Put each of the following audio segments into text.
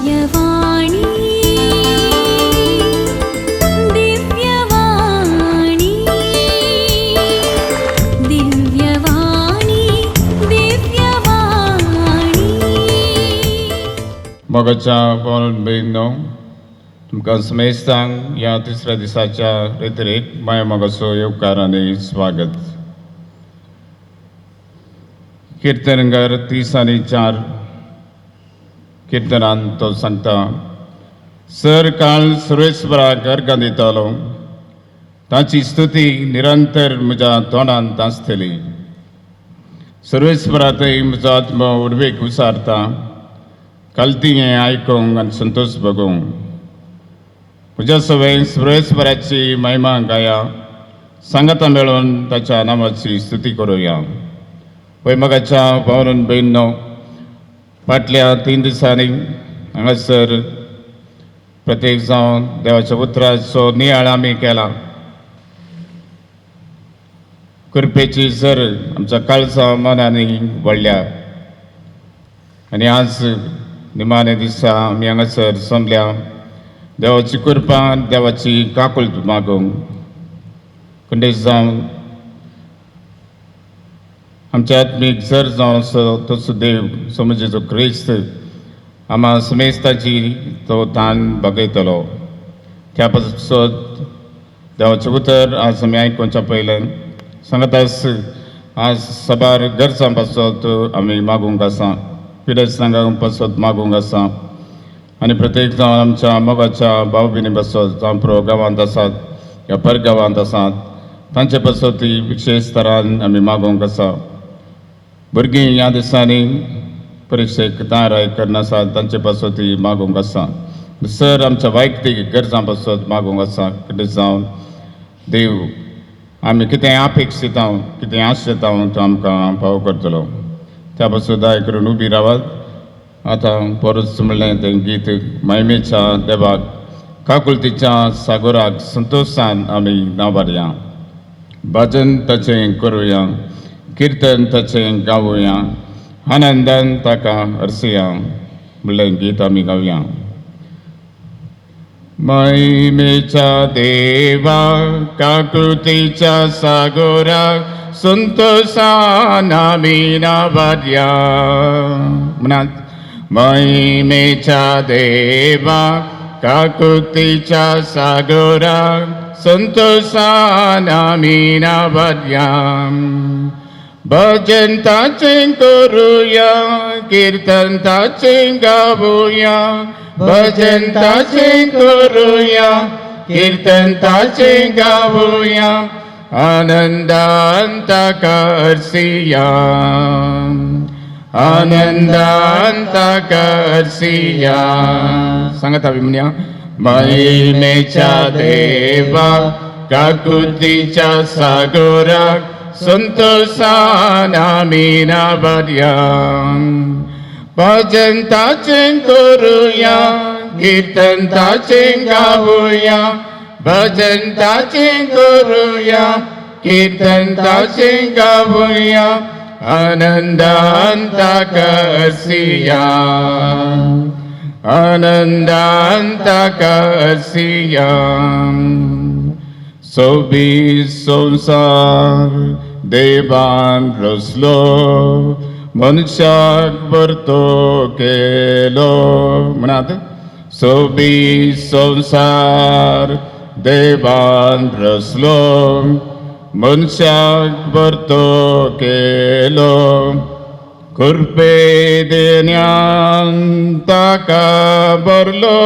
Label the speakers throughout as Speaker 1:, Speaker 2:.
Speaker 1: दिव्यवाणी, दिव्यवाणी, दिव्यवाणी, दिव्यवाणी.
Speaker 2: मोगाच्या भावांनो भयणींनो, तुमकां समेस्तांक ह्या तिसऱ्या दिसाच्या रेतिरेक माया मोगाचो येवकार आनी स्वागत. किर्तनगर 34 किर्तनान तो सांगता, सर काळ सर्वेस्पराक अर्गां दितालो, ताची स्तुती निरंतर म्हज्या तोंडांत आसतली. सर्वेस्परातय म्हजो आत्मो उर्बेक उसारता, कलती हें आयकूंक आनी संतोश भोगूंक. म्हज्या सवय सर्वेस्पराची महिमा गाया, सांगाता मेळून ताच्या नामाची स्तुती करुया. पळय मोगाच्या भावांनो भयणींनो, फाटल्या 3 दिसांनी हांगासर प्रत्येक जावन देवाच्या उतराचो नियाळ आमी केला. कृपेची सर आमच्या काळजा मनांनी व्हडल्या आनी आज निमाणे दिसा आमी हांगासर जमल्या देवाची कृपा, देवाची काकुळट मागूंक. खंडीत जावन आमच्या आत्मीक सर जावन आसा तसो देव समजेचो क्रिस्त आमा समेस्ताची तो तान बगयतलो. त्या पासत देवाचें उतर आज आमी आयकुच्या पयलें सांगतास, आज साबार गरजां पासत आमी मागूंक आसा, पिडेस्तांक पासत मागूंक आसा आनी प्रत्येक जावन आमच्या मोगाच्या भाव भयणी पासत, जावं प्रो गांवांत आसात या परगांवांत आसात, तांचे पासत विशेश तरान आमी मागूंक आसा. भुरगीं ह्या दिसांनी परिक्षेक तयार करना आसात, तांचे पासत मागूंक आसा. सर आमच्या वैयक्तीक गरजां पासत मागूंक आसा. कितें जावन देव आमी कितें अपेक्षिता, कितें आशेता, तो आमकां पाव करतलो. त्या पासून दया करून उबी रावात. आतां परत म्हणलें तें गीत, महिमेच्या देवाक काकुळतीच्या सागोराक संतोशान आमी नांवारया, भजन ताचें करुया, किर्तन ताचें गावया, आनंदान ताका अर्सया म्हणलें गीत आमी गावया. महिमेच्या देवा काकुळतीच्या सागोरा संतोषान आमी नावारया. म्हणात, महिमेच्या देवा काकुळतीच्या सागोरा संतोषान आमी नावारया, भजन ताचें करुया, कीर्तन ताचें गावया, भजन ताचें करुया, कीर्तन ताचें गावया, आनंदान ताका अर्सिया, आनंदान ताका अर्सिया. सांगता म्हणया, महिमेच्या देवा काकुळतीच्या सागोराक संतोषान आमी नावारया, भजन ताचें करुया, कीर्तन ताचें गावया, भजन ताचें करुया, कीर्तन ताचें गावया, आनंदान ताका अर्सिया, आनंदान ताका अर्सिया. सोबीत संवसार देवान रचलो, मनशाक भरतो केलो. म्हणात, सोबीत संवसार देवान रचलो, मनशाक भरतो केलो, कृपे देण्यान ताका भरलो,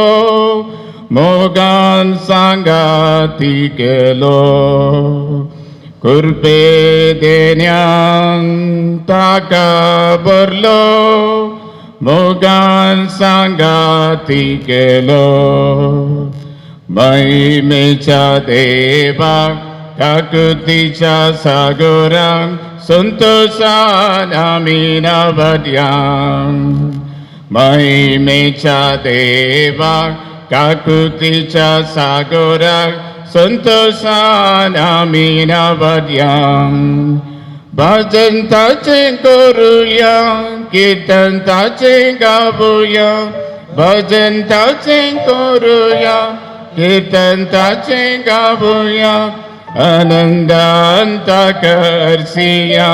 Speaker 2: मोगान सांगाती केलो. कृपे देण्यान ताका भरलो, मोगान सांगाती केलो. महिमेच्या देवा काकुळतीच्या सागोराक संतोषान आमी नावारया, महिमेच्या देवा काकुळतीच्या सागोराक संतोषान आमी नावारया, भजन ताचें करुया, कीर्तन ताचें गावया. भजन ताचें करुया, कीर्तन ताचें गावया, आनंदान ताका अर्सिया,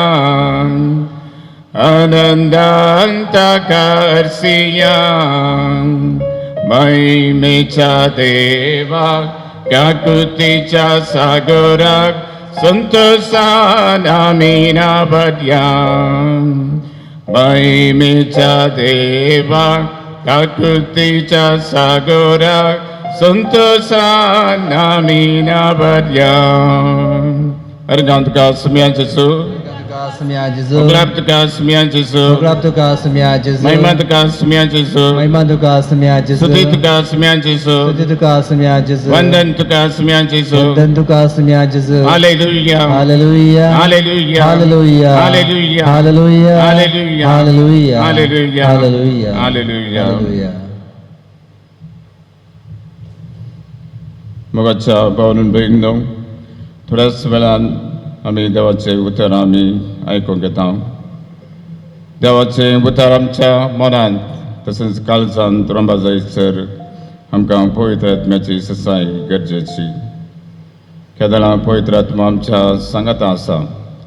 Speaker 2: आनंदान ताका अर्सिया. महिमेच्या देवा, काकुतीच्या सागराक संतोषान आमी नाबद्या. महिमेच्या देवा, काकुतीच्या सागराक संतोषान आमी नाबद्या. अरे जावन तुका सुम्या जेजू.
Speaker 3: तुका जेजू.
Speaker 2: उपलाब तुका सुम्या जेजू.
Speaker 3: उपलाब तुका सुम्या जेजू.
Speaker 2: महिमा तुका सुम्या जेजू.
Speaker 3: महिमा तुका सुम्या जेजू.
Speaker 2: स्तुती तुका सुम्या जेजू.
Speaker 3: स्तुती तुका सुम्या जेजू.
Speaker 2: वंदन तुका सुम्या जेजू.
Speaker 3: वंदन तुका सुम्या जेजू.
Speaker 2: Hallelujah.
Speaker 3: Hallelujah.
Speaker 2: Hallelujah.
Speaker 3: Hallelujah.
Speaker 2: Hallelujah.
Speaker 3: Hallelujah.
Speaker 2: Hallelujah.
Speaker 3: Hallelujah.
Speaker 2: Hallelujah.
Speaker 3: Hallelujah.
Speaker 2: Hallelujah.
Speaker 3: Hallelujah.
Speaker 2: मोगाच्या भावून भयणींनो, थोड्याच वेळान आमी देवाचें उतर आमी आयकूंक घेता. देवाचें उतर आमच्या मनांत तशेंच काळजांत रोंबा जायसर आमकां पवित्र आत्म्याची ससाय गरजेची. केदळां पवित्र आत्मा आमच्या सांगाता आसा,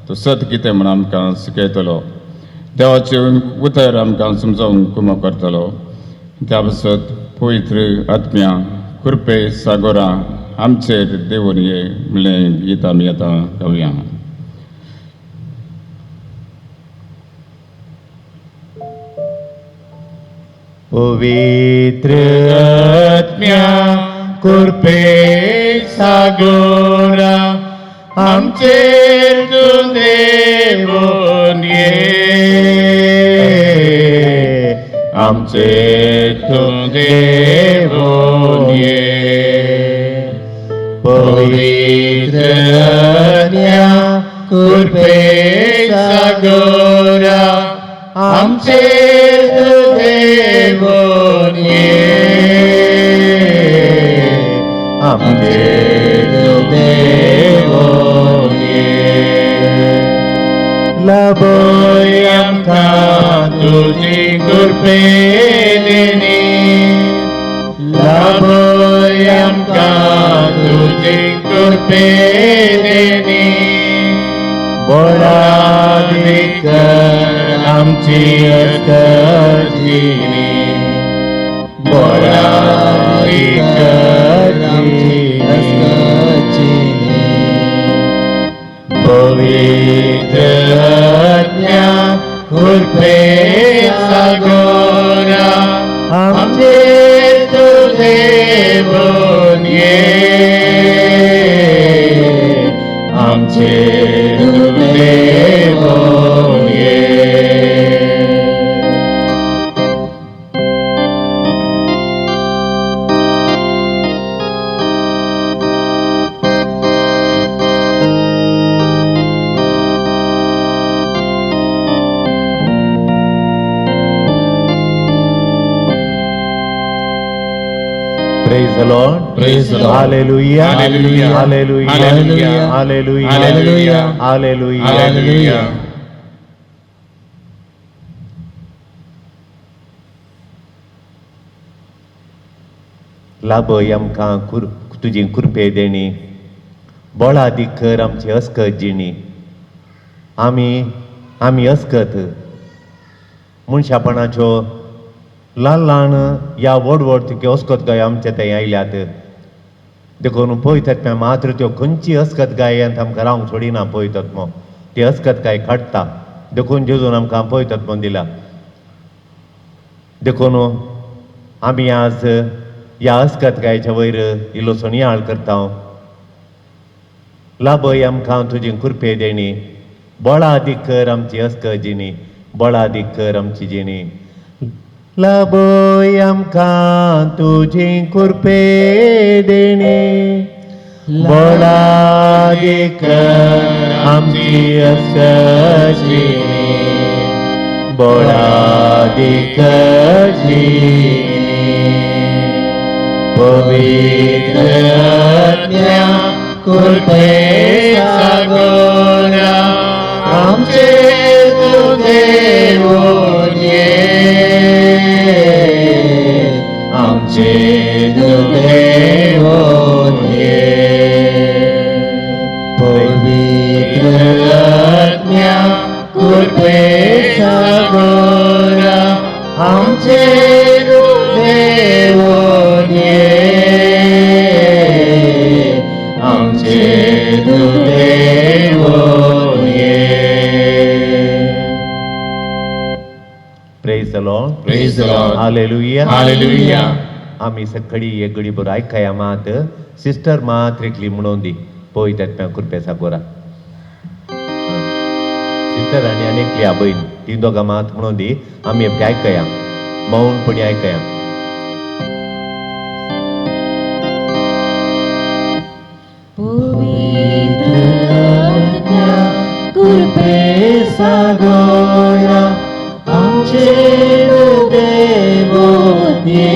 Speaker 2: तो सत कितें म्हूण आमकां शिकयतलो, देवाचें उतर आमकां समजोवंक कुमक करतलो. त्या पासत पवित्र आत्म्या कृपे सागोरा आमचेर देवून ये म्हणलें गीत आमी आतां गावया.
Speaker 4: पवित्र आत्म्या कृपे सागोरा आमचेर तूं देवून ये, आमचेर तूं देवून ये. पवित्र आत्म्या कृपे सागोरा आमचेर तूं देवून ये, आमचेर तूं देवून ये. लाभय आमकां तुजी कृपे देणी, लाभय आमकां तुजी कृपे देणी. बळादीक कर आमची अस्कजिनी, बळादीक कर आमची
Speaker 3: अस्कजिनी.
Speaker 4: पवित्र आत्म्या कृपे सागोरा आमचेर तूं देवून ये, आमचेर तूं देवून ये. Praise the Lord.
Speaker 2: Praise the Lord.
Speaker 4: Hallelujah.
Speaker 2: Hallelujah.
Speaker 4: Hallelujah.
Speaker 2: Hallelujah.
Speaker 4: Hallelujah.
Speaker 2: Hallelujah.
Speaker 4: Hallelujah.
Speaker 2: Hallelujah.
Speaker 4: लाभय आमकां कुर तुजी कृपे देणी, बळादीक कर आमची अस्कत जिणी. आमी आमी अस्कत मनशापणाच्यो ल्हान ल्हान या व्हड व्हड तुगे अस्कत गाय आमचे थंय आयल्यात. देखून पळयतात मात्र त्यो खंयची अस्कत गाय आमकां रावंक सोडिना. पळयतात मो ती अस्कत गाय काडटा. देखून जेजून आमकां पळयतात म्हूण दिला. देखून आमी आज ह्या अस्कत गायच्या वयर इल्लोसो नियाळ करता. लाभय आमकां तुजी कृपे देणी, बळादीक कर आमची अस्कत जिणी, बळादीक कर आमची जिणी. लाभय आमकां तुजी कृपे देणी, बळादीक कर आमची अस्कत जिणी, बळादीक कर जिणी. पवित्र आत्म्या कृपे सागोरा आमचेर तूं देवून ये,
Speaker 2: आमचेर देवोन ये.
Speaker 3: पवित्र
Speaker 2: आत्म्या कृपे सागोरा आमचेर देवोन ये, आमचेर देवोन ये.
Speaker 4: Praise the Lord.
Speaker 2: Praise the Lord.
Speaker 4: Hallelujah.
Speaker 2: Hallelujah.
Speaker 4: आमी सकाळी एक घडी बरो आयकया मात सिस्टर मात एकली म्हणून दी पळय त्यात कृपे सागोरा सिस्टर आनी आनी एकली बयण ती दोगां मात म्हणून दी आमी एकटी आयकया मौनपणी आयकया.
Speaker 1: पवित्र आत्म्या
Speaker 3: कृपे सागोरा आमचेर देवोन ये,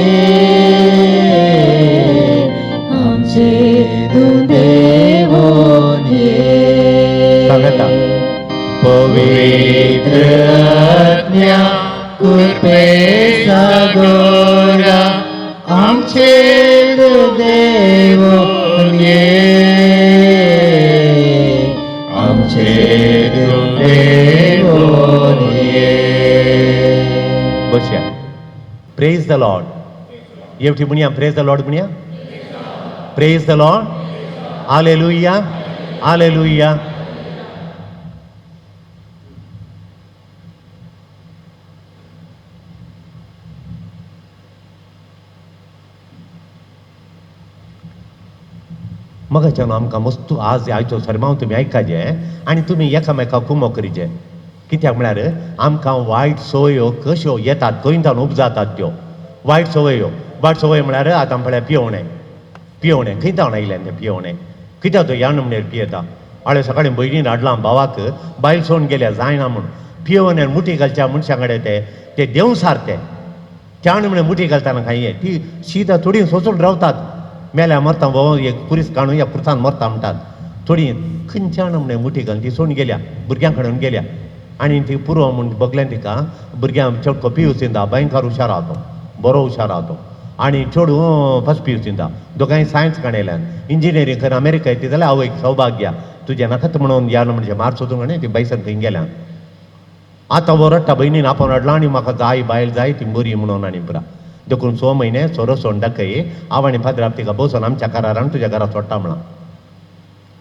Speaker 1: आमचेर देवोन ये.
Speaker 4: सांगता.
Speaker 2: पवित्र आत्म्या कृपे सागोरा आमचेर देवोन ये, आमचेर देवोन ये.
Speaker 4: बसया. प्रेज the Lord. एवढी म्हणया प्रेज the Lord म्हणया. Praise the Lord. Hallelujah. Hallelujah. मगाच्यान आमकां मस्तू आज आयचो सरमांव तुमी आयकाजे आनी तुमी एकामेका कुमो करीचे. कित्याक म्हळ्यार आमकां वायट संवयो कश्यो येतात, खंय जावन उपजातात त्यो वायट संवयो. वायट संवय म्हळ्यार आतां पळय पियोवणें, पियोवणें खंय जावन आयल्यान तें पियोवणें कित्याक तो ह्या नमनेर पियेता. हांवें सकाळीं भयणीन हाडलां भावाक, बायल सोडून गेल्या जायना म्हूण पियोवणें मुठी घालच्या मनशां कडेन ते ते देंवसार ते त्या नमणे मुठी घालतना खांय ती शीत थोडी सोंसून रावतात. मेल्या मरता भोव एक पुरीस काणू या पुरसान मरता म्हणटात. थोडी खंयच्या नमणे मुठी घालून ती सोडून गेल्या, भुरग्यां कडेन गेल्या आनी ती पुरो म्हूण बगल्यान तिका भुरग्यां चेडको पिवू चिंता भयंकर हुशार आहा तो, बरो हुशार आहा तो आनी चेडूं फस्ट पिवू चिंता. दोगांय सायन्स काणयल्यान इंजिनियरींग कर अमेरिका येता जाल्यार आवयक सौभाग्य तुजें नाकात म्हणून ह्या म्हणजे मार सोदूंक आनी ती बायसन खंय गेल्यान. आतां हो रडटा भयणीन आपोवन हाडला आनी म्हाका जाय बायल जाय ती बरी म्हणून आनी पुरा. देखून 6 म्हयने सोरो सोड दाखय हांव आनी फादराक तिका बसून आमच्या घरार आनी तुज्या घरा सोडटा म्हणा.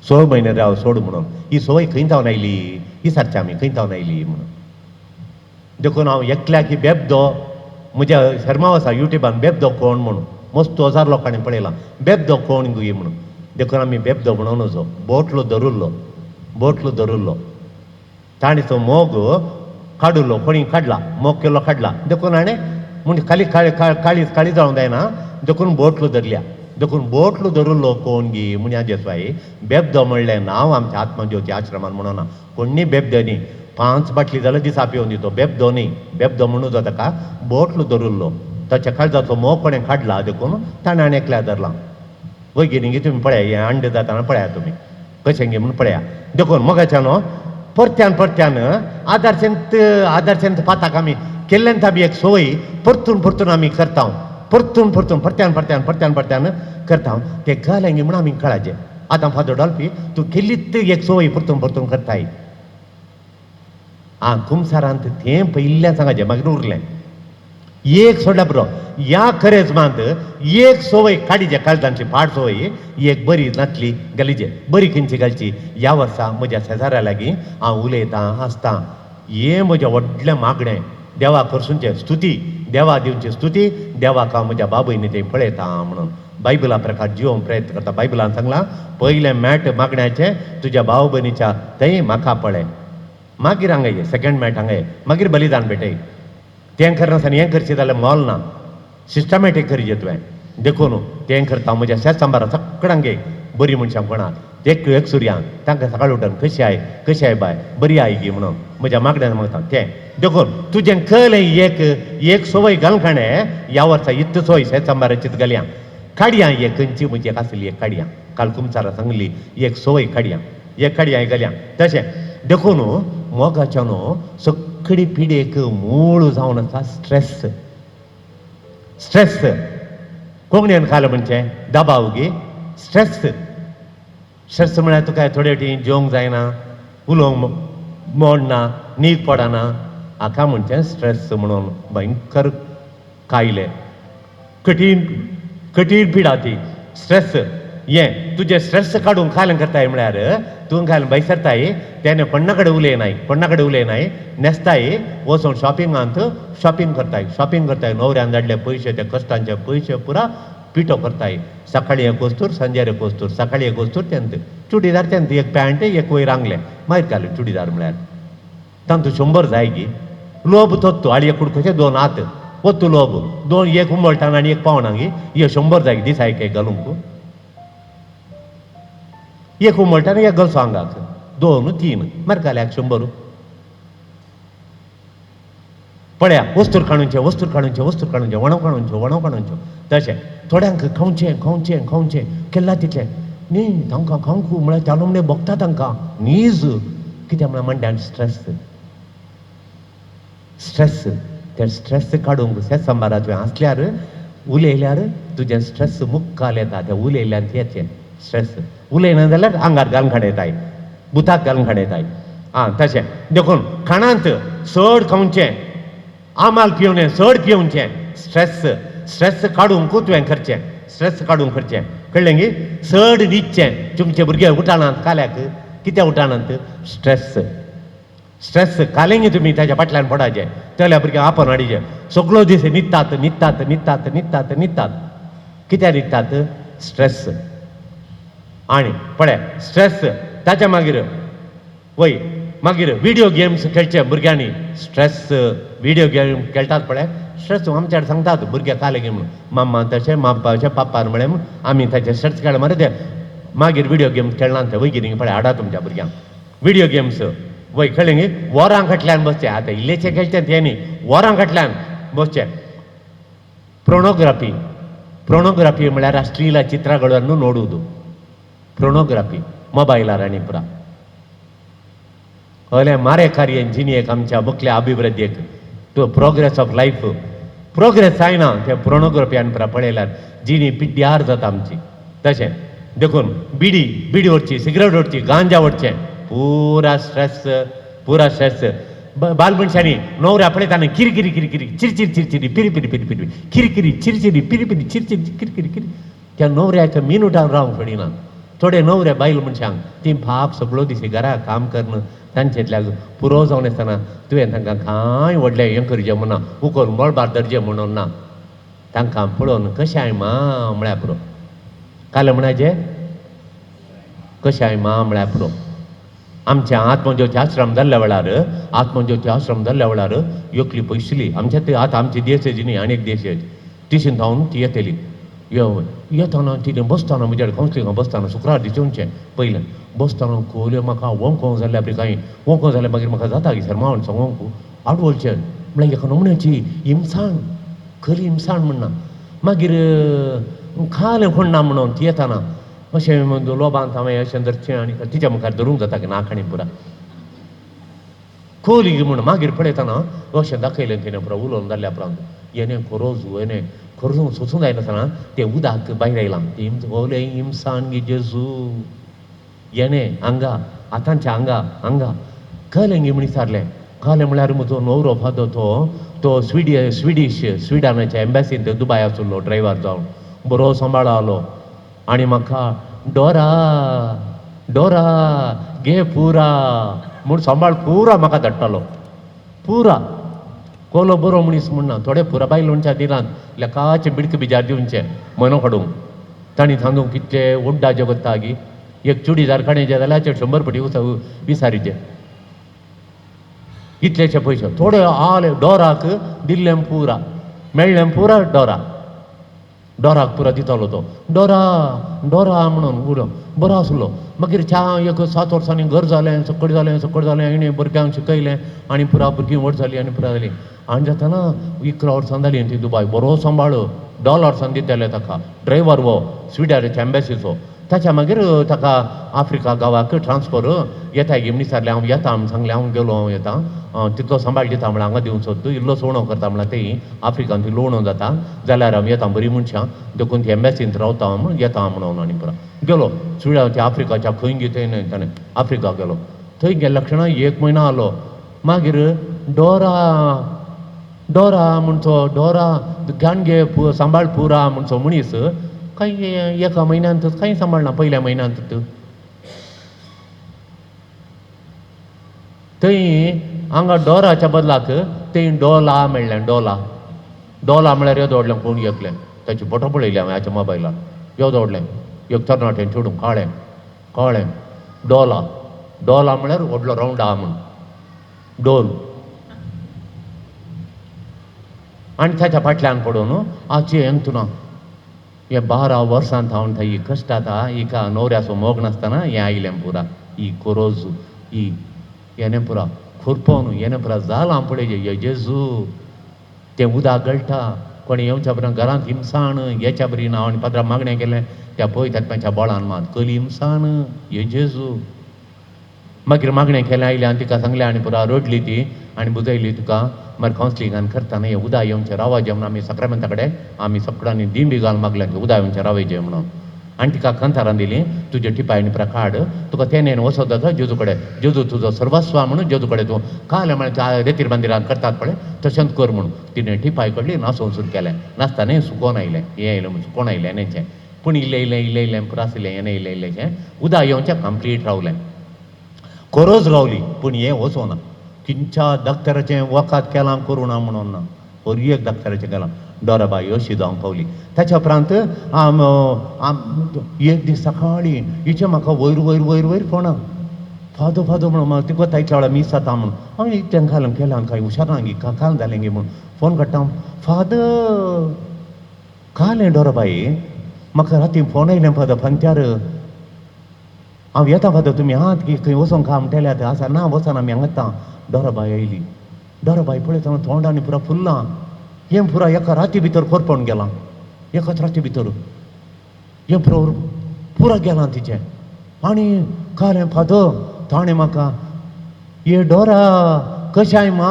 Speaker 4: 6 म्हयने राव सोड म्हणून. ही संवय खंय जावन आयली ही सारची आमी खंय जावन आयली म्हणून. देखून हांव एकल्याक ही बेबदो म्हज्या शर्माव आसा युट्यूबान बेबदो कोण म्हणून मस्त 1000 लोकांनी पळयलां बेबदो कोण गुई म्हणून. देखून आमी बेबदो म्हणून वचो बोटलो धरुल्लो, बोटलो धरुल्लो ताणें तो मोग काडुल्लो, कोणी काडला मोग केल्लो काडला. देखून हाणें म्हूण खाली काळी काळी काळी जावंक जायना देखून बोटलो धरल्या. देखून बोटलो धरुल्लो कोण गी म्हूण जेसवाय बेबदो म्हणलें नांव आमच्या आत्मज्योती आश्रमान म्हणून कोण्णी बेबदो न्ही. 5 बाटली जाल्यार दिसा पिवन दितो बेबदो न्ही. बेबदो म्हणून जो ताका बोटलो धरुल्लो ताच्या काळजाचो मोग कोणें काडला देखून ताणें आनी एकल्या धरला. वगीर गी तुमी पळया हें अंडे जातना पळया तुमी कशें गी म्हूण पळया. देखून मोगाच्यान परत्यान परत्यान आदारशेंत आदारशेंत पाताक आमी केल्ल्यान आमी एक संवय परतून परतून आमी करता, परतून परतून परत्यान परत्यान परत्यान परत्यान करता ते घालें म्हूण आमी कळाचें. आतां फादर डॉल्फी तूं केल्लीच एक संवय परतून परतून करताय. आं कुमसारांत तें पयिल्ल्यान सांगाचें मागीर उरलें एक सोडल्या पुरो. ह्या करेजमांत एक संवय काडीचे काळजांतली पाड संवय एक बरी नातली घालीचे बरी खंयची घालची. ह्या वर्सा म्हज्या शेजाऱ्या लागीं हांव उलयतां हांसतां हें म्हजें व्हडलें मागणें देवा करसूनचें स्तुती देवा दिवची स्तुती देवाक हांव म्हज्या बाबयनी तें पळयता म्हणून बायबला प्रकार जिवोवंक प्रयत्न करता. बायबलान सांगलां पयलें मॅट मागण्याचें तुज्या भाव भयणीच्या थंय म्हाका पळय, मागीर हांगा ये सेकंड मॅट हांगा ये, मागीर बलिदान भेटय. तें करनासतना हें करचें जाल्यार मोल ना, सिस्टमॅटीक करचें तुवें. देखून तें करता म्हज्या शेत सांबारा सगळ्यांक बरी मनशां कोणाक एक एक सुर्यांक तांकां सकाळी उठून कशी I कशी I बाय बरी I गी म्हणून म्हज्या मागण्यान मागता तें. देखून तुजें कळ्ळें एक एक संवय घालून खाणें ह्या वर्सा इतली संवय शेत सांबाराचीच घालया काडया एक खंयची म्हजी एक आसली एक काडया काल कुमसारा सांगली एक संवय काडया एक काडया घालया तशें. देखून मोगाच्यान सगळी पिडेक मूळ जावन आसा स्ट्रेस. स्ट्रेस कोंकणीन खालें म्हणचें दबाव गी स्ट्रेस. स्ट्रेस म्हळ्यार तुका थोडे फावटी जेवंक जायना, उलोवंक मोडना, न्हीद पडना, हाका म्हणचें स्ट्रेस म्हणून. भयंकर कायले कठीण कठीण पिडा ती स्ट्रेस. हें तुजें स्ट्रेस काडूंक खालें करताय म्हळ्यार तूं खालें भायर सरताय तेन्ना कोण्णा कडेन उलयनाय, कोण्णा कडेन उलयनाय, न्हेसताय, वचून शॉपिंगांत शॉपिंग करताय, शॉपिंग करताय, न्हवऱ्यान धाडले पयशे ते कश्टांचे पयशे पुरा पिठो करताय. सकाळी एक वस्तूर, सांजेर एक वस्तूर, सकाळी एक वस्तूर, तेंत चुडीदार, तेंत एक पॅन्ट एक वयर आंगलें, मागीर घालें चुडीदार म्हळ्यार तांतू 100 जाय गी. लोब तोत्तू आळये कुडकोचे 2 हात ओत्तू लोब, 2 एक उंबळटान आनी एक पावना गी, हे 100 जाय दिसा एक घालूंक, एक उमळटान एक घालचो आंगाक, 2 3 मागीर घाल्याक 100. पळया वस्तूर काडूनचें, वस्तूर काडूनचें, वस्तूर काडूनचें, वणव काडूनच्यो, वणव काडूनच्यो. तशें थोड्यांक खावचें खावचें खावचें केल्ला तितलें न्ही तांकां खावंक म्हळ्यार त्या लुमणें भोगता तांकां नीज. कित्याक म्हळ्यार म्हणल्यार स्ट्रेस, स्ट्रेस. ते स्ट्रेस काडूंक सेसंबारा तुवें आसल्यार उलयल्यार तुजें स्ट्रेस मुखार येता. तें उलयल्यार येचें स्ट्रेस, उलयना जाल्यार आंगार घालून काडयताय, भुताक घालून काडयताय. आं तशें देखून खाणांत चड खावचें, आमाल पिवणें चड पिवचें, स्ट्रेस स्ट्रेस काडूंक तुवें करचें, स्ट्रेस काडूंक करचें, कळ्ळें गी. चड न्हिदचें, तुमचे भुरगे उठानात काल्याक, कित्याक उठानात? स्ट्रेस स्ट्रेस कालेंगी तुमी ताच्या फाटल्यान पडाचें, तेल्या भुरग्यांक आपण हाडीचें. सगळो दीस न्हिदतात न्हिदतात न्हिदतात न्हिदतात न्हिदतात, कित्याक न्हिदतात? स्ट्रेस. आनी पळय स्ट्रेस ताच्या मागीर वय मागीर विडियो गेम्स खेळचे भुरग्यांनी. स्ट्रेस विडियो गेम खेळटात पळय, स्ट्रेस आमच्या सांगतात भुरगे काले गे म्हणून, माम्मा तशें माप्पा अशें पाप्पान म्हळें म्हूण आमी ताचे स्ट्रेस खेळ मरे ते मागीर विडियो गेम्स खेळना ते. वय कितें पळय हाडा तुमच्या भुरग्यांक विडियो गेम्स वय खेळ्ळें गी, वरां फाटल्यान बसचें. आतां इल्लेशें खेळचें तें न्ही, वरां फाटल्यान बसचें. प्रोनोग्राफी, प्रोनोग्राफी म्हळ्यार अश्लील ಚಿತ್ರಗಳನ್ನು ನೋಡುವುದು, प्रोनोग्राफी मोबायलार आनी पुरा हय मारे कार्य जिणेक आमच्या मुखल्या अभिवृद्धीक to progress of life progress जायना ते प्रोनोग्राफी आनी पुरा पळयल्यार जिणी पिड्ड्यार जाता आमची. तशें देखून बिडी बिडी ओडची, सिगरेट ओडची, गांजा ओडचें, पुरा स्ट्रेस, पुरा स्ट्रेस. बाल मनशांनी न्हवऱ्या पळयताना किरकिरी किरकिरी चिरचिर चिरचिरी पिरी पिरी पिरी पिरी किरकिरी चिरचिरी पिरी पिरी चिरचिर किरकिरी किरी त्या न्हवऱ्याक मिनुटान रावंक पडिना. थोडे न्हवरे बायल मनशांक ती पाप सगळो दीस घरा काम करून तांचेतल्या पुरो जावन आसतना तुवें तांकां कांय व्हडलें हें करचें म्हणना, उकोल मळबार दर्जें म्हणून ना, तांकां पळोवन कशें हांवें मा म्हळ्यार पुरो. काल म्हणाचें कशें हांवें मा म्हळ्यार पुरो. आमच्या आत्मज्योती आश्रम जाल्ल्या वेळार, आत्मज्योती आश्रम जाल्ल्या वेळार एकली पयसुली आमच्या ते आतां आमची देश न्ही आनी एक देश तिशीन धांवन ती येतली. येताना तिणें बसतना म्हज्या कावन्सिलिंगाक बसतना शुक्रार दीस येवचें पयलें बसतना कोल्यो म्हाका वोंको जाल्यार आपली कांय वोंको जाल्यार मागीर म्हाका जाता की सर मावन सांगोंक आडवळचें म्हळ्यार एका नमुन्याची हिमसाण खरी हिमसाण म्हणना. मागीर खालें कोण ना म्हणून ती येताना अशें लोबांत हांवें अशें धरचें आनी तिच्या मुखार धरूंक जाता की नाक आनी पुरा खोली म्हूण. मागीर पळयतना अशें दाखयलें तिणें पुरा उलोवन जाल्ल्या उपरांत येणें खरोज येणें खरोज सोसूंक जायनासतना तें उदक भायर आयलां ती ओलें हिमसाण गे जेजू येणें हांगा आतांच्या हांगा हांगा कळ्ळें गे म्हण विचारलें. कळ्ळें म्हळ्यार म्हजो न्हवरो फादर तो तो स्विडीश स्विडनाच्या एम्बॅसींत दुबाय आशिल्लो ड्रायव्हर जावन बरो सांबाळालो आनी म्हाका डोरा डोरा घे पुरा म्हूण सांबाळ पुरा म्हाका धाडटालो पुरा. कोलो बरो मनीस म्हणना थोडे पुरा बायल मनशां दिलांत लेकाचे बिडक बिजार दिवचें म्हयनो काडूंक तांणी सांगूंक कितले उड्डाचे कोत्ता गी एक चुडीदार काडचें जाल्यार 100 पटी विसारीचे इतलेशे पयशे थोडे आले डोराक दिल्लें पुरा मेळ्ळें पुरा डोरा डोराक पुरा दितालो तो डोरा डोरा म्हणून उलो बरो आसलो. मागीर च्या एक 7 वर्सांनी घर जालें सकट जालें सकट जालें हिणें भुरग्यांक शिकयलें आनी पुरा भुरगीं व्हड जालीं आनी पुरा जालीं आनी जातना 11 वर्सां जालीं ती दुबाय बरो सांबाळ डॉलर्सान दिताले ताका ड्रायव्हर हो स्विडनाच्या एम्बॅसीचो. ताच्या मागीर ताका आफ्रिका गांवाक ट्रान्सफर येता गी म्हण विचारलें. हांव येता म्हण सांगलें, हांव गेलो, हांव येता, तितलो सांबाळ दिता म्हळ्यार हांगा दिवन सोदता, इल्लो सोणो करता म्हळ्यार तें आफ्रिकान ती लोणो जाता जाल्यार हांव येता, बरी मनशां देखून ती एम्बॅसींत रावता हांव म्हण येता म्हणून. आनी पुरा गेलो सुळ्या त्या आफ्रिकाच्या खंय गी थंय न्हय ताणें आफ्रिका गेलो. थंय गेल्ल्या क्षणा 1 म्हयनो आलो. मागीर डोरा डोरा म्हणचो, डोरा घाण घे सांबाळ पुरा म्हणचो मनीस कांय एका म्हयन्यांत कांय सांबाळना. पयल्या म्हयन्यांत थंय हांगा डोराच्या बदलाक थंय डोला मेळ्ळें. डोला डोला म्हळ्यार येदो व्हडलें कोण एकलें, ताची फोटो पळयली हांवें हाच्या मोबायलार. येदो व्हडलें एक तरणाटें चेडूं काळें काळें डोला डोला म्हळ्यार व्हडलो रावंड आहा म्हूण डोल. आनी ताच्या फाटल्यान पडून आजचे हें ना हे 12 वर्सां थावन ही कश्ट आतां हिका न्हवऱ्याचो मोग नासतना हें आयलें पुरा ही कोरोज ही हेणें पुरा खुरपोन हेणें पुरा जालां पळय हे जेजू तें उदक गळटा कोणी येवच्या बरें घरांत हिमसाण येच्या बरी ना. आनी पात्रां मागणें केलें त्या पळय ताच्या बोळान मात कली हिमसाण हे जेजू. मागीर मागणें केलें आयलें आनी तिका सांगलें आनी पुरा रडली ती आनी बुजयली तुका. मागीर कावन्सिलिंगान करतना हें उदक येवचें रावाचें म्हणून आमी साक्रामेंता कडेन आमी सगळ्यांनी दिंबी घालून मागलें की उदक येवचें रावचें म्हणून. आनी तिका कंतारान दिली तुजे टिपाय आनी पुरा काड तुका तें वचत जाता जेजू कडेन, जेजू तुजो सर्वस्व म्हणून जेजू कडेन तूं काल म्हळ्यार रेतीर मंदिरान करतात पळय तशेंच कर म्हणून. तिणें टिपाय काडली नाचोवन सुरू केलें. नाचतना सुकोन आयलें हें आयलें म्हूण सुकोन आयलें हेणेचें पूण इल्लें इल्लें इल्लें इल्लें पुरा आसलें हेणें इल्लें इल्लेंशें उदक येवचें कंप्लीट रावलें. कोरोज रावली पूण हें वचोना. किंच्या डाक्टराचें वखद केलां करूं ना म्हणून ना, हर एक डाक्टराचें केलां. डोराबाई अशी जावंक पावली. ताच्या उपरांत एक दीस सकाळीं हिचें म्हाका वयर वयर वयर वयर फोनां फादो फादो म्हणून तिका ताच्या वेळार मीस जाता म्हणून हांवें तें घालून केलां कांय हुशार ना गी काल जालें गी म्हणून फोन काडटा. फादर काल हें डोराबाई म्हाका राती फोन आयलें फादर फांत्यार हांव येता फादर तुमी आहात की खंय वचोंक खा म्हणटेले आसा ना वचना आमी हांगात. डोराबाई आयली. डोराबाई पळयता तोंड आनी पुरा फुल्लां हें पुरा एका राती भितर कोरपोवन गेलां. एकाच राती भितर हें पुरा पुरा गेलां तिचें. आनी काल फादर ताणें म्हाका ये डोरा कशें मा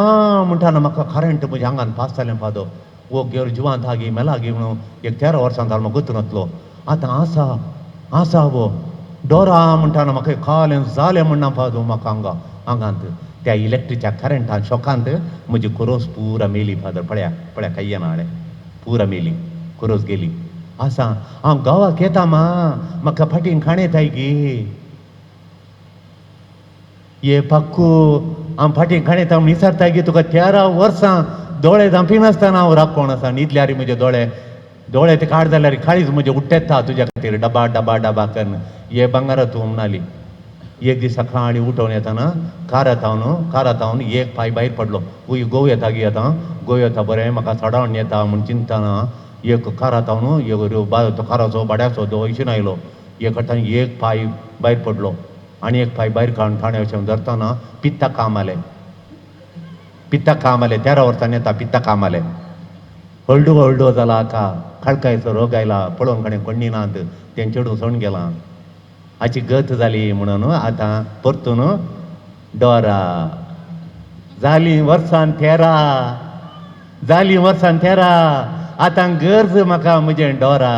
Speaker 4: म्हणटा म्हाका करंट म्हज्या आंगान पास जालें फादर. वो गेर जिवांत आगी मेला गी म्हणून एक 13 वर्सां जालो म्हाका गोतून नासलो. आतां आसा आसा वो डोरा म्हणटा म्हाका काल जालें म्हणना फादर म्हाका आंगा आंगांत त्या इलेक्ट्रिकच्या करंटान शॉकांत म्हजी कोरोस पुरा मेली फादर. पळया पळया कांय येना हाणें पुरा मेली कोरोस गेली. आसा हांव गांवाक येता मा म्हाका फाटीन खाण येताय गी ये पाक्कू हांव फाटीं खाण येता म्हण विचारताय गी तुका 13 वर्सां दोळे धांपिनासतना हांव राखोण आसा. न्हिदल्यार म्हजे दोळे दोळे ते काड जाल्यार काळीज म्हजें उट्टेता तुज्या खातीर डबा डबा डबा कन्न ये भांगरा तूं म्हणाली. एक दीस सकाळीं उठोवन येतना कारात हांव कारात हांव एक पांय भायर पडलो. उय गोव येता गी येता गोव येता बरें म्हाका चडावन येता म्हूण चिंतना एक कारात हांव एक तो काराचो भाड्याचो तो वयशीन आयलो. एक हातान एक पांय भायर पडलो आनी एक पांय भायर काडून ठाणे वचून धरतना पित्ता काम आलें. पित्ता काम आलें 13 वर्सांनी येता पित्ता काम आलें. हळडुवो हळडुवो जाला आका काळकायचो रोग आयला पळोवन कडेन कोण्णी नात तें चेडूं सोडून गेलां. हाची गत जाली म्हणून आतां परतून डोरा जालीं वर्सां 13 जालीं वर्सां 13 आतां गरज म्हाका म्हजें डोरा.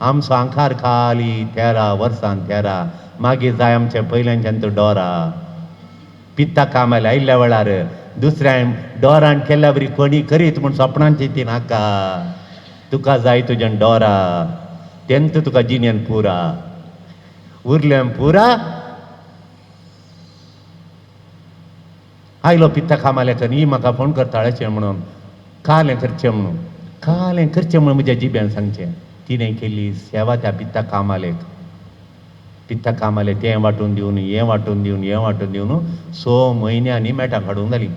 Speaker 4: आमचो आंखार खाली 13 वर्सां 13 मागीर जाय आमचें पयल्याच्यान तो डोरा. पित्ता काम आयल्या आयिल्ल्या वेळार दुसऱ्यान डोरान केल्ल्या बरी कोणी करीत म्हूण सपनांची ती नाका. तुका जाय तुजें डोरा तेंत तुका जिणेन पुरा उरलें पुरा. आयलो पित्ता कामाले तर ही म्हाका फोन करता अशें म्हणून कालें करचें म्हणून कालें करचें म्हणून म्हज्या जिब्यान सांगचें. तिणें केली सेवा त्या पित्ता कामालेक. पित्ता कामाले तें वांटून दिवन हें वांटून दिवन हें वांटून दिवन 6 म्हयन्यांनी मेटां काडूंक जाली.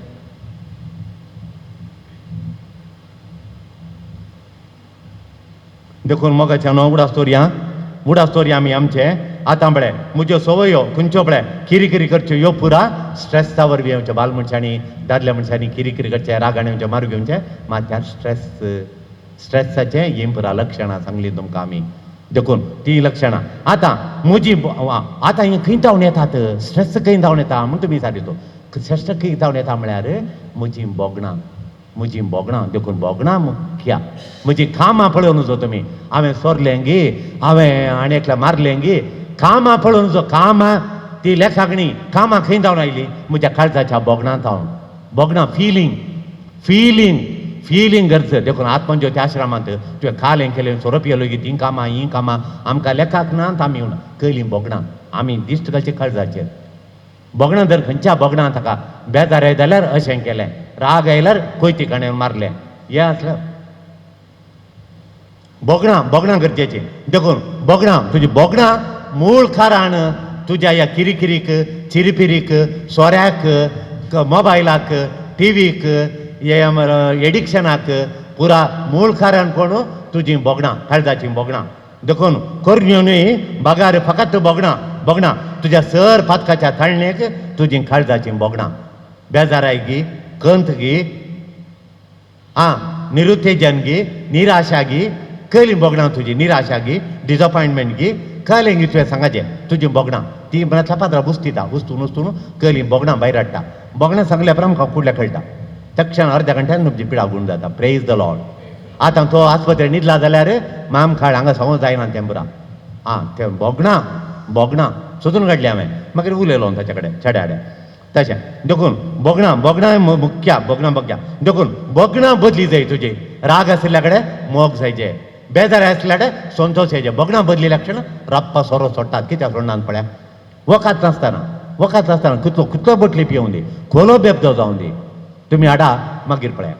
Speaker 4: देखून मोगाच्या न्हू उडास दवरया उडास दवरया आमी आमचे आतां पळय म्हज्यो संवयो खंयच्यो पळय किरी करच्यो ह्यो पुरा स्ट्रेसा वरवीं येवच्यो. बाल मनशांनी दादल्या मनशांनी किरी करचें रागान येवचें मारू घेवचें मात त्या स्ट्रेस स्ट्रेसाचें हीं पुरा लक्षणां सांगलीं तुमकां आमी. देखून ती लक्षणां आतां म्हजी आतां ही खंय धांवन येतात, स्ट्रेस खंय धांवन येता म्हूण तुमी विचारितो. स्ट्रेस खंय धांवन येता म्हळ्यार म्हजी भोगणां, म्हजी भोगणां. देखून भोगणां मुख्या. म्हजी कामां पळोवन जो तुमी, हांवें सोरलें गी, हांवें आनी एकल्या मारलें गी, कामां पळोवन जो कामां ती लेखागणी कामां खंय धांवन आयली? म्हज्या काळजाच्या भोगणां धांवन. भोगणां फिलींग, फिलींग, फिलींग गरज. देखून आत्मज्योती आश्रमांत तुवें खालें केलें, सोरो पियेलो की तीं कामां हीं कामां आमकां लेखाक ना, आमी कयलीं भोगणां. आमी दिश्ट घालची काळजाचेर. भोगणां जर खंयच्या भोगणां ताका बेजार आयलो जाल्यार अशें केलें, राग आयल्यार कोयती काणेन मारलें, हें आसलें भोगणां. भोगणां गरजेचीं. देखून भोगणां तुजी भोगणां मूळ कारण तुज्या ह्या किरिकिरीक, चिरिपिरीक, सोऱ्याक, मोबायलाक, टिवीक, हे एडिक्शनाक पुरा मूळ कारण कोण? तुजी भोगणां, काळजाचीं भोगणां. देखून करण्यो न्हय बगार फकत भोगणां, भोगणां तुज्या सर पातकाच्या ताळणेक तुजी काळजाचीं भोगणां. बेजाराय गी, कंत गी, आं निरुत्तेजन गी, निराशा गी, कयलीं भोगणां तुजी, निराशा गी, डिसअपॉयंटमेंट गी, कयलें गी तुवें सांगाचें तुजी भोगणां ती म्हळ्यार पात्रां उस्तिता, उस्तून उस्तून कयलीं भोगणां भायर हाडटा. भोगणां सांगल्या उपरांत आमकां कुडल्या कळटा, तक्षण अर्द्या घंट्यान तुमची पिडा गुण जाता. Praise the lord. आतां तो आस्पत्रे न्हिदला जाल्यार माम खाड हांगा सांगूंक जायना तें पुरा. आं तें भोगणां, भोगणां सोदून काडलें हांवें, मागीर उलयलो ताच्या कडेन चेड्या आड्या तशें. देखून भोगणां, भोगणां मुख्या, भोगणां मुख्या. देखून भोगणां बदली जाय तुजी. राग आशिल्ल्या कडेन मोग जायचे, बेजार आसल्या कडेन संतोश जायचे. भोगणां बदली लक्षण राप्पा सोरो सोडटात. कित्याक सोडनात पळया? वखद नासतना, वखद नासतना कितलो कितलो बोटली पिवूं दी, खोलो बेबदो जावं दी, तुमी हाडा मागीर पळया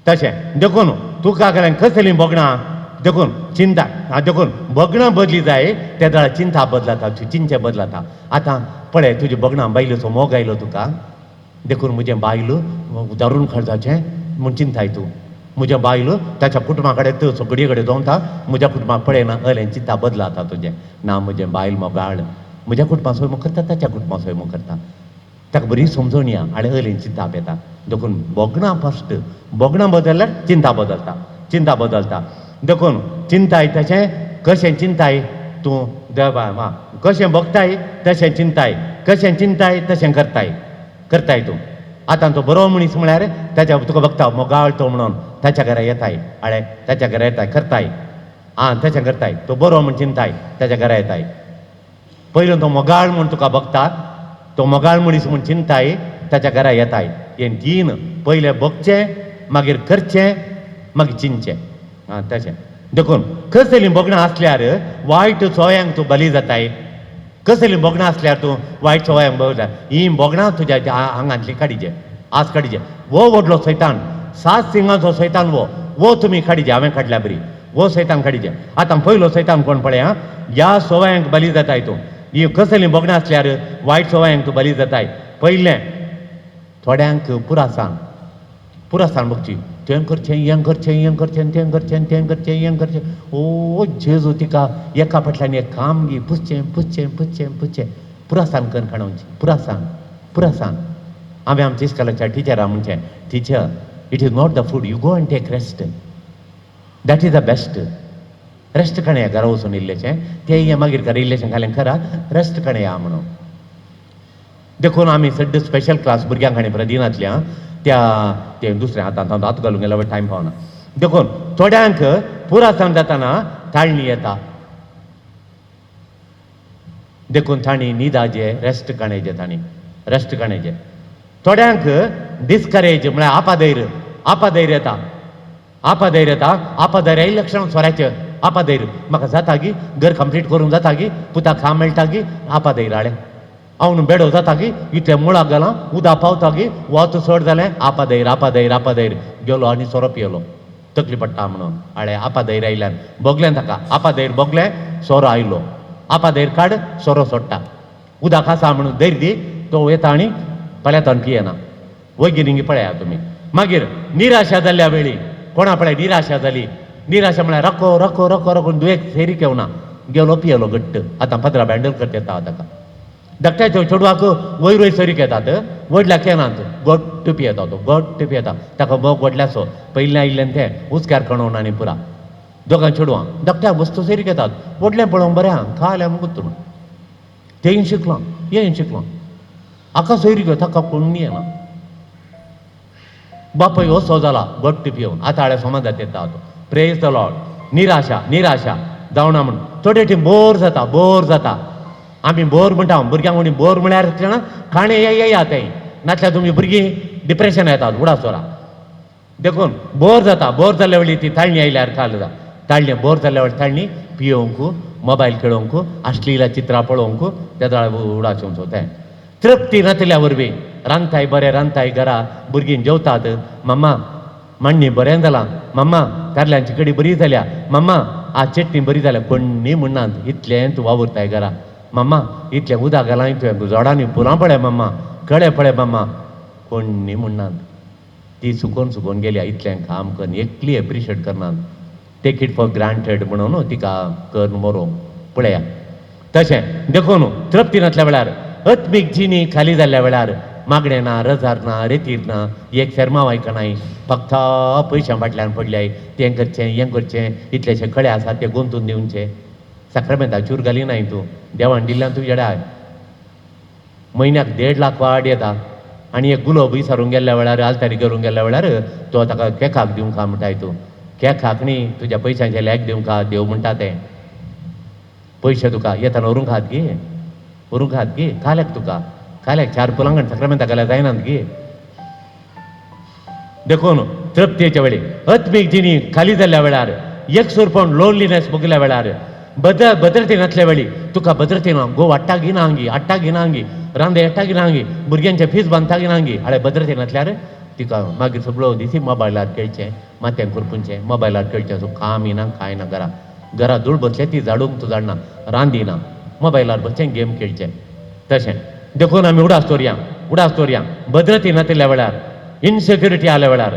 Speaker 4: तशें. देखून तुका गेल्यान कसलीं भोगणां? देखून चिंता, देखून भोगणां बदली जाय ते जाल्यार चिंता बदलता, चिंते बदलता. आतां पळय तुजी भोगणां, बायलेचो मोग आयलो तुका, देखून म्हजें बायल दारून खर्चाचें म्हूण चिंताय तूं. म्हजें बायल ताच्या कुटुंबा कडेन तो सगळे कडेन जमता, म्हज्या कुटुंबाक पळयना, अलें चिंता बदलता तुजें. ना म्हजें बायल मोगाळ, म्हज्या कुटुंबा सोय करता, ताच्या कुटुंबा सोय करता, ताका बरी समजून या आनी अलें चिंता येता. देखून भोगणां फस्ट, भोगणां बदलल्यार चिंता बदलता, चिंता बदलता. देखून चिंताय तशें कशें चिंताय तूं देवा कशें भोगताय तशें चिंताय, कशें चिंताय तशें करताय, करताय तूं. आतां तो बरो मनीस म्हळ्यार ताच्या तुका बघता मोगाळ तो म्हणून ताच्या घरा येताय, आळे ताच्या घरा येताय, करताय, आं तशें करताय. तो बरो म्हूण चिंताय, ताच्या घरा येताय. पयलो तो मोगाळ म्हूण तुका बघता, तो मोगाळ मनीस म्हूण चिंताय, ताच्या घरा येताय. हें तीन पयलें भोगचें, मागीर करचें, मागीर चिंतचें. आं तशें. देखून कसलीं भोगणां आसल्यार वायट सोयांक तूं बली जाताय. कसलीं भोगणां आसल्यार तूं वायट सवयांक बली जाता. हीं भोगणां तुज्या आंगांतलीं काडिचे, आज काडिचे. हो व्हडलो सैतान, सात सिंगांचो सैतान हो, हो तुमी काडिचे, हांवें काडल्या बरी, हो सैतान काडिचे. आतां पयलो सैतान कोण पळय, ह्या सवयांक बली जाताय तूं. ही कसलीं भोगणां आसल्यार वायट सवयांक तूं बली जाताय. पयलें थोड्यांक पुरासान, पुरासान बघची, तें करचें, हें करचें, हें करचें, तें करचें, तें करचें, हें करचें. ओ जेजू तिका एका फाटल्यान एक काम गी पुसचें पुसचें पुसचें पुसचें. पुरासान करून काडोवचें, पुरासान, पुरासान. हांवें आमच्या इस्कॉलाच्या टिचरा म्हणचें, teacher it is not the food, you go and take rest, that is the best. Rest काणया घरा वचून इल्लेशें तें हें मागीर करा, इल्लेशें घालें करा, रेस्ट काणया म्हणून. देखून आमी सद्या स्पेशल क्लास भुरग्यांक हाणी प्रदिनांतल्या त्या तें दुसऱ्या हातांत हात घालूंक गेल्यार टायम पावना. देखून थोड्यांक पुरासान जाताना ताळणी येता, देखून तांणी न्हिदाचे, रेस्ट काणयचे, तांणी रेस्ट काणयचे. थोड्यांक डिस्करेज म्हळ्यार आपाधैर्य, आपाधैर्य येता, आपाधैर्य येता. आपाधैर्य आयिल्ल्या लक्षण सोऱ्याचें आपाधैर्य. म्हाका जाता गी, घर कंप्लीट करूंक जाता गी, पुताक काम मेळटा गी, आपाधैर्य हाडलें. हांव बेडो जाता गी, इतलें मुळाक घालां, उदक पावता गी, वत चड जालें, आपाधैर्य, आपाधैर्य, आपाधैर्य. गेलो आनी सोरो पियेलो, तकली पडटा म्हणून. हाडे आपाधैर्य आयल्यान भोगलें ताका, आपाधैर्य भोगलें, सोरो आयलो. आपाधैर्य काड, सोरो सोडटा. उदक आसा म्हणून धैर्य दी, तो येता आनी पळयता पियेना. वगीर हिंगी पळया तुमी. मागीर निराशा जाल्ल्या वेळी कोणा पळय निराशा जाली, निराशा म्हळ्यार रको रको रको रको दुयेक फेरीक येवना, गेलो पियेलो घट्ट. आतां पदरा बँडल करता येता ताका. धाकट्याच्या चेडवाक वयर वयर सरीक येतात, व्हडल्याक येनात, घट्ट पियेता तो, घट्ट पियेता. ताका मोग व्हडल्याचो पयलें आयिल्लें तें हुस्क्यार कणोवन आनी पुरा. दोगां चेडवां धाकट्या वस्तू सैरी घेतात व्हडलें पळोवंक बरें आहा खाल्या मुगूत तेंय शिकलां हेंय शिकलां हाका सोयरी घेता ताका कोण येना. बापय असो जाला घट्ट पिवन आतां हाडे समाजात येता तो. Praise the Lord. निराशा निराशा जावना म्हण थोडे टी बोर जाता बोर जाता. आमी बोर म्हणटा भुरग्यांक कोणी बोर म्हळ्यार काणें येया तें नातल्यार तुमी भुरगीं डिप्रेशन येतात उडासोरा. देखून बोर जाता. बोर जाल्ल्या वेळी ती ताळणी आयल्यार काल जाता ताळणी बोर जाल्ल्या वेळी ताळणी पियोवंक मोबायल खेळोवंक अश्लील चित्रां पळोवंक तेदळा उडास तें. तृप्ती नातल्या वरवीं रांदताय बरें रांदताय घरा भुरगीं जेवतात मम्मा माण्णी बरें जालां मम्मा कारल्यांची कडी बरी जाल्या मम्मा आ चटणी बरी जाल्या कोण्णी म्हणनात इतलें तूं वावुरताय घरा मम्मा इतलें उदक घालां तुवें झाडांनी फुलां पळय मम्मा कळे पळय मम्मा कोण्णी म्हणनात. ती सुकोवन सुकोवन गेल्या इतलें काम करून एकली एप्रिशिएट करनात. टेक it for granted म्हणून तिका करून मरोवंक पळया. तशें देखून तृप्ती नासल्या वेळार आत्मीक जिणी खाली जाल्ल्या वेळार मागणें ना रजार ना रेतीर ना एक शेर्मांव आयकनाय फक्त पयशां फाटल्यान पडल्याय तें करचें हें करचें इतलेशे कळे आसात ते गुंतून दिवचे. साक्रामेंता चूर घालिनाय तूं देवान दिल्ल्यान तूं येडाय. म्हयन्याक 1.5 लाख वाड येता आनी एक गुलोब विसरून गेल्ल्या वेळार आलतारी करूंक गेल्ल्या वेळार तो ताका केकाक दिवंक म्हणटाय तूं केकाक न्ही तुज्या पयशांचे लॅक दिवंक देव म्हणटा तें. पयशे तुका येताना व्हरूंक आहात गे व्हरूंक आहात गे काल्याक तुका काल्याक 4 फुलांगण साक्रामेंता घाल्यार जायनात गे. देखून तृप्तेच्या वेळी आत्मीक जिणी खाली जाल्ल्या वेळार एकसूरपण लोनलीनेस भोगल्या वेळार भद्रते नासल्या वेळी तुका भद्रते ना गो वाडटा गिना आंगी हाडटा गिना आंगी रांदे येता गिना आंगी भुरग्यांचे फीज बांदता गिना आंगी हाडे भद्रते नासल्यार तिका मागीर सगळो दिसी मोबायलार खेळचें माथ्याक करपुंचें मोबायलार खेळचें सो काम येना कांय ना घरा घरा धूळ बसले ती झाडूंक तूं जाणना रांदिना मोबायलार बसचें गेम खेळचें. तशें देखून आमी उडास दवरया उडास दवरया. भद्रते नातिल्ल्या वेळार इनसेक्युरिटी आल्या वेळार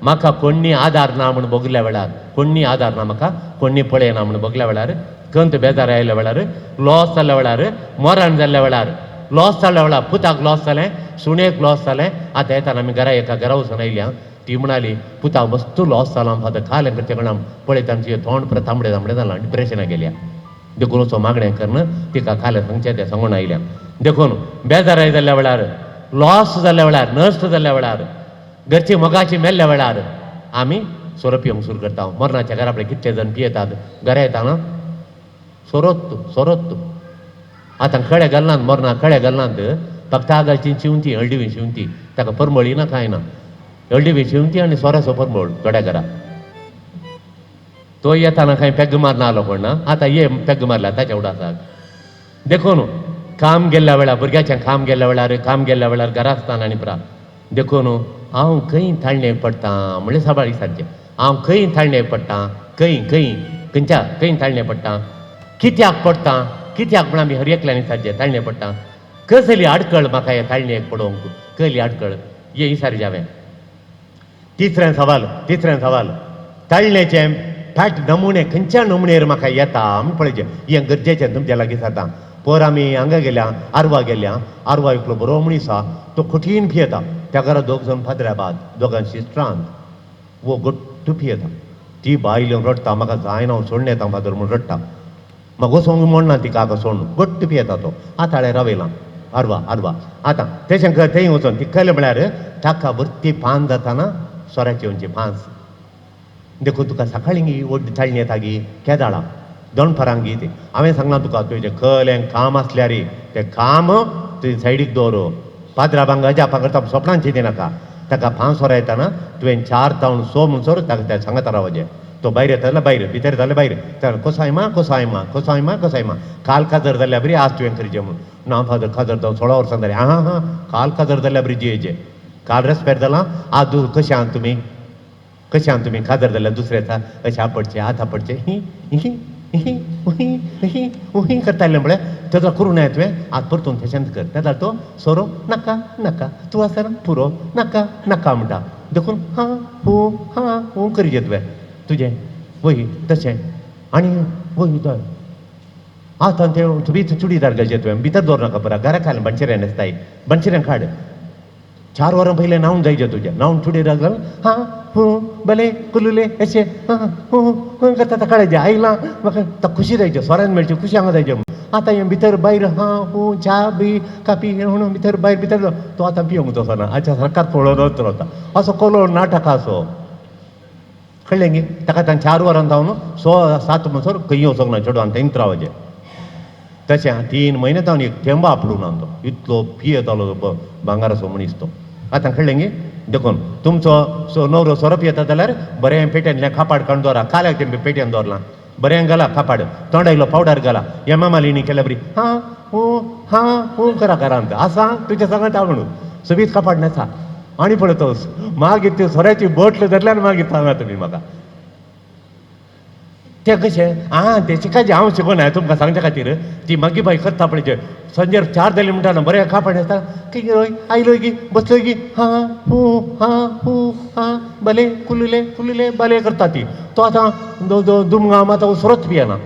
Speaker 4: म्हाका कोण्णी आदार ना म्हूण भोगल्या वेळार कोण्णी आदार ना म्हाका कोण्णी पळयना म्हूण भोगल्या वेळार कंत बेजार आयल्या वेळार लॉस जाल्ल्या वेळार मरण जाल्ल्या वेळार लॉस जाल्ल्या वेळार पुताक लॉस जालें सुणेक लॉस जालें. आतां येताना आमी घरा एका घरा वचून आयल्या ती म्हणाली पुताक मस्त लॉस जाला फादर खालें करचें कोणा पळयता तुजें तोंड परत तांबडें तांबडें जालां डिप्रेशनाक गेल्या. देखून वचो मागणें करून तिका खालें सांगचें तें सांगून आयल्या. देखून बेजाराय जाल्ल्या वेळार लॉस जाल्ल्या वेळार नश्ट जाल्ल्या वेळार घरची मोगाची मेल्ल्या वेळार आमी सोरो पिवंक सुरू करता. मरणाच्या घरा आपले कितले जण पियेतात घरा येताना सोरोत सोरोत आतां कळे घालनात मरणाक कळे घालनात फक्त आगाची शिंवती हळडिवी शिंवती ताका परमळी ना कांय ना हळडिवी शिंवती आनी सोऱ्याचो परमळ थोड्या घरा. तो येताना कांय पेग मारना आलो कोण ना आतां ये पेग मारल्या ताच्या उडासाक. देखून काम गेल्ल्या वेळार भुरग्याचें काम गेल्ल्या वेळार काम गेल्ल्या वेळार घरा आसतना आनी प्रा देखून हांव खंय ताळणे पडटा म्हणल्यार साबार विचारचें हांव खंय ताळणे पडटा खंय खंय खंयच्या खंय ताळणे पडटा कित्याक पडटा कित्याक म्हण आमी हर एकल्यान विचारचें ताळणे पडटा कसली आडकळ म्हाका हे ताळणेक पडोवंक कसली आडकळ हे विचारचें हांवें. तिसरें सवाल तिसरें सवाल ताळणेचें फाट नमुने खंयच्या नमुनेर म्हाका येता आमी पळयचें हें गरजेचें तुमच्या लागीं जाता. पोर आमी हांगा गेल्या आरवा गेल्या आरवा एकलो बरो मनीस आहा तो कठीण पियेता त्या घरा दोग जाण फादऱ्या बाद दोगां सिस्टरांत वो गट्ट पियेता. ती बायल येवन रडटा म्हाका जायना हांव सोडून येता फादर म्हूण रडटा. म्हाका वचोंक म्हणना तिका हाका सोडून गट्ट पियेता तो आताळे रावयला आरवा आरवा. आतां तेशें कर थंय वचोन ती कळ्ळें म्हळ्यार ताका भरती पान जाताना सोऱ्याची येवची पांच. देखून तुका सकाळीं व्हडली ताळणी येता गी केदाळा दनपरां गी ती हांवें सांगलां तुका तुजें कळ्ळें काम आसल्यार तें काम तुवें सायडीक दवर पाद्रा बांग अजापा करता सोपणां चिंती नाका. ताका पांच वरां येताना तुवें 4 जावन 6 म्हणसर ताका तें सांगता रावचें. तो भायर येता भायर भितर जाल्यार भायर तर कोसायमा कोसायमा कोसायमा कोसायमा काल काजर जाल्यार बरी आज तुवें करचें म्हूण ना फादर काजर जावन 16 वर्सां जालीं आं हां काल काजर जाल्यार बरी जियेचें काल रेस्पेर जालां आज कशें आहा तुमी कशें आहा तुमी काजर जाल्यार दुसरे दिसा अशें आपडचें हात आपडचें ही ही ही उही ही उही करतालें म्हळ्यार तेजो करूं नये तुवें आज परतून तशेंच कर तेन्ना तो सोरो नाका नाका तूं आसा पुरो नाका नाका म्हणटा. देखून हां हूं हां हूं करचें तुवें तुजें वय तशें आनी वय जाय आतां तें तुमी चुडीदार घालचें तुवें भितर दवर नाका बरा घरा खालें बनशिऱ्यान आसताय बनशिऱ्यान काड 4 वरां पयलें न्हांवन जायचें तुजें न्हांवन चुडीदार घाल हां हूं भले कुलुले अशें हूं हूं करता ताका कळायचें आयलां म्हाका ताका खुशी जायची सोऱ्यान मेळची खुशी हांगा जायचें. आतां हें भितर भायर हां हूं च्या बी कापी म्हणून भितर भायर भितर तो आतां पिवंक तसो ना आतां सरकार पळोवनच रावता असो कोलो नाटक असो कळ्ळें गी. ताका आतां 4 वरां जावन 6 7 म्हणसर खंय वचोंक ना चेडवान थंयच रावचें. तशें 3 म्हयने जावन एक थेंबो आपडूं ना तो इतलो पियेतालो भांगराचो मनीस तो. आतां कळ्ळें गी. देखून तुमचो सो नवरो सोरो पियेता जाल्यार बरें पेट्यांतल्यान कापाड काडून दवरा, काल्याक तें पेट्यान दवरलां बरें घाला कापाड, तोंडा इल्लो पावडर घाला, हेमामालिनी केल्या बरी हां हूं हां हूं करा घरांत आसा तुज्या सांगात हांव म्हणून सोबीत कापाड न्हेसा आनी पळयतो मागीर त्यो सोऱ्याची बोटल धरल्यार मागीर सांगा तुमी म्हाका तें कशें. आं तें शिकायचें हांव शिकोना तुमकां सांगच्या खातीर ती मागीर बाय करता पळय संजेर 4 जाली म्हणटा ना बरें कापाड न्हेसता कितें आयलो गी बसलो गी हां हूं हां हूं हां भले कुलुले कुलुले भले करता ती. तो आतां दुमगाम आतां सोरोच पियेना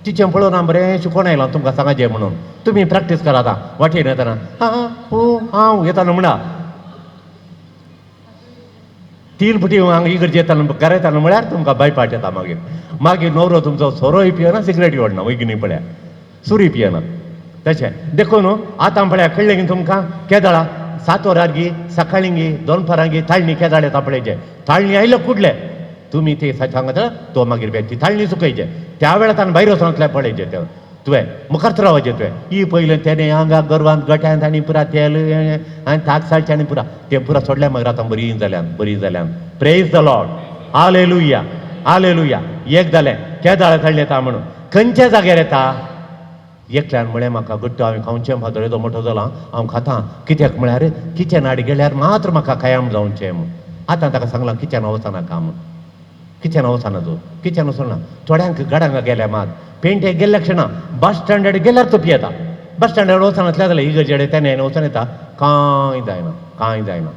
Speaker 4: तिचें पळोवन हांव बरें शिकोवन आयलां तुमकां सांगाचें म्हणून. तुमी प्रॅक्टीस करा आतां वाटेर येतना हां हूं हांव येताना म्हणा 3 फुटी हांगा इगर्जे येताना घरा येताना म्हळ्यार तुमकां बायपाट येता. मागीर मागीर नवरो तुमचो सोरोय पियेना सिगरेट ओडना वयगिनी पळया सुरी पियेना तशें. देखून आतां पळया कळ्ळें गी तुमकां केदळा 7 वरार गी सकाळीं गी दोनपारां गी ताळणी केदाळ येता पळयचें ताळणी आयले कुडले तुमी ते सांगता तो मागीर ती ताळणी सुकयचे त्या वेळार ताणें भायर वचोंतल्यान पळयचें ते तुवें मुखार रावचें तुवें ही पयलें तेणें हांगा गोरवांत गोट्यांत आनी पुरा तेल आनी ताक साळचें आनी पुरा तें पुरा सोडल्या मागीर आतां बरी जाल्यान बरी जाल्यान. Praise the Lord, hallelujah hallelujah. एक जालें केदाळ ताळणी येता म्हणून खंयच्या जाग्यार येता. एकल्यान म्हळें म्हाका गट्टू हांवें खावचें फादर येदो मोठो जाला हांव खातां कित्याक म्हळ्यार किचनाड गेल्यार मात्र म्हाका कायाम जावचें म्हूण. आतां ताका सांगलां किचना वचनाका म्हूण, किचना वचना तूं किचन वचना. थोड्यांक गडांगा गेल्या मात पेंटेक गेल्ल्या क्षणा बस स्टँडर्ड गेल्यार तो पियेता, बस स्टँडर्ड वचनातल्या जाल्यार इगर्जेडे तेन्ना वचून येता कांय जायना कांय जायना.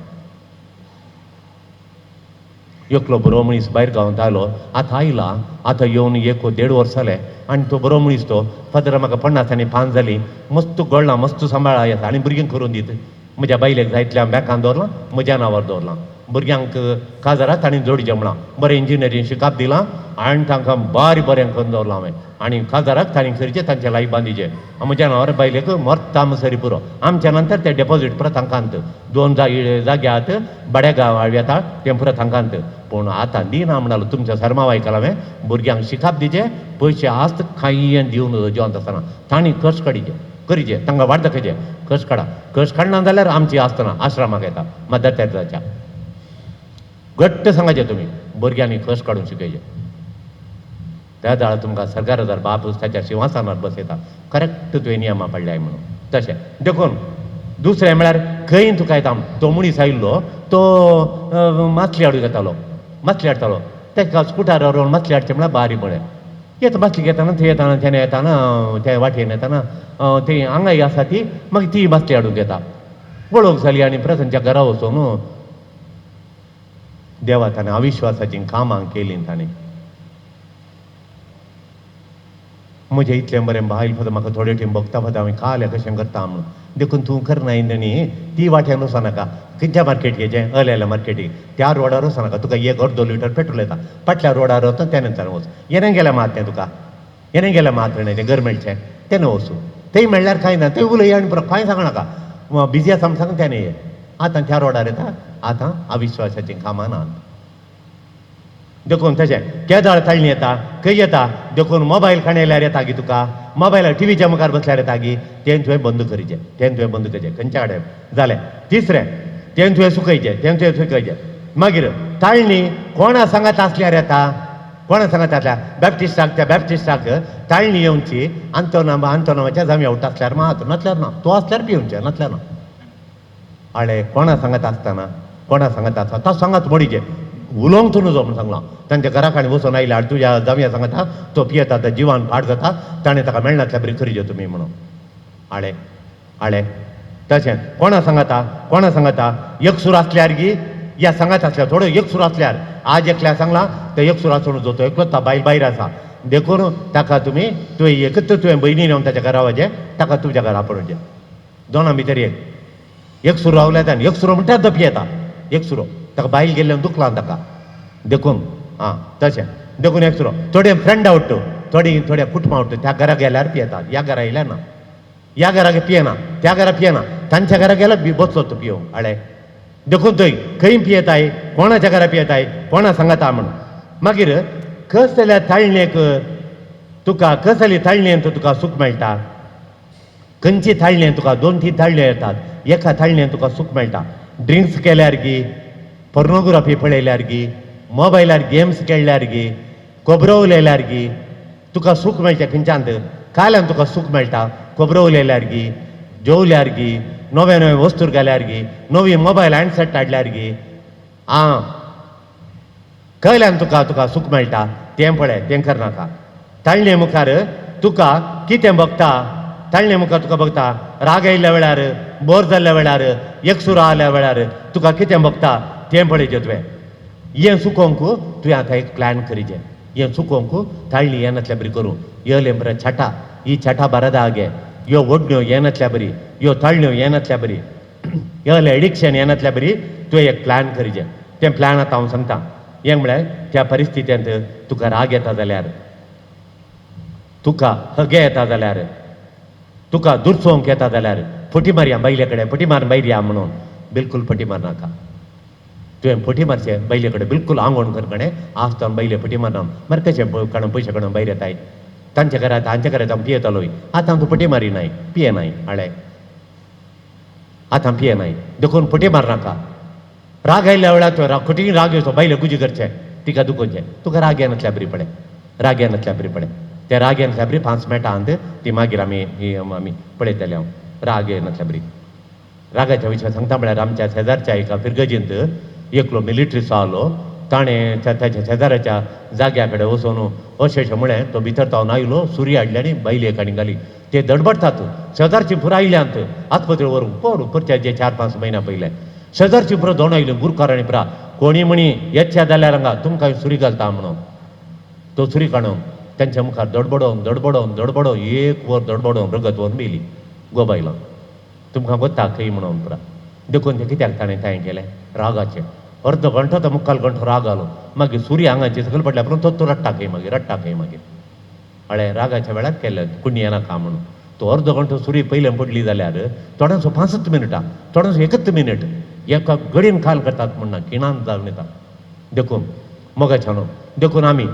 Speaker 4: एकलो बरो मनीस भायर गांवांत आयलो आतां आयला आतां येवन 1 1.5 वर्स जालें आनी तो बरो मनीस तो फादर म्हाका 50 आनी 5 जालीं मस्त गोळ्ळां मस्त सांबाळा येता आनी भुरगीं करून दीत म्हज्या बायलेक जायतल्या बँकान दवरलां म्हज्या नांवार दवरलां भुरग्यांक काजारात तांणी जोडचें म्हळां बरें इंजिनियरींग शिकाप दिलां आनी तांकां बारी बरें करून दवरलां हांवें आनी काजाराक तांणी करचें तांचें लायफ बांदिचें म्हज्या नांवार बायलेक मरता सरी पुरो. आमच्या नंतर तें डेपोजीट परत तांकां 2 जाग्यात बड्या गांव येता तें परत तांकां. पूण आतां दिना म्हणालो तुमच्या सर्माव आयकलां हांवें भुरग्यांक शिकाप दिचें पयशे आस्त कांय दिवन जेवण आसतना तांणी कश्ट काडिचे करीचे तांकां वाट दाखयचें कश्ट काडा कश्ट काडना जाल्यार आमची आसतना आश्रमाक येता मदर तेरेजाच्या घट्ट सांगाचें तुमी भुरग्यांनी कश्ट काडून शिकयचें. त्या वेळार तुमकां सरकार जर बाप ताच्या शिंवासनार बसयता करेक्ट तुवें नियमां पडल्याय म्हणून. तशें देखून दुसरें म्हळ्यार खंय तुका येता तो मनीस आयिल्लो तो मासली हाडूंक येतालो मासली हाडटालो ताका स्कुटरार रावन मासली हाडचें म्हळ्यार बारी बरें येता मासली घेताना थंय येताना तेणें येताना ते वाटेन येताना थंय हांगाय आसा ती मागीर ती मासली हाडूंक येता. वळख जाली आनी प्रथमच्या घरा वचून देवा ताणें अविश्वासाचीं कामां केलीं ताणें. म्हजें इतलें बरें बायल फक्त म्हाका थोडे टीम भोगता फक्त हांवें काल कशें करता म्हणून देखून तूं करनाय न्ही ती वाट्यान वचनाका खंयच्या मार्केटीचें अलेल्या मार्केटीक त्या रोडार वचनाका तुका 1 अर्दो लिटर पेट्रोल येता फाटल्या रोडार वता त्या नंतर वच येणें गेल्या मात तें तुका येणें गेल्या मात तें घर मेळचें तेन्ना वचूं थंय मेळ्ळ्यार कांय ना थंय उलय आनी पुरो कांय सांगनाका बिजी आसा म्हण सांग तेणें ये आतां त्या रोडार येता आतां अविश्वासाचीं कामां नात. देखून तशें केदाळ ताळणी येता खंय येता देखून मोबायल खाण येयल्यार येता गी तुका मोबायलार टिवीच्या मुखार बसल्यार येता गी तें तुवें बंद करचें तें तुवें बंद करचें खंयच्या कडेन जालें. तिसरें तें तुवें सुकयचें तें तुवें सुकयचें. मागीर ताळणी कोणा सांगात आसल्यार येता कोणा सांगात आसल्यार बॅप्टिस्टाक त्या बॅप्टिस्टाक ताळणी येवची आंतोनाच्या जाम्या उठ आसल्यार मात नासल्यार ना तो आसल्यार पिवचें नासल्यार ना. आळे कोणा सांगत आसतना कोणा सांगत आसता तो सांगात मोडीचें उलोवंक तूं नजो म्हूण सांगलां तांच्या घरा कडेन वचून आयल्या आनी तुज्या जावया सांगता तो पियेता तो जिवान पाड जाता ताणें ताका मेळनासल्या बरी करीचे तुमी म्हणून. आळे आळे तशें कोणा सांगता कोणा सांगता एकसूर आसल्यार गी या सांगात आसल्यार थोडो एकसूर आसल्यार आज एकल्या सांगलां तो एकसूर आसून जो तो एकलोच बायल भायर आसा देखून ताका तुमी तुवें एकच तुवें भयणी येवन ताच्या घरा वचें ताका तुज्या घरा पडोवचें दोनां भितर एक एकसुरो रावल्या आनी एकसुरो म्हणटा दपी येता एकसुरो ताका बायल गेल्ल्यान दुखलां ताका देखून आं तशें देखून एकसुरो थोडे फ्रेंड आवडटा, थोडी थोड्या कुटुंबां आवडटा, त्या घरा गेल्यार पियेतात, ह्या घरा येयल्यार ना, ह्या घराक पियेना, त्या घरा पियेना, तांच्या घरा गेल्यार बसलो तो पियोंक. हळ्ळे देखून थंय खंय पियेताय, कोणाच्या घरा पियेताय, कोणा सांगता म्हणून. मागीर कसल्या ताळणेक तुका, कसली ताळणेन तुका सूख मेळटा, खंयची थाळणेन तुका, 2-3 थाळण्यो येतात, एका थाळणेन तुका सूख मेळटा. ड्रिंक्स केल्यार गी, पोर्नोग्राफी पळयल्यार गी, मोबायलार गेम्स खेळ्ळ्यार गी, खबरो उलयल्यार गी, तुका सूख मेळटा खंयच्यान, काल्यान तुका सूख मेळटा. खबरो उलयल्यार गी, जेवल्यार गी, नवे नवे वस्तूर घाल्यार गी, नवी मोबायल हँडसेट हाडल्यार गी, आं कयल्यान तुका तुका सूख मेळटा तें पळय, तें करनाका. ताळणे मुखार तुका कितें भोगता, ताळणे मुखार तुका भोगता, राग आयिल्ल्या वेळार, बोर जाल्ल्या वेळार, एकसुरो आयल्या वेळार तुका कितें भोगता तें पळयचें तुवें. हें चुकोवंक तुवें आतां एक प्लॅन करीचें, हें चुकोवंक ताळणी येनातल्या बरी करूं, येयलें बरें छाटा, ही छाटा बरादा गे, ह्यो ओडण्यो येनातल्या बरी, ह्यो ताळण्यो येनातल्या बरी, येयलें एडिक्शन येनातल्या बरी तुवें एक प्लॅन करीचें. तें प्लॅन आतां हांव सांगता. हें म्हळ्यार त्या परिस्थितींत तुका राग येता जाल्यार, तुका हगे येता जाल्यार, तुका दुरसोवंक येता जाल्यार, फटी मारया बायले कडेन, फटी मार भायर या म्हणून, बिलकूल फटी मारनाका. तुवें फटी मारचें बायले कडेन, बिलकूल आंगवण कर कडेन आसतना बायले फटी मारना, मागीर कशें काडून पयशे काडून भायर येताय, तांच्या घरांत तांच्या घरांत हांव पियेतालोय, आतां तूं फटी मारिनाय, पियेनाय, हाळे आतां पियेनाय, देखून फटी मारनाका. राग आयिल्ल्या वेळार तुवें राग कठीण राग येवचो, बायले गुजी करचें, तिका दुखोवचें, तुका राग येनातल्या बरी पळय, राग येनातल्या बरी पळय, त्या राग येनातल्या बरी 5 मिनटां ती मागीर आमी आमी पळयतले. हांव राग येनातल्या बरी रागाच्या विशयान सांगता म्हळ्यार आमच्या शेजारच्या एका फिरगजींत एकलो मिलिट्रीचो आलो, ताणें ताच्या शेजाराच्या जाग्या कडेन वचून अशें अशें म्हळें, तो भितर तावन आयलो, सुरी हाडली आनी बायलेक आनी घाली. ते दडबडटात, शेजारची पुराय आयल्यांत आस्पत्रे व्हरूंक, कोण करचे 4-5 म्हयन्या पयलें शेजारची पुरो दोन आयली गुरकार आनी पुरा कोणी म्हणी येच्या जाल्यार हांगा तुमकां सुरी घालता म्हणून, तो सुरी काडून तेंच्या मुखार दडबडोवन दडबडोवन दडबडोवन 1 वर दडबडोवन रगत व्हरून मेली गो बायलां. तुमकां गोत्ता खंय म्हणून पुरा. देखून तें कित्याक ताणें तें केलें, रागाचें. अर्द घंटो तो मुखाल घंटो राग आलो, मागीर सुरी हांगाची सकयल पडल्या पूण तो रडटा खंय मागीर, रडटा खंय मागीर. हळें रागाच्या वेळार केलें कोणी येनाका म्हणून, तो अर्द घंटो सुरी पयलें पडली जाल्यार थोड्यांचो 5 मिनटां, थोड्यांचो 1 मिनट, एका घडयेन खाल करतात म्हणना खिणान जावन येता. देखून मोगाच्या न्हू, देखून आमी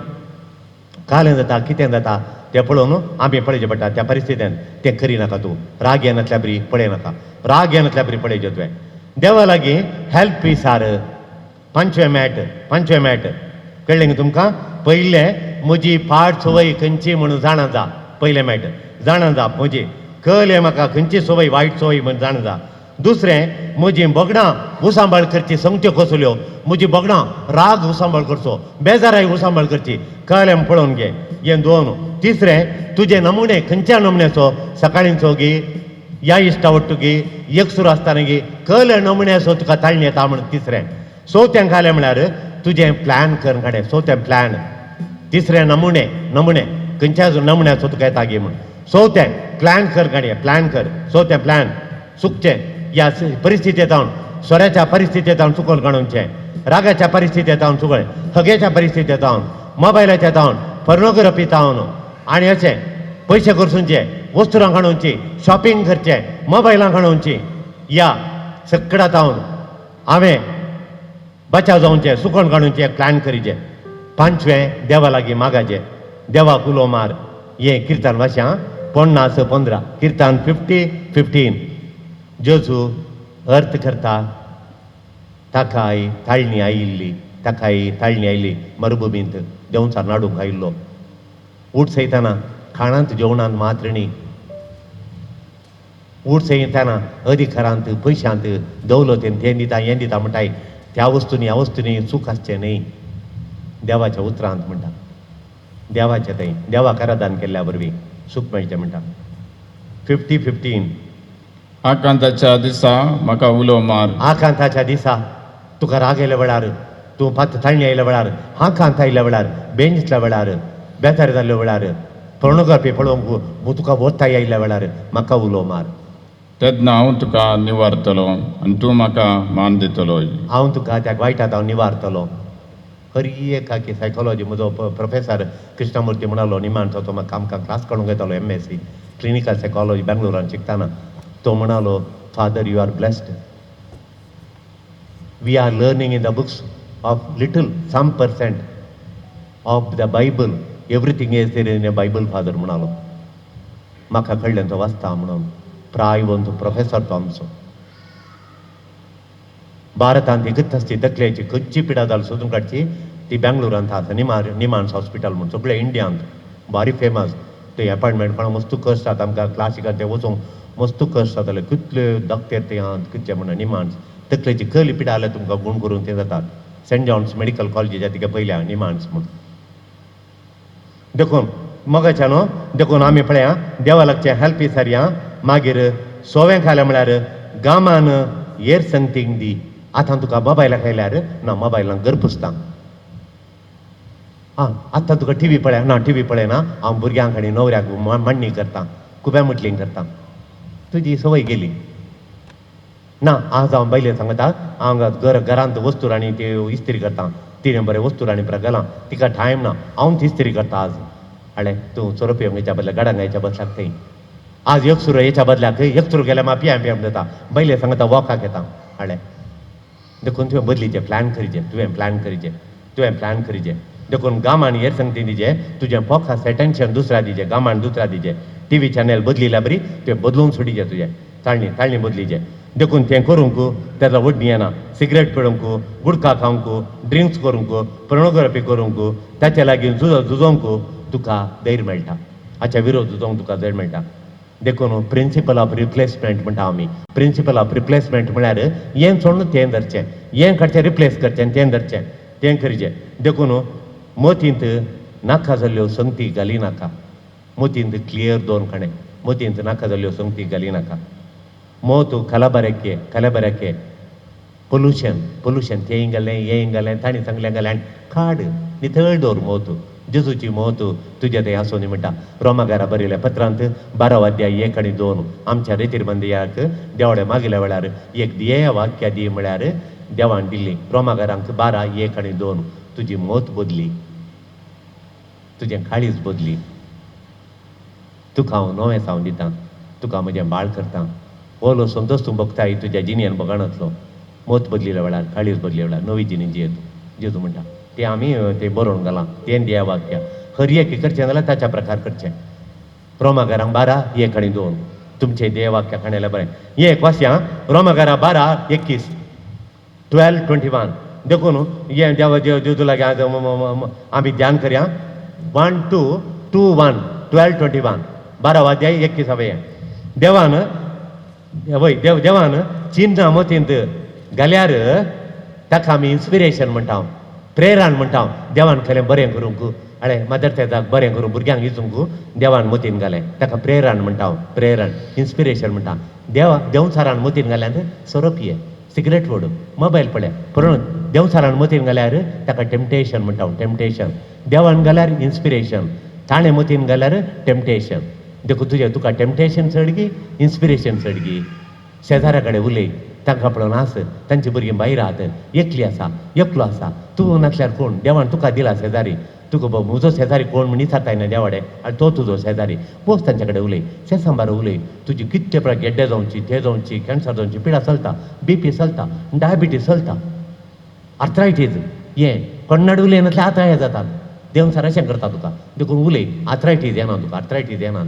Speaker 4: कालें जाता कितें जाता तें पळोवन आमी पळयचें पडटा त्या परिस्थितीन, तें करिनाका तूं, राग येनातल्या बरी पळयनाका, राग येनातल्या बरी पळयचें तुवें. देवा लागीं हेल्प विचार. 5वें मॅट, 5वें मॅट कळ्ळें न्ही तुमकां? पयलें म्हजी पाड संवय खंयची म्हणून जाणा जा, पयलें मॅट जाणा जा म्हजी, कळ्ळें म्हाका खंयची संवय वायट संवय म्हूण जाणा जा. दुसरें म्हजी भोगणां उसांबाळ करची, संगत्यो कसल्यो म्हजी भोगणां, राग उसांबाळ करचो, बेजाराय उसांबाळ करची, कळ्ळें पळोवन घे, हें 2. तिसरें तुजे नमुने खंयच्या नमुन्याचो, सकाळींचो गी, ह्या इश्टा वट्टू गी, एकसूर आसतना गी, कळ्ळें नमुन्याचो तुका ताळणी येता म्हणून तिसरें. चवथें घालें म्हळ्यार तुजें प्लॅन कर काडे, चवथें प्लॅन, तिसरें नमुने, नमुने खंयच्या नमुन्याचो तुका येता गी म्हूण, चवथें प्लॅन कर काडये, प्लॅन कर, चवथें प्लॅन चुकचें ह्या परिस्थितींत जावन, सोऱ्याच्या परिस्थितींत जावन चुकोवन काडूनचें, रागाच्या परिस्थितींत जावन चुकलें, हगेच्या परिस्थितींत जावन, मोबायलाच्या जावन, पोर्नोग्राफी जावन, आनी अशें पयशे खर्चुनचे, वस्तुरां काडूनची, शॉपिंग करचें, मोबायलां काडूनची, ह्या सगळ्या जावन हांवें बचाव जावचें, सुकोवन काडूनचें एक प्लॅन करीचें. 5वें देवा लागीं मागाचें, देवाक उलो मार. हें किर्तन वाश्यां 50:15, किर्तन 50:15. जेजू अर्थ करता ताकाय ताळणी आयिल्ली, ताकाय ताळणी आयिल्ली मरुभुमींत देंवचार नाडूंक आयिल्लो. ऊठ सयतना खाणांत जेवणांत मात्र न्ही, ऊठ सयतना अधिकारांत पयशांत दौलतीन तें दिता हें दिता म्हणटाय, त्या वस्तूंनी ह्या वस्तूंनी सूख आसचें न्ही. देवाच्या उतरांत म्हणटा, देवाचें थंय देवाक आराधन केल्ल्या वरवीं सूख मेळचें म्हणटा. 50:15.
Speaker 2: आकांताच्या दिसा म्हाका उलो मार,
Speaker 4: आकांताच्या दिसा तुका राग आयल्या वेळार, तूं पात ताळणी आयल्या वेळार, आकांत आयल्या वेळार, बेंजल्या वेळार, बेजार जाल्ल्या वेळार, पोर्नोग्राफी पळोवंक तुका वोताय आयिल्ल्या वेळार म्हाका उलो मार,
Speaker 2: तेन्ना हांव तुका निवारतलो आनी तूं म्हाका मान दितलो.
Speaker 4: हांव तुका त्या वायटांत हांव निवारतलो. हर एकाकी सायकोलॉजी म्हजो प्रोफेसर कृष्णमूर्ती म्हणालो निमाणचो तो म्हाका आमकां क्लास काडूंक येतालो MSc clinical psychology बेंगलोरान शिकतना. तो म्हणालो father you are blessed, we are learning in the books of little some percent of the Bible, everything is there in a Bible father म्हणालो. म्हाका कळ्ळें तो वाचता म्हणून प्रायवंत प्रोफेसर तो आमचो. भारतांत एकच आसची तकलेची खंयची पिडा जाली सोदून काडची ती बेंगलोरांत आसा निमान्स हॉस्पिटल म्हूण सगळे इंडियांत बारी फेमस. ते एपॉयंटमेंट कोणा मस्तू कश्ट जाता आमकां क्लासिकान ते वचूंक मस्तू कश्ट जाताले कितले डॉक्टर ते कितले म्हणून निमान्स तकलेची कली पिडा जाल्यार तुमकां गूण करून ते जातात. सेंट जॉन्स मेडिकल कॉलेजीच्या तिका पयल्या निमान्स म्हूण. देखून मोगाच्या न्हू देखून आमी पळया देवा लागचें हेल्प विचारया. मागीर सोवें खालें म्हळ्यार गामान एर संगतींग दी. आतां तुका मोबायला खायल्यार ना मोबायलान घर पुसता. आं आतां तुका टिवी पळय ना टिवी पळयना हांव भुरग्यांक आनी न्हवऱ्याक मांडणी करता खुब्या मुटलींग करता. तुजी संवय गेली ना. आज हांव बायले सांगता हांव घर घरांत वस्तूर आनी त्यो इस्त्री करता. तिणें बरें वस्तूर आनी घालां तिका टायम ना हांव इस्त्री करता आज. हाडलें तूं सोरो पिवंक हेच्या बदल्याक गाडांक हेच्या बदल्याक थंय आज एक सुरो हेच्या बदल्याक एक सुरो गेल्यार म्हाका पियां पियां जाता. बायले सांगता वॉकाक येता. हाडलें देखून तुवें बदलीचें प्लॅन करीचें तुवें प्लॅन करीचें तुवें प्लॅन करीचें. देखून गामान हेर सांगती दिजे तुजें फोकस एटेन्शन दुसऱ्या दिजे गामान दुसऱ्या दिजे. टिवी चॅनल बदलिल्या बरी तुवें बदलून सोडीचें तुजें ताळणी ताळणी बदलीचें. देखून तें करूंक तेका वडणी येना. सिगरेट पिवंक गुडखा खावंक ड्रिंक्स करूंक पोर्नोग्राफी करूंक ताचे लागीं झुजोवंक तुका धैर्य मेळटा. हाच्या विरोध झुजोवंक तुका धैर्य मेळटा. देखून प्रिंसिपल ऑफ रिप्लेसमेंट म्हणटा आमी. प्रिंसिपल ऑफ रिप्लेसमेंट म्हळ्यार हें सोडून तें धरचें हें काडचें रिप्लेस करचें आनी तें धरचें तें करचें. देखून मोतींत नाका जाल्ल्यो संगती घाली नाका. मोतींत क्लियर दोन खाणें मोतींत नाका जाल्ल्यो संगती घाली नाका. मोत कलाबरेके कलाबरेके पोल्युशन पोल्युशन तें घालें हें घालें तांणी सांगलें घालें आनी काड नितळ दवर मोत. जेजूची मोत तुज्या थंय आसूं न्ही म्हणटा. रोमागारा बरयल्या पत्रांत 12 अध्याय 1 आनी 2 आमच्या रेतीर मंदिराक देवळे मागिल्ल्या वेळार एक दिये वाक्य दी म्हळ्यार देवान दिल्ली. रोमागारांक 12 1 आनी 2 तुजी मोत बदली तुजें काळीज बदली. तुका हांव नवें सावन दितां तुका म्हजें बाळ करता. ओलो संतोश तूं भोगताय तुज्या जिणेन भोगानातलो. मोत बदलिल्या वेळार काळीज बदलिल्या वेळार नवी जिणी जियेत जेजू म्हणटा. तें आमी तें बरोवन घालां तें दिया वाक्य हर एक करचें जाल्यार ताच्या प्रकार करचें. रोमागारांक 12 1 आनी 2 तुमचें देवाक्य खाणेलें बरें. हें एक वाचया रोमागारा 12 21 12 21. देखून हें देवा जेजू लागीं आज आमी ध्यान करया. 1 2 2 1 12 21 12 अध्याय 21 हें देवान वय देव देवान चिन्ह मतींत घाल्यार ताका आमी इन्स्पिरेशन म्हणटा प्रेरण म्हणटा. देवान केलें बरें करूंक अळे मदर तेजाक बरें करूं भुरग्यांक इचूंक देवान मतीन घालें ताका प्रेरण म्हणटा प्रेरण इन्स्पिरेशन म्हणटा. देवा देंवचारान मतीन घाल्यार सोरो पिये सिगरेट ओडू मोबायल पळय पूण देंवचारान मतीन घाल्यार ताका टेम्पटेशन म्हणटा टेम्पटेशन. देवान घाल्यार इन्स्पिरेशन ताणें मतीन घाल्यार टेम्पटेशन. देखून तुजें तुका टेम्पटेशन चड गी इन्स्पिरेशन चड गी. शेजाऱ्या कडेन उलय तांकां पळोवन आस तांची भुरगीं भायर आहात एकली आसा एकलो आसा तूं नासल्यार कोण देवान तुका दिला शेजारी तुका म्हजो शेजारी कोण म्हण विचारताय ना देवाडे आनी तो तुजो शेजारी बोस तांचे कडेन उलय शेजांबार उलय. तुजी कितले प्रकार गेड्डे जावची ते जावची कॅन्सर जावची पिडा चलता बीपी चलता डायबिटीज चलता आर्थरायटीज हें कन्नड उलयनासल्यार आतां हें जातात देव सर अशें करता तुका. देखून उलय आर्थरायटीज येना तुका आर्थरायटीज येना.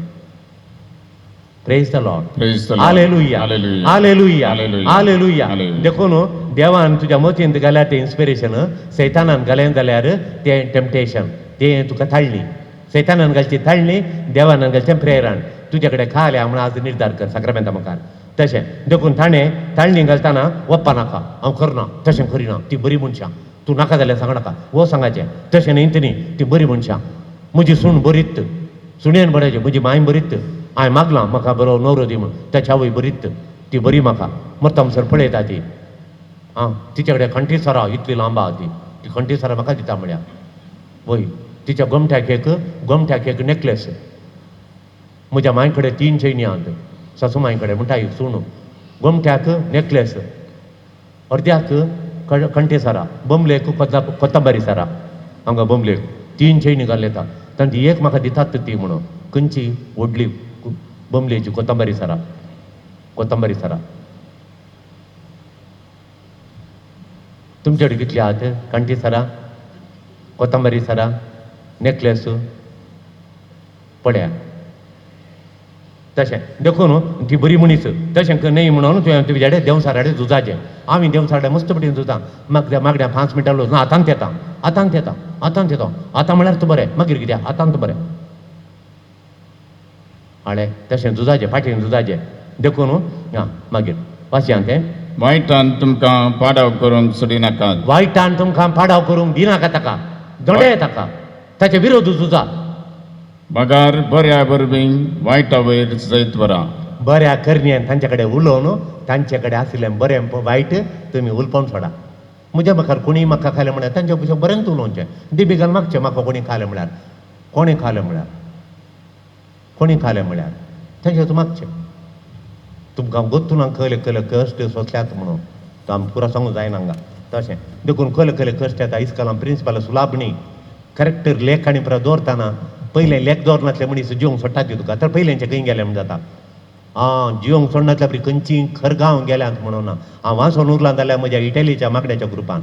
Speaker 4: Praise the Lord.
Speaker 2: Praise the Lord.
Speaker 4: Hallelujah.
Speaker 2: Hallelujah.
Speaker 4: Hallelujah.
Speaker 2: Hallelujah.
Speaker 4: Hallelujah.
Speaker 2: Hallelujah.
Speaker 4: देखून देवान तुज्या मतींत घाल्यार तें इन्स्पिरेशन सैतानान घालें जाल्यार तें टेम्पटेशन तें तुका थाळणी सैतानान घालची थाळणी देवान घालचें प्रेरण. तुज्या कडेन खाल्या म्हणून आज निर्धार कर साक्रामेंता मुखार. तशें देखून ताणें ताळणी घालतना वप्पा नाका हांव करना तशें करिना ती बरी मनशां तूं नाका जाल्यार सांग नाका वो सांगाचें तशें न्ही न्ही ती बरी मनशां म्हजी सून बरीत सुणेन बरें म्हजी मांय बरीत हांवें मागलां म्हाका बरो न्हवरो दी म्हूण ताची आवय बरीत ती बरी म्हाका मरता म्हणसर पळयता ती. आं तिच्या कडेन खंटी सरा इतली लांब आहा ती ती खंटी सरा म्हाका दिता म्हळ्यार वय तिच्या गोमट्याक एक नेकलेस. म्हज्या मांय कडेन 3 चेनी आहात सासू मांय कडेन म्हणटा एक सून गोमट्याक नेकलेस अर्द्याक कंठे सारा बोमलेक कोत्तंबारी सारा हांगा बोमलेक 3 चेयनी घाल येता तांची एक म्हाका दितात ती म्हणून खंयची व्हडली बोमलेची कोत्तंबारी सारा कोत्तंबारी सारा तुमचे कडेन कितली आहात कंठी सारा कोत्तंबारी सारा नेकलेस पळया तशें देखून ती बरी मनीस तशें न्हय म्हणून तुवें तुजे कडेन देंवचारा झुजाचें आमी देंवचारा मस्त पटीन झुजा मागड्या मागड्या 5 मिनटां ना आतांत येता आतांत येता आतांत येता आतां म्हळ्यार तूं बरें मागीर कित्याक आतांत बरें हाडे तशें झुजाचें फाटीन झुजाचें देखून आं मागीर वाचयां तें
Speaker 2: वायटान तुमकां पाडाव करूंक सोडिनाकात
Speaker 4: वायटान तुमकां पाडाव करूंक दिनाका ताका दोंडे ताका ताचे विरोध झुजा
Speaker 2: बगार बऱ्या वरवीं वायटा वयर जैत वरा
Speaker 4: बऱ्या करण्यान तांचे कडेन उलोवन तांचे कडेन आशिल्लें बरें वायट तुमी उलोवन सोडा म्हज्या मुखार कोणीय म्हाका खालें म्हळ्यार तांच्या भशेन बरेंच उलोवचें दिबिगान मागचें म्हाका कोणी खालें म्हळ्यार कोणें खालें म्हळ्यार कोणी खालें म्हळ्यार तांचे तूं मागचें तुमकां गोत्तून कले कले कश्ट सोंसल्यात म्हणून तो आमी पुरा सांगूंक जायना हांगा तशें देखून कले कले कश्ट येता इस्कॉलान प्रिंसिपाल सुलाभ न्ही करेक्ट लेख आनी पुरा दवरतना पयलें लेख दवरनासले मनीस जिवंक सोडटा ती तुका तर पयलेंचें खंय गेलें म्हण जाता आं जिवंक सोडनासल्या परी खंयची खरगांव गेल्यांत म्हणून ना हांव वाचोन उरलां जाल्यार म्हज्या इटलीच्या मागण्याच्या ग्रुपान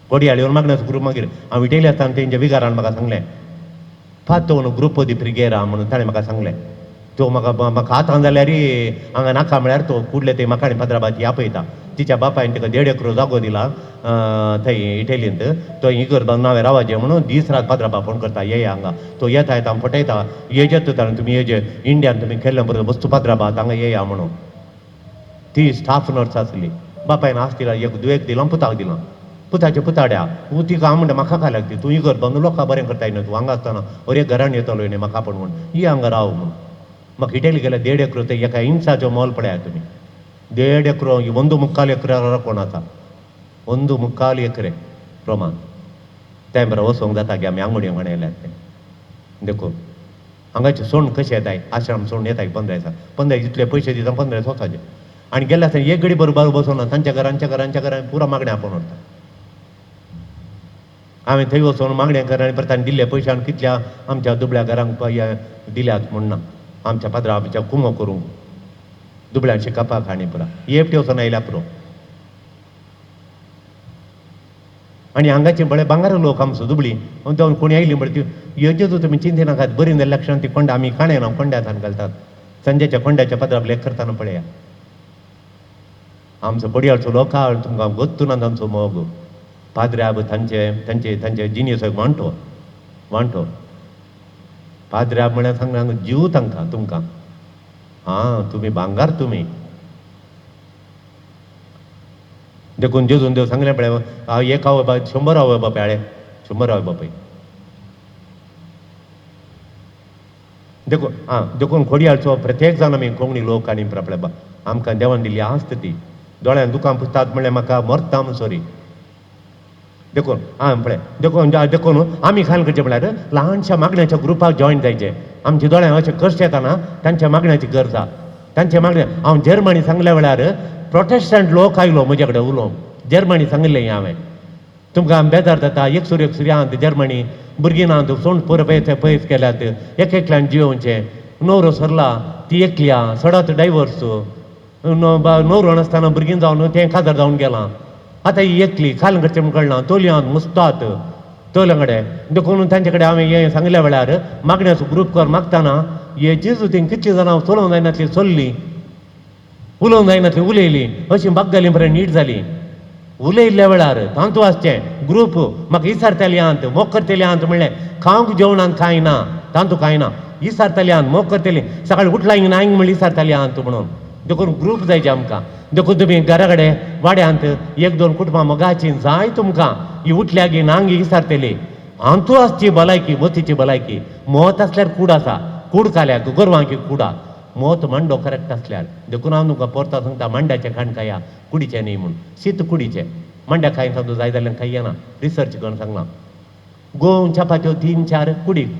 Speaker 4: कोडयाळ येवन मागण्याचो ग्रूप मागीर हांव इटली आसतना तेंच्या विगारान म्हाका सांगलें फातो ग्रुप दी प्रिगेरा म्हणून ताणें म्हाका सांगलें तो म्हाका म्हाका आतां जाल्यार हांगा नाका म्हळ्यार तो कुडले थंय म्हाका आनी पाद्राबाची आपयता तिच्या बापायन तिका 1.5 एकरो जागो दिला थंय इटलींत तो इगर्ज नांवें रावाचें म्हणून दीस रात पाद्राबा फोन करता येया हांगा तो येता येता फटयता येजेत ताणें तुमी येजे इंडियान तुमी केल्ले बरोबर वस्तू पाद्राबा हांगा येया म्हणून ती स्टाफ नर्स आसली बापायन आस दिला एक दुयेक दिलां पुताक दिलां पुताचे पुताड्या तिका हांव म्हणटा म्हाका खाल्याक ती तूं इगर्ज बांदून लोकां बरें करताय न्हय तूं हांगा आसतना अरे घरान येतलो न्हय म्हाका पण म्हूण ये हांगा राव म्हणून म्हाका इटली गेल्यार 1.5 एकरो ते एका इंचाचो मोल पळया तुमी 1.5 एकरो 1.75 एकरा कोण आसा 1.75 एकरे प्रमाण तें बरें वचोंक जाता की आमी आंगोडी म्हणयल्यात तें देखून हांगाचे सोण कशें येताय आश्रम सोण येताय 15 दिसा 15 जितले पयशे दिता 15 दीस वचाचे आनी गेल्ले आसतना एक घडी बरोबर बसोना तांच्या घरांच्या घरांच्या घरान पुरा मागणें आपोवन व्हरता हांवें थंय वचोन मागणें कर आनी परत दिल्ले पयशे आनी कितल्या आमच्या दुबळ्या घरांक दिल्यात म्हूण ना आमच्या पाद्रा आमच्या कुमो करूंक दुबळ्यांक शिकपाक आनी पुरा एकटे वचोन आयल्या पुरो आनी हांगाचे बळे भांगर लोक आमचो दुबळी जावन कोणी आयली म्हळ्यार ती येजेचो तुमी चिंतिनाकात बरी जाल्यार लक्षांत ती कोंडा आमी काणें ना कोंड्यात घालतात संजयच्या कोंड्याच्या पत्राक लेख करतना पळया आमचो बडयाळचो लोकाळ तुमकां गोत्तू ना तांचो मोग पाद्र्याब तांचे तांचे तांचे जिनियस वांटो वांटो पाद्र्याब म्हळ्यार सांगना जीव तांकां तुमकां आं तुमी भांगार तुमी देखून जेजून देव सांगलें पळय एक आवय बाप 100 आवय बाप आळे 100 आवय बापय देखून आं देखून खोडयाळचो प्रत्येक जाण आमी कोंकणी लोक आनी आपल्या आमकां देवान दिल्ली आस्त ती दोळ्यान दुकां पुसतात म्हणल्यार म्हाका मरता म्हूण सॉरी देखून आं पळय देखून देखून आमी खाल करचें म्हळ्यार ल्हानशा मागण्याच्या ग्रुपाक जॉयन जायचें आमच्या दोळ्यांक अशें कश्ट येताना तांच्या मागण्याची गरज आहा तांच्या मागण्या हांव जर्मनी सांगल्या वेळार प्रोटेस्टंट लोक आयलो म्हजे कडेन उलोवंक जर्मनी सांगिल्लें हांवें तुमकां बेजार जाता एकसुरी एकसुरी आहात जर्मनी भुरगीं ना सोंड पोर पयस पयस केल्यात एक एकल्यान जियोवचें नवरो सरला ती एकली आहा सडत डायवर्स नवरो नासतना भुरगीं जावन तें काजार जावन गेलां आतां ही एकली खाल करचें म्हूण कळना तोलयांत मुसतात तोलयां कडेन देखून तांचे कडेन हांवें हें सांगल्या वेळार मागण्याचो ग्रूप कर मागतना हे जेजू तें कितलीं जाणां चलोवंक जायनासली चल्लीं उलोवंक जायनासली उलयलीं अशीं बागगाली पर्यंत नीट जाली उलयल्ल्या वेळार तांतू आसचें ग्रूप म्हाका इसारताली आंत मोग करतली आंत म्हणलें खावंक जेवणांत कांय ना तांतू कांय ना इसारताली आंत मोग करतली सकाळी उठला नायंग म्हणली इसारताली आंत म्हणून देखून ग्रूप जायचे आमकां देखून तुमी घरा कडेन वाड्यांत 1-2 कुटुंबां मोगाचीं जाय तुमकां ही उठल्या गी नांगी इसारतली आंतू आसची भलायकी मोतीची भलायकी मोत आसल्यार कूड आसा कूड खाल्याक गोरवांकी कुडा मोत मांडो करेक्ट आसल्यार देखून हांव तुमकां परता सांगता मांड्याचें खाण खाया कुडीचें न्ही म्हूण शीत कुडीचें मांड्या खायन सांगता जाय जाल्यार खाय येना रिसर्च करून सांगलां गोंव चपात्यो 3-4 कुडीक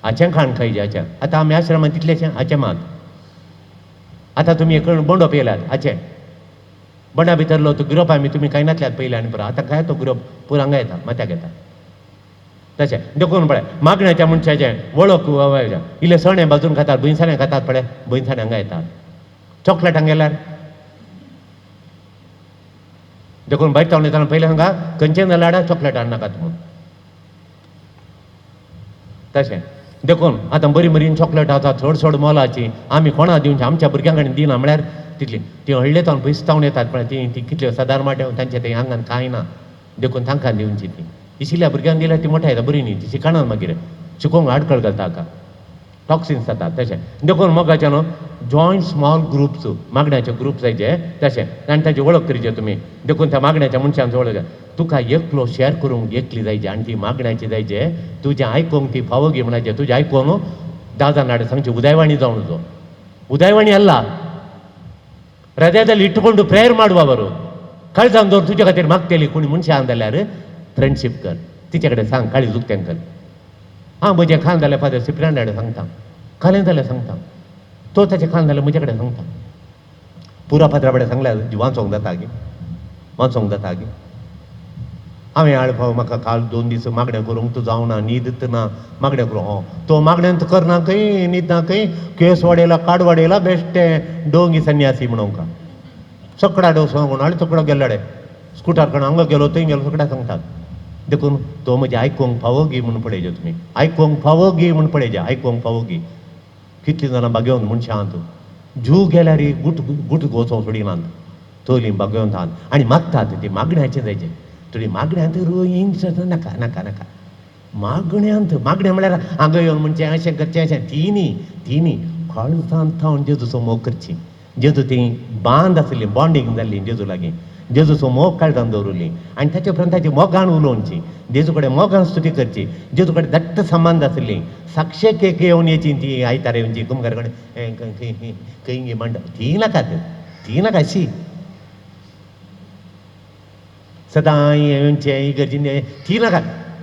Speaker 4: हाचें खाण खायचें हाचें आतां आमी आश्रमांत तितलेशें हाचें मात आतां तुमी एक बोंडो पळयल्यात हाचे बंडा भितरलो तो ग्रोप आमी तुमी कांय नातल्यात पयले आनी पुरो. आतां काय तो ग्रोप पुरो हांगा येता माथ्याक येता. तशें देखून पळय मागण्याच्या मनशाचें वळख इल्लें सणें भाजून खातात, भुंयसाणें खातात पळय, भुंयसाणें हांगा येतात, चॉकलेट हांगा गेल्यार. देखून भायर तावन येतना पयलें हांगा खंयचें जाल्यार चॉकलेट हाडनाकात म्हूण. तशें देखून आतां बरीं बरीं चॉकलेट आसा चड चड मोलाची, आमी कोणा दिवची आमच्या भुरग्यां कडेन दिना म्हळ्यार तितली ती हळ्ळे तावन पयस तावन येतात पळय, ती ती कितल्यो सादारण माटे तांचे ते आंगान कांय ना, देखून तांकां दिवची ती. इशिल्ल्या भुरग्यांक दिल्यार ती मोठ्या येता बरी न्ही, ती शिकना मागीर शिकोवंक आडखळ घालता हाका, टॉक्सिन्स जाता. तशें देखून मोगाचें न्हू जॉयन स्मॉल ग्रुप्स, मागण्याचे ग्रूप जायचे तशें आनी तांची वळख करची तुमी. देखून त्या मागण्याच्या मनशांचो वळख तुका एकलो शेअर करूंक एकली जायची आनी ती मागण्याची जायचे, तुजें आयकूंक ती फावोगी म्हणायचे, तुजें आयकून 10 जाणां सांगची ಉದಯವಾಣಿ जावन ಉದಯವಾಣಿ ಅಲ್ಲ, ಹೃದಯದಲ್ಲಿ ಇಟ್ಟುಕೊಂಡು ಪ್ರೇಯರ್ ಮಾಡುವವರು ಕಳ್ದಂದವ್ರು तुजे खातीर मागतली कोणी मनशां जाल्यार फ्रेंडशीप कर, तिचे कडेन सांग काळी दुखतें कर. हांव म्हजें खान जाल्यार फादर सिप्रियान कडेन सांगता, खालें जाल्यार सांगता, तो ताचें खान जाल्यार म्हजे कडेन सांगता. पुरा फादरा कडेन सांगल्यार वाचोंक जाता गी, वाचोंक जाता गी. हांवें हाड फाव म्हाका काल 2 दीस मागणें करूंक तूं जावना, न्हीद ना, मागणें करूं. हो तो मागण्यांत करना खंय, न्हीद ना खंय, केस वाडयला, काड वाडयला, बेश्टें डोंगी संन्यासी म्हणूंक सगळ्या डोस सांगून आनी सगळो गेल्ले स्कुटर कण हांगा गेलो थंय गेलो सगळ्या सांगतात. देखून तो म्हजें आयकूंक फावोगी म्हूण पळयजे तुमी, आयकूंक फावोगी म्हूण पळयजे, आयकूंक फावोगी. कितलीं जाणां बागेवन मनशां जीव गेल्यार गुट गुट गोचोंक सोडिनात, तोली बागेवन आहात आनी मागतात ती मागण्याचें जायचें. थोडी मागण्यांत रोयीन नाका नाका नाका मागण्यांत, मागणें म्हळ्यार हांगा येवन म्हणचें अशें करचें अशें ती न्ही, ती न्ही. काळजांत थावन जेजूचो मोग करची, जेजू ती बांद आसली, बॉन्डींग जाल्ली जेजू लागीं, जेजूचो मोग काळजान दवरली आनी ताचे उपरांत ताची मोगान उलोवची, जेजू कडेन मोगान स्तुती करची, जेजू कडेन दट्ट संबंद आसली. साक्षेक एक येवन येची ती आयतार येवची कुमकार कडेन खंय म्हणटा ती नाकात, ती नाका शी सदां येवचें इगर्जीन ती नाका.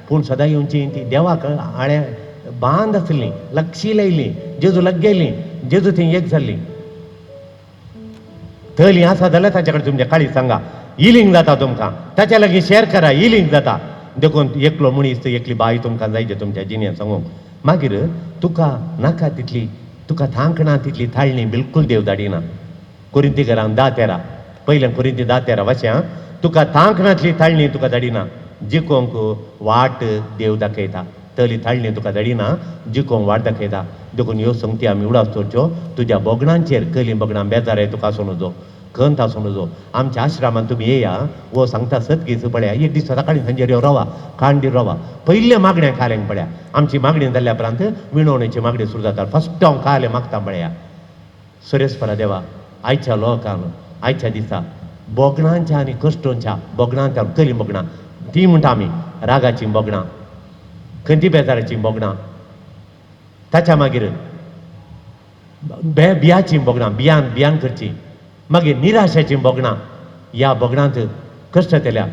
Speaker 4: पूण सदां येवची ती देवाक आळे बांद आसली, लक्षी लायली, जेजू लागेली, जेजू थंय एक जाल्ली. थंय आसा जाल्यार ताचे कडेन तुमचें काळीज सांगा, हिलींग जाता तुमकां, ताच्या लागीं शेअर करा, हिलींग जाता. देखून एकलो मनीस एकली बाय तुमकां जायचे तुमच्या जिणेंत सांगूंक. मागीर तुका नाका तितली, तुका थांक ना तितली थाळणी बिलकूल देव धाडिना. कोरिंती घरान 10:13, पयलें कोरिंती 10:13 वाचें. तुका तांक नातली थाळणी तुका धाडिना, जिकोंक वाट देव दाखयता. तली थाळणी तुका धाडिना, जिकोंक वाट दाखयता. देखून ह्यो संगती आमी उडास दवरच्यो. तुज्या भोगणांचेर कली भोगणां बेजाराय तुका आसूं नजो, खंत आसूं नजो. आमच्या आश्रमांत तुमी येया, वो सांगता सतगीस पळया, एक दीस सकाळी सांजेर यो रवा कांडी रवा पयलें मागणें खालें पळया. आमची मागणी जाल्ल्या उपरांत विणवणेची मागणी सुरू जाता. फर्स्ट हांव खालें मागता पळया, सुरेशपरा देवा आयच्या लोकान आयच्या दिसा भोगणांच्या आनी कश्टोंच्या भोगणांच्या कली भोगणां ती म्हणटा आमी रागाचीं भोगणां, खंती बेजाराचीं भोगणां, ताच्या मागीर बियाचीं भोगणां, बियान बियान करचीं, मागीर निराशेचीं भोगणां, ह्या भोगणांत कश्ट दिल्या,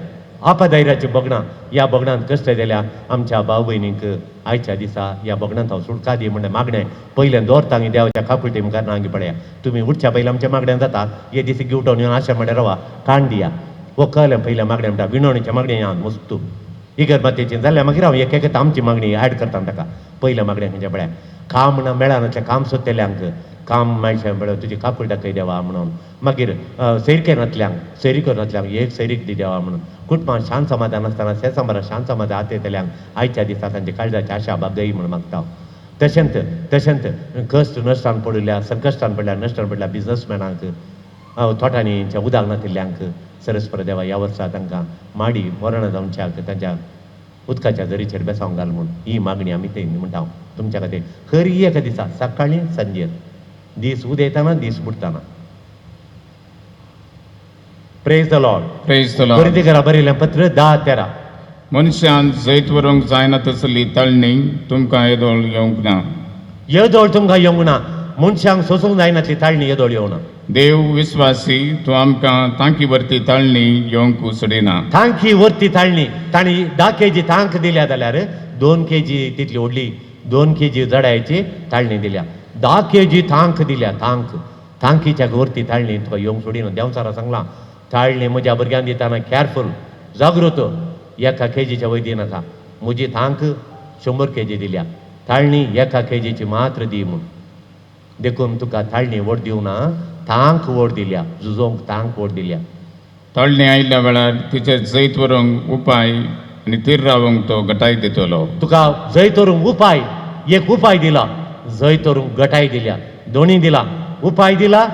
Speaker 4: आपधैर्याचीं भोगणां, ह्या भोगणांत कश्ट दिल्या आमच्या भाव भयणींक आयच्या दिसा ह्या भोगणांत हांव सुटका दी म्हणलें मागणें पयलें दवरता आनी देवाच्या काकुळटी मुखार नांगी पळया. तुमी उठच्या पयलीं आमचें मागणें जाता, हे दीस गिवटोन येवन आशा म्हणल्यार रवा काण दिया वो कळलें पयलें मागणें म्हणटा विणवणीचें मागणें या मस्तू इगर्मातेचें जाल्यार मागीर हांव एक एक आमची मागणी एड करता ताका. पयलें मागणें खंयचें पळया, काम ना मेळना काम सोदतल्यांक काम मेळचें पळय तुजी काकूळ दाखय देवा म्हणून. मागीर सैरके नातल्यांक सैरीक नातल्यांक एक सैरीक दी देवा म्हणून. कुटुंबान शांत समाधान आसतना सेसंबरा शांत समाधान आत येतल्यांक आयच्या दिसा तांच्या काळजाची आशा बागय म्हणून मागता. तशेंच तशेंच कश्ट नश्टान पडिल्ल्या, संकश्टान पडल्या, नश्टान पडल्या बिजनसमॅनांक, थोटांनी उदक नातिल्ल्यांक सरस्पर देवा ह्या वर्सा तांकां माडी मरण जावच्याक तांच्या उदकाच्या झरीचेर बेसावंक घाल म्हूण ही मागणी आमी ते म्हणटा हांव तुमच्या खातीर. हर एका दिसा सकाळीं सांजेर, दीस उदयतना दीस बुडटना. Praise the Lord.
Speaker 2: Praise the Lord.
Speaker 4: कोरिंथीकरां बरयलें पत्र 10:13.
Speaker 2: मनशान जैत व्हरूंक जायना तसली ताळणी तुमकां येदोळ येवंक ना.
Speaker 4: येदोळ तुमकां येवंक ना, मनशांक सोसूंक जायनातली ताळणी येदोळ येवना.
Speaker 2: देव विस्वासी, तूं आमकां तांकी वरती ताळणी येवंक सोडिना.
Speaker 4: तांकी वरती ताळणी, तांणी 10 केजी तांक दिल्या जाल्यार 2 केजी तितली व्हडली, 2 केजी जडायची ताळणी दिल्या. 10 केजी तांक दिल्या, तांक तांकीच्या वरती ताळणी तुका येवंक सोडिना. देंवचारा सांगलां ताळणी म्हज्या भुरग्यांक दिताना केअरफूल, जागृत, एका केजीच्या वयर दिनाका. म्हजी तांक 100 केजी दिल्या, ताळणी 1 केजीची मात्र दी म्हूण. देखून तुका ताळणी व्हड दिवना, तांक व्हड दिल्या, झुजोंक तांक व्हड दिल्या.
Speaker 2: तळणी आयिल्ल्या वेळार तिचे जैत व्हरूंक उपाय आनी तीर रावंक तो गटाय दितलो.
Speaker 4: तुका जैत व्हरूंक उपाय, एक उपाय दिला, जैत व्हरूंक गटाय दिल्या, दोनी दिला, उपाय दिला,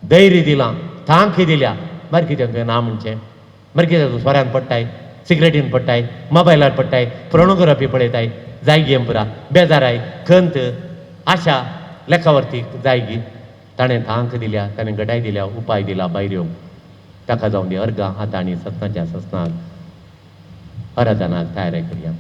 Speaker 4: धैर्य दिला, तांक दिल्या. मागीर कितें तुवें ना म्हणचें? मागीर कितें तूं सोऱ्यान पडटाय, सिगरेटीन पडटाय, मोबायलार पडटाय, पोर्नोग्राफी पळयताय, जाय गे पुरा बेजाराय, खंत, आशा लेखावरती जाय गी. ताणें तांक दिल्या, ताणें गटाय दिल्या, उपाय दिला भायर येवंक. ताका जावन दी अर्गां आतां आनी सत्नाच्या सत्नाक आराधनाक तयार करया.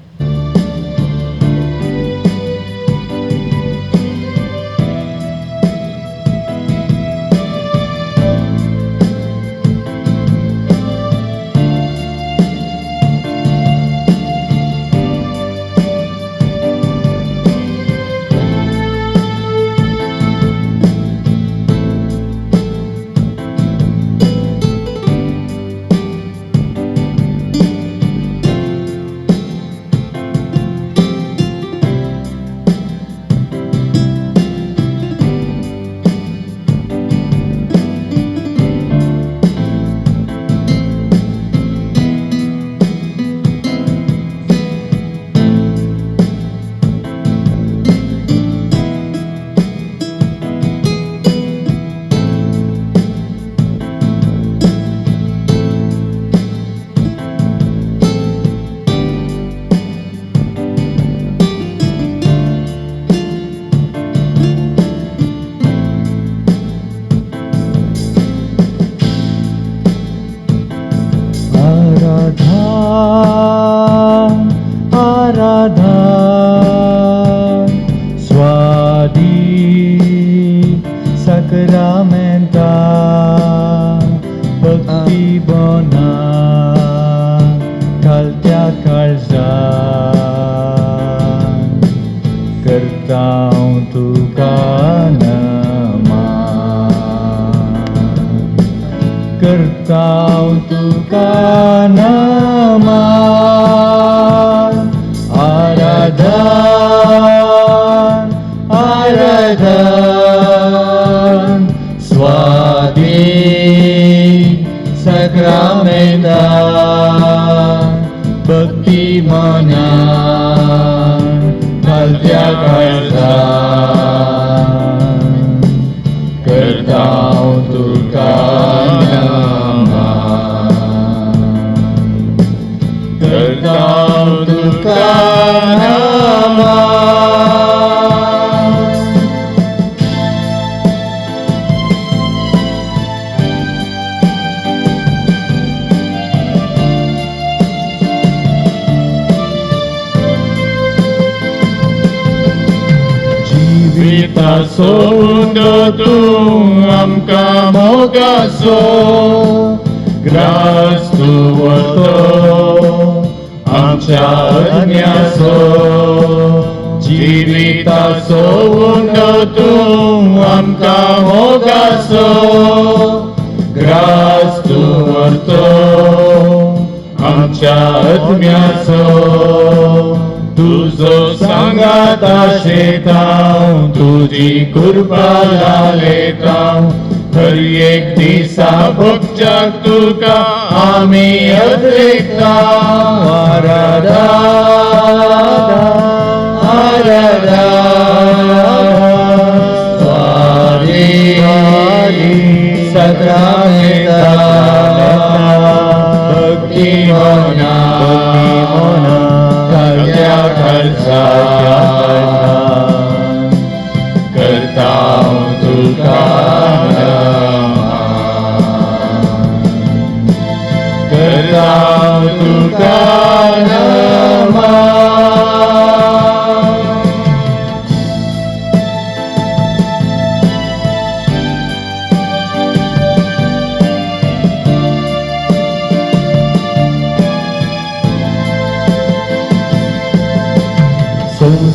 Speaker 2: करता तुका नमन.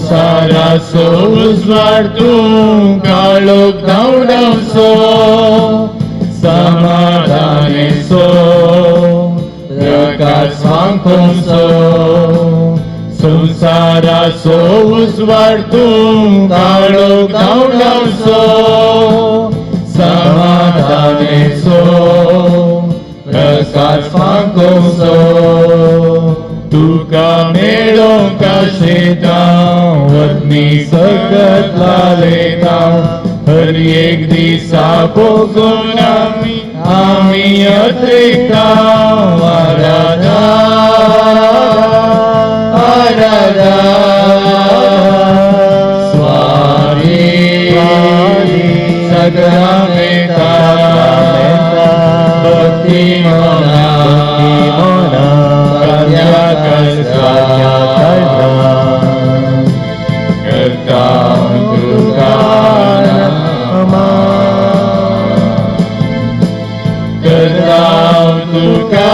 Speaker 2: संवसाराचो उजवाड तूं काळोख धांवडावचो समाधानेचो प्रकाश फांकोवचो संवसाराचो उजवाड तूं काळोख धांवडावचो समाधानेचो प्रकाश फांकोवचो तुका मेळोवंक आशेता वतनी सगत लालेता हर एक दिसा भोगून आमी आमी अत्रेकता आराधा आराधा स्वामी सगळा भक्ती मना करता तुका करता तुका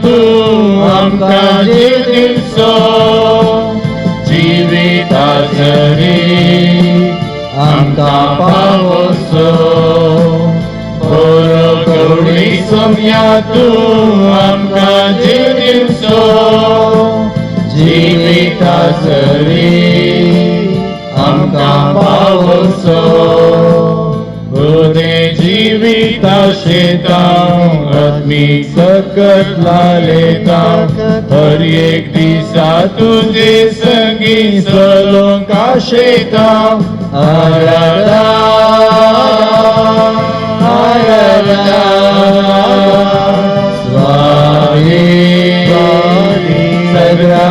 Speaker 2: तूं आमकां जीव दिवचो जिवितासरी आमकां पावोचो बरो कवळी सोम्या तूं आमकां जीव दिवचो जिवितासरी आमकां पावोचो बरें जिविता शेता आत्मीक सकत लालेता हर एक दिसा तुजे संगी चलोवंक आशेता आराधा आराधा स्वामी सगळा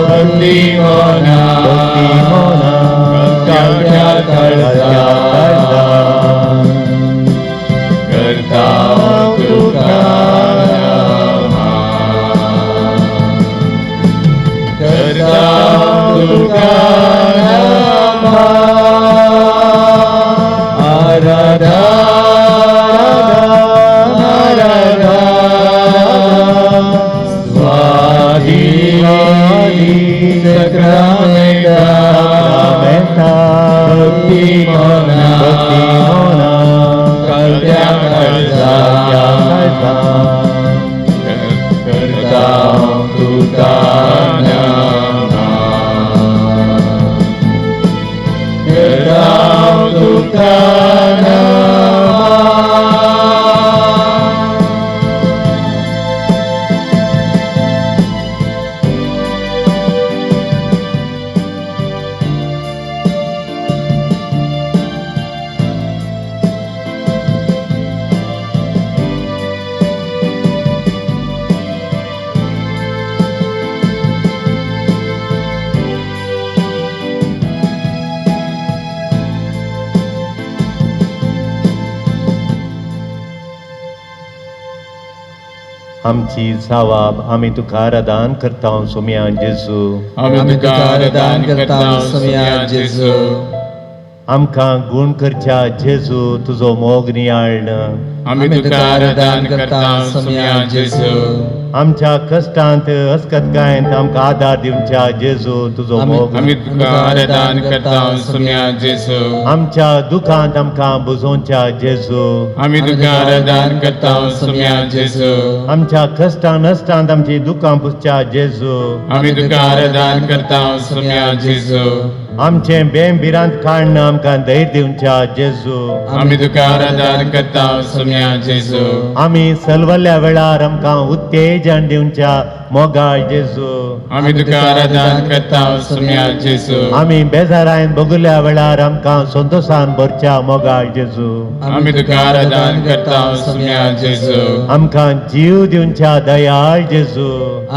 Speaker 2: भक्ती मोना करता तुका करता तुका आराधा आराधा स्वामी सक्रामेंता भक्ती मोना करत्या करता तुका करता तुका
Speaker 4: आमची सावाब आमी तुका आराधन करता सोम्या जेजू.
Speaker 2: आमी तुका आराधन करता सोम्या जेजू.
Speaker 4: आमकां गुण करच्या जेजू तुजो मोग नियाळण.
Speaker 2: आमी तुका आराधन करता सोम्या जेजू.
Speaker 4: आमच्या कश्टांत अस्कत गायंत आमकां आदार दिवच्या जेजू तुजो मोग.
Speaker 2: आमी तुका आराधन करता सोम्या जेजू.
Speaker 4: आमच्या दुखांत आमकां बुजोवच्या जेजू.
Speaker 2: आमी तुका आराधन करता सोम्या जेजू.
Speaker 4: आमच्या कश्टां नश्टांत आमची दुखां पुसच्या जेजू.
Speaker 2: आमी तुका आराधन करता सोम्या जेजू.
Speaker 4: आमचे बेम भिरांत काडून आमकां धैर्य दिवच्या जेजू.
Speaker 2: आमी तुका आराधन करता सोम्या जेजू.
Speaker 4: आमी सलवल्ल्या वेळार आमकां उत्तेजन दिवच्या मोगाळ जेजू.
Speaker 2: आमी तुका आराधन करता सोम्या जेजू.
Speaker 4: आमी बेजारायन बगुल्या वेळार आमकां संतोशान भरच्या मोगाळ जेजू.
Speaker 2: आमी तुका आराधन करता सोम्या जेजू.
Speaker 4: आमकां जीव दिवच्या दयाळ जेजू.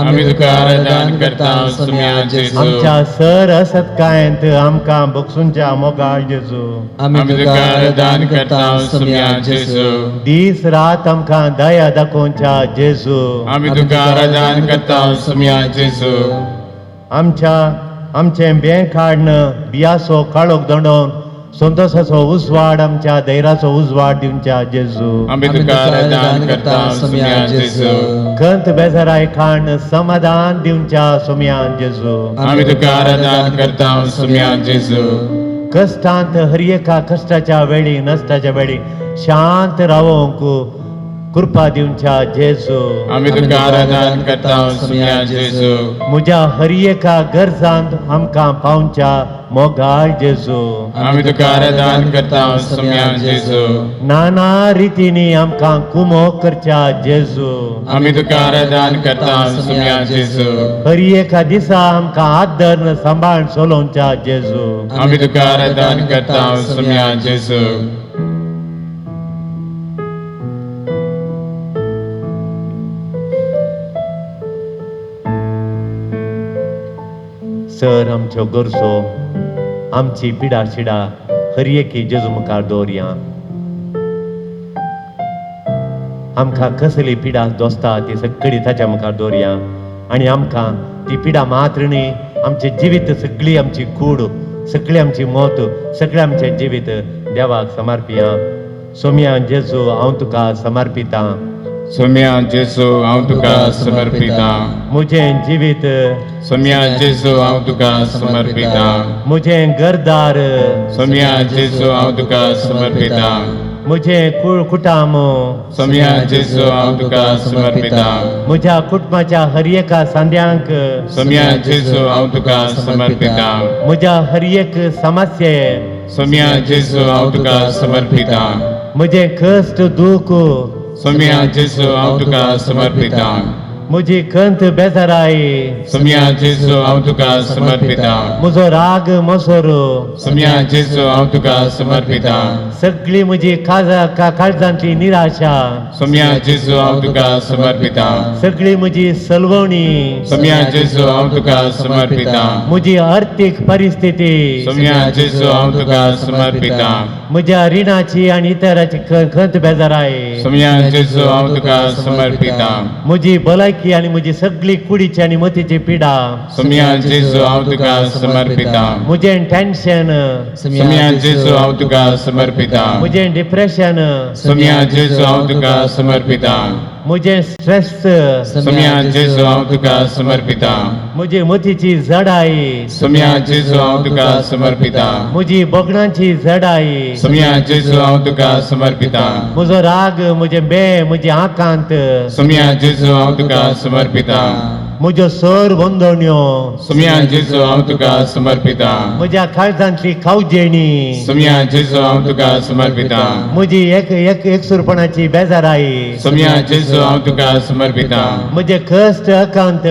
Speaker 2: आमी तुका आराधन करता सोम्या जेजू.
Speaker 4: आमच्या सर असत्कायंत आमकां बक्षूंच्या मोगाळ जेजू.
Speaker 2: आमी तुका आराधन करता सोम्या जेजू.
Speaker 4: दीस रात आमकां दया दाखोवच्या जेजू.
Speaker 2: आमी तुका आराधन करता सोम्या जेजू.
Speaker 4: आमच्या आमचें बें काडन बियासो काळोख दंडोवन संतोषाचो उजवाड आमच्या धैराचो उजवाड दिवच्या जेजू.
Speaker 2: आमी तुका आराधन करता सोम्या जेजू.
Speaker 4: खंत बेजाराय खाण समाधान दिवच्या सोम्या जेजू.
Speaker 2: आमी तुका आराधन करता सोम्या जेजू.
Speaker 4: कश्टांत हर एका कश्टाच्या वेळी नश्टाच्या वेळी शांत रावोंक कृपा दिवच्या जेजू.
Speaker 2: आमी तुका आराधन करता सोम्या जेजू.
Speaker 4: म्हज्या हर एका गरजांत आमकां पावच्या मोगाळ जेजू.
Speaker 2: आमी तुका आराधन करता सोम्या जेजू.
Speaker 4: नाना रितींनी आमकां कुमोक करच्या जेजू.
Speaker 2: आमी तुका आराधन करता सोम्या जेजू.
Speaker 4: हर एका दिसा आमकां हात धरून सांबाळून चलोवच्या जेजू.
Speaker 2: आमी तुका आराधन करता सोम्या जेजू.
Speaker 4: सर आमच्यो गरजो आमची पिडा शिडा हर एकी जेजू मुखार दवरया. आमकां कसली पिडा दोसता ती सगळी ताच्या मुखार दवरया आनी आमकां ती पिडा मात्र न्ही आमचें जिवीत सगळी आमची कूड सगळी आमची मत सगळें आमचें जिवीत देवाक समर्पिया. सोम्या जेजू हांव तुका समर्पितां.
Speaker 2: सोम्या जेजू हांव तुका समर्पितां.
Speaker 4: म्हजें जिवीत
Speaker 2: सोम्या जेजू हांव तुका समर्पितां.
Speaker 4: म्हजें घरदार
Speaker 2: सोम्या जेजू हांव तुका समर्पितां.
Speaker 4: म्हजें कुळ कुटाम
Speaker 2: सोम्या जेजू हांव तुका समर्पितां.
Speaker 4: म्हज्या कुटुंबाच्या हर एका सांद्यांक
Speaker 2: सोम्या जेजू हांव तुका समर्पितां.
Speaker 4: म्हज्या हर एक समस्ये
Speaker 2: सोम्या जेजू हांव तुका समर्पितां.
Speaker 4: म्हजें कश्ट दूख
Speaker 2: सोम्या जेजू हांव तुका समर्पितां.
Speaker 4: म्हजी खंत बेजाराय
Speaker 2: सोम्या जेजू हांव तुका समर्पितां.
Speaker 4: म्हजो राग मोसोर
Speaker 2: सोम्या जेजू हांव तुका समर्पितां.
Speaker 4: सगळी म्हजी काजा काळजांतली निराशा
Speaker 2: सोम्या जेजू हांव तुका समर्पितां.
Speaker 4: सगळी म्हजी सलवणी
Speaker 2: सोम्या जेजू हांव तुका समर्पितां.
Speaker 4: म्हजी अर्थीक परिस्थिती
Speaker 2: सोम्या जेजू हांव तुका समर्पितां.
Speaker 4: म्हज्या रिणाची आनी इतराची खंत बेजाराय
Speaker 2: सोम्या जेजू हांव तुका समर्पितां.
Speaker 4: म्हजी भलायकी आनी म्हजी सगळी कुडीची आनी मतीची पिडा
Speaker 2: सोम्या जेजू हांव तुका समर्पितां.
Speaker 4: म्हजें टेन्शन
Speaker 2: सोम्या जेजू हांव तुका समर्पितां.
Speaker 4: म्हजें डिप्रेशन
Speaker 2: सोम्या जेजू हांव तुका समर्पितां.
Speaker 4: म्हजें स्ट्रेस
Speaker 2: सोम्या जेजू हांव तुका समर्पितां.
Speaker 4: म्हजी मतीची जडाय
Speaker 2: सोम्या जेजू हांव तुका समर्पितां.
Speaker 4: म्हजी भोगणांची जडाय
Speaker 2: सोम्या जेजू हांव तुका समर्पितां.
Speaker 4: म्हजो राग म्हजें बे म्हजी आकांत
Speaker 2: सोम्या जेजू हांव तुका समर्पितां.
Speaker 4: म्हज्यो सर वंदण्यो
Speaker 2: सोम्या जेजू हांव तुका समर्पितां.
Speaker 4: म्हज्या काळजांतली खावजेणी
Speaker 2: सोम्या जेजू हांव तुका समर्पितां.
Speaker 4: म्हजी एक एक एकसुरपणाची बेजाराय
Speaker 2: सोम्या जेजू हांव तुका समर्पितां.
Speaker 4: म्हजे कश्ट अकांत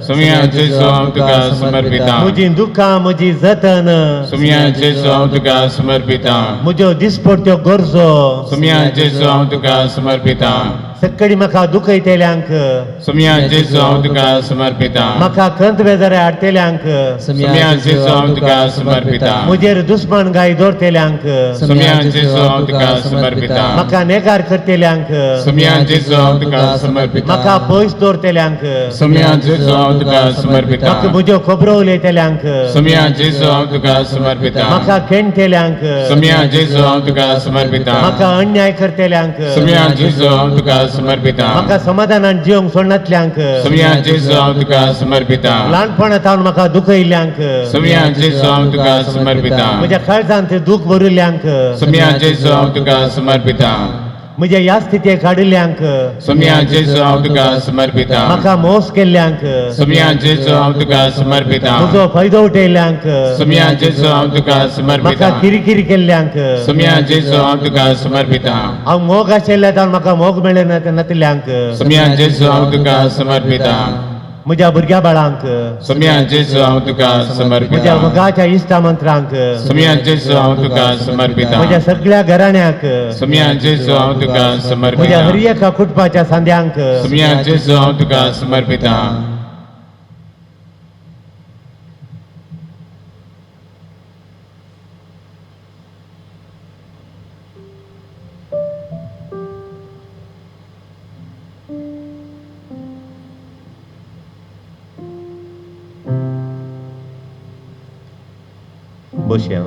Speaker 2: सोम्या जेजू हांव तुका समर्पितां.
Speaker 4: म्हजी दुखां म्हजी जतन
Speaker 2: सोम्या जेजू हांव तुका समर्पितां.
Speaker 4: म्हज्यो दिसपट्ट्यो गरजो
Speaker 2: सोम्या जेजू हांव तुका समर्पितां.
Speaker 4: सगळी म्हाका दुखयतल्यांक
Speaker 2: सोम्या जेजू हांव तुका समर्पितां.
Speaker 4: म्हाका खंत बेजाराय हाडटल्यांक
Speaker 2: सोम्या जेजू हांव तुका समर्पितां.
Speaker 4: म्हजेर दुस्मान गाय दवरतल्यांक
Speaker 2: सोम्या जेजू हांव तुका समर्पितां.
Speaker 4: म्हाका नेगार करतल्यांक
Speaker 2: सोम्या जेजू हांव तुका समर्पितां.
Speaker 4: म्हाका पयस दवरतल्यांक
Speaker 2: सोम्या जेजू हांव तुका समर्पितां.
Speaker 4: म्हाका म्हज्यो खबरो उलयतल्यांक
Speaker 2: सोम्या जेजू हांव तुका समर्पितां.
Speaker 4: म्हाका खेणटल्यांक
Speaker 2: सोम्या जेजू हांव तुका समर्पितां.
Speaker 4: म्हाका अन्याय करतल्यांक
Speaker 2: सोम्या जेजू हांव तुका समर्पितां.
Speaker 4: म्हाका समाधानान जिवंक सोडनातल्यांक
Speaker 2: सोम्या जेजू हांव तुका समर्पितां.
Speaker 4: ल्हानपणा सावन म्हाका दुखयल्ल्यांक
Speaker 2: सोम्या जेजू हांव तुका समर्पितां.
Speaker 4: म्हज्या काळजांत दूख भरिल्ल्यांक
Speaker 2: सोम्या जेजू हांव तुका समर्पितां.
Speaker 4: म्हज्या ह्या स्थितीक हाडिल्ल्यांक
Speaker 2: सोम्या जेजू हांव तुका समर्पितां.
Speaker 4: म्हाका मोस केल्ल्यांक
Speaker 2: सोम्या जेजू हांव तुका समर्पितां.
Speaker 4: म्हजो फायदो उठयल्ल्यांक
Speaker 2: सोम्या जेजू हांव तुका समर्पितां.
Speaker 4: म्हाका किरकिरी केल्ल्यांक
Speaker 2: सोम्या जेजू हांव तुका समर्पितां.
Speaker 4: हांव मोग आशिल्ल्या तावन म्हाका मोग मेळना नातिल्ल्यांक
Speaker 2: सोम्या जेजू हांव तुका समर्पितां.
Speaker 4: म्हज्या भुरग्या बाळांक,
Speaker 2: सोमया जेजू हांव तुका
Speaker 4: म्हज्या
Speaker 2: समर्पिता।
Speaker 4: मोगाच्या इश्टा मंत्रांक,
Speaker 2: सोमया जेजू हांव तुका समर्पिता।
Speaker 4: म्हज्या सगळ्या घराण्याक,
Speaker 2: सोमया जेजू हांव तुका
Speaker 4: म्हज्या
Speaker 2: समर्पिता।
Speaker 4: हर एका कुटुंबाच्या सांद्यांक,
Speaker 2: सोमया जेजू हांव तुका समर्पिता।
Speaker 4: बसया।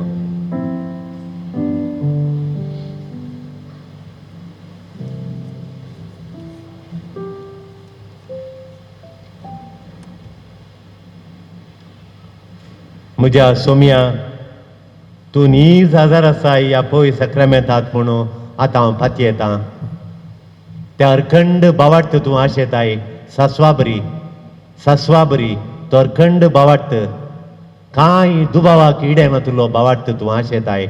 Speaker 4: म्हज्या सोम्या, तूं नीज आजार आसा ह्या पय सक्रामेंतात म्हणून आतां हांव पातयेतां। त्या अरखंड बावार्थ तूं आशेताय, सासवा बरी, सासवा बरी तो अरखंड बावार्थ, कांय दुबावाक इडे तुलो बावार्थ तूं आशेताय,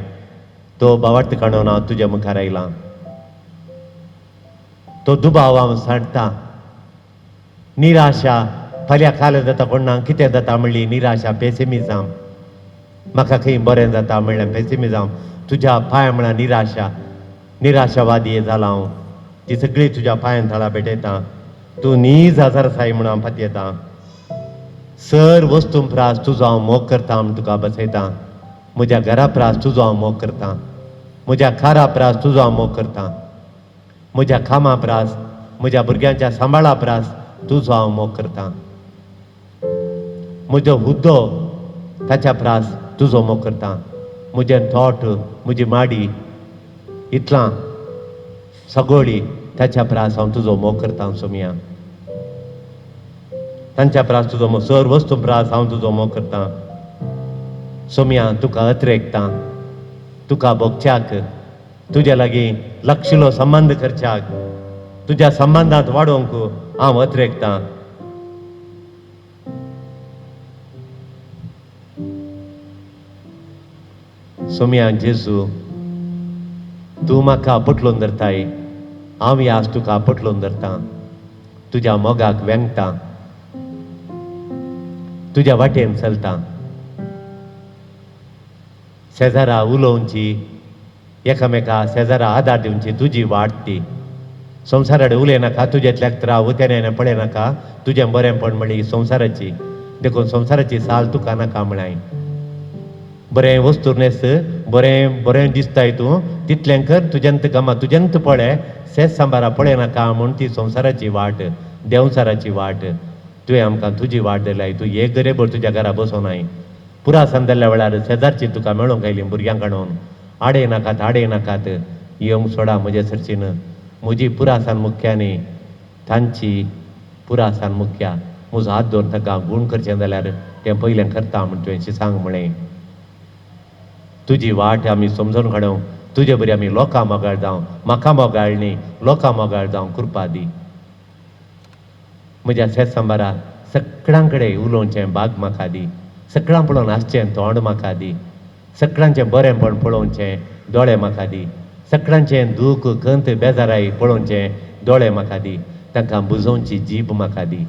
Speaker 4: तो बावार्थ काडून हांव तुज्या मुखार आयलां। तो दुबाव हांव सांडटा। निराशा फाल्यां काल जाता कोणा कितें जाता म्हणली निराशा, पेसिमिजाम, म्हाका खंय बरें जाता म्हणलें पेसिमिजाम, तुज्या पांय म्हळ्यार निराशा, निराशावादी जाला हांव, ती सगळी तुज्या पांयान थळा भेटयता। तूं नीज आजार आसाय म्हणून हांव पातयेतां। सर वस्तू प्रास तुजो हांव मोग करता म्हूण तुका बसयतां। म्हज्या घरा प्रास तुजो हांव मोग करता, म्हज्या कारा प्रास तुजो हांव मोग करता, म्हज्या कामा प्रास, म्हज्या भुरग्यांच्या सांबाळा प्रास तुजो हांव मोग करता, म्हजो हुद्दो ताच्या प्रास तुजो मोग करता, म्हजें थोट, म्हजी माडी इतलां सगळी ताच्या प्रास हांव तुजो मोग करता सोमया। तांच्या प्रास तुजो मोग, सर वस्तू प्रास हांव तुजो मोग करता सोमया। तुका अत्रेकता, तुका भोगच्याक, तुज्या लागीं लक्षिलो संबंद करच्याक, तुज्या संबंदांत वाडोवंक हांव अत्रेकता। सोमया जेजू, तूं म्हाका पटलोवन धरताय, हांव आज तुका पटलोवन धरता, तुज्या मोगाक वेंगता, तुज्या वाटेन चलता। शेजारा उलोवची, एकामेका शेजारा आदार दिवची तुजी वाट ती। संवसाराडे उलयनाका, तुज्यांतल्याक त्राव उतें पळयनाका, तुजें बरेंपण म्हणली संवसाराची, देखून संवसाराची साल तुका नाका म्हळ्याय। बरें वस्तू न्हेस, बरें बरें दिसताय तूं, तितलें कर, तुज्यांत गमा तुज्यांत पळय, शेत सांबारा पळयनाका म्हूण ती संवसाराची वाट, देंवचाराची वाट। तुवें आमकां तुजी वाट दिल्याय, तूं एक गरेबर तुज्या घरा बसोनाय। पुरा संदल्या वेळार शेजारची तुका मेळोवंक आयली भुरग्यांक हाडून, आडे नाकात, आडे नाकात, येवंक सोडा म्हजे सरचीन, म्हजी पुरासान मुख्या न्ही तांची पुरासान मुख्या, म्हजो हात दवर तांकां गूण करचें जाल्यार तें पयलें करता म्हूण तुवें सांग म्हळें। तुजी वाट आमी समजून काडूं, तुजे बरी आमी लोकां मोगाळ जावं, म्हाका मोगाळ न्ही लोकां मोगाळ जावं कृपा दी। म्हज्या शेत सांबारा सगळ्यां कडेन उलोवचें भाग म्हाका दी, सगळ्यां पळोवन हांसचें तोंड म्हाका दी, सगळ्यांचें बरेंपण पळोवचें दोळे म्हाका दी, सगळ्यांचें दूख खंत बेजाराय पळोवचें दोळे म्हाका दी, तांकां बुजोवची जीब म्हाका दी।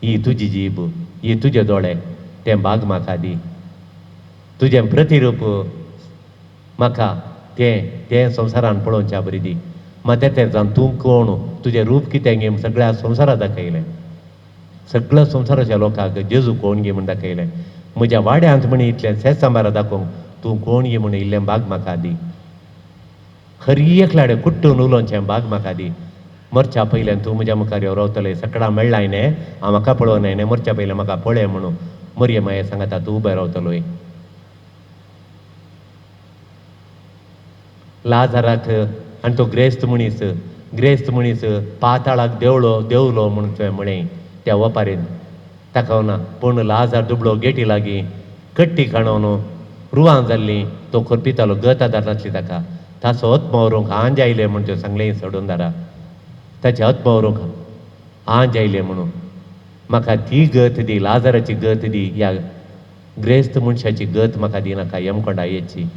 Speaker 4: ही तुजी जीब, ही तुजे दोळे, तें भाग म्हाका दी। तुजें प्रतिरूप म्हाका तें तें संवसारान पळोवच्या बरी दी। मात तें जावन तूं कोण, तुजें रूप कितें गे सगळ्या संवसाराक दाखयलें, सगळ्या संवसाराच्या लोकांक जेजू कोण गे म्हूण दाखयलें। म्हज्या वाड्यांत म्हण इतलें शेत सांबारा दाखोवंक तूं कोण गे म्हूण इल्लें भाग म्हाका दी। हर एकल्याडे कुट्टून उलोवचें भाग म्हाका दी। मरच्या पयल्यान तूं म्हज्या मुखार यो रावतलें, सकाळां मेळ्ळाय न्ही हांव म्हाका पळोवं न्हय, मरच्या पयलें म्हाका पळय म्हणून मरये मागीर सांगता तूं उबें रावतलोय। लाजाराक आनी तो ग्रेस्त मनीस, ग्रेस्त मनीस पाताळाक देंवलो देंवलो म्हणून तुवें म्हळें त्या वपारीन ताका ना, पूण लाजार दुबळो गेटी लागीं कट्टी काणून रुवां जाल्लीं, तो खरपितालो, गत आदार नासली ताका, ताचो आत्मो व्हरूंक आंज आयलें म्हूण तुवें सांगलें सोडून दारा, ताचें आत्मो व्हरूंक आंज आयलें म्हणून म्हाका ती गत दी, लाजाराची गत दी, ह्या ग्रेस्त मनशाची गत म्हाका दिनाका यमकोंडा येची।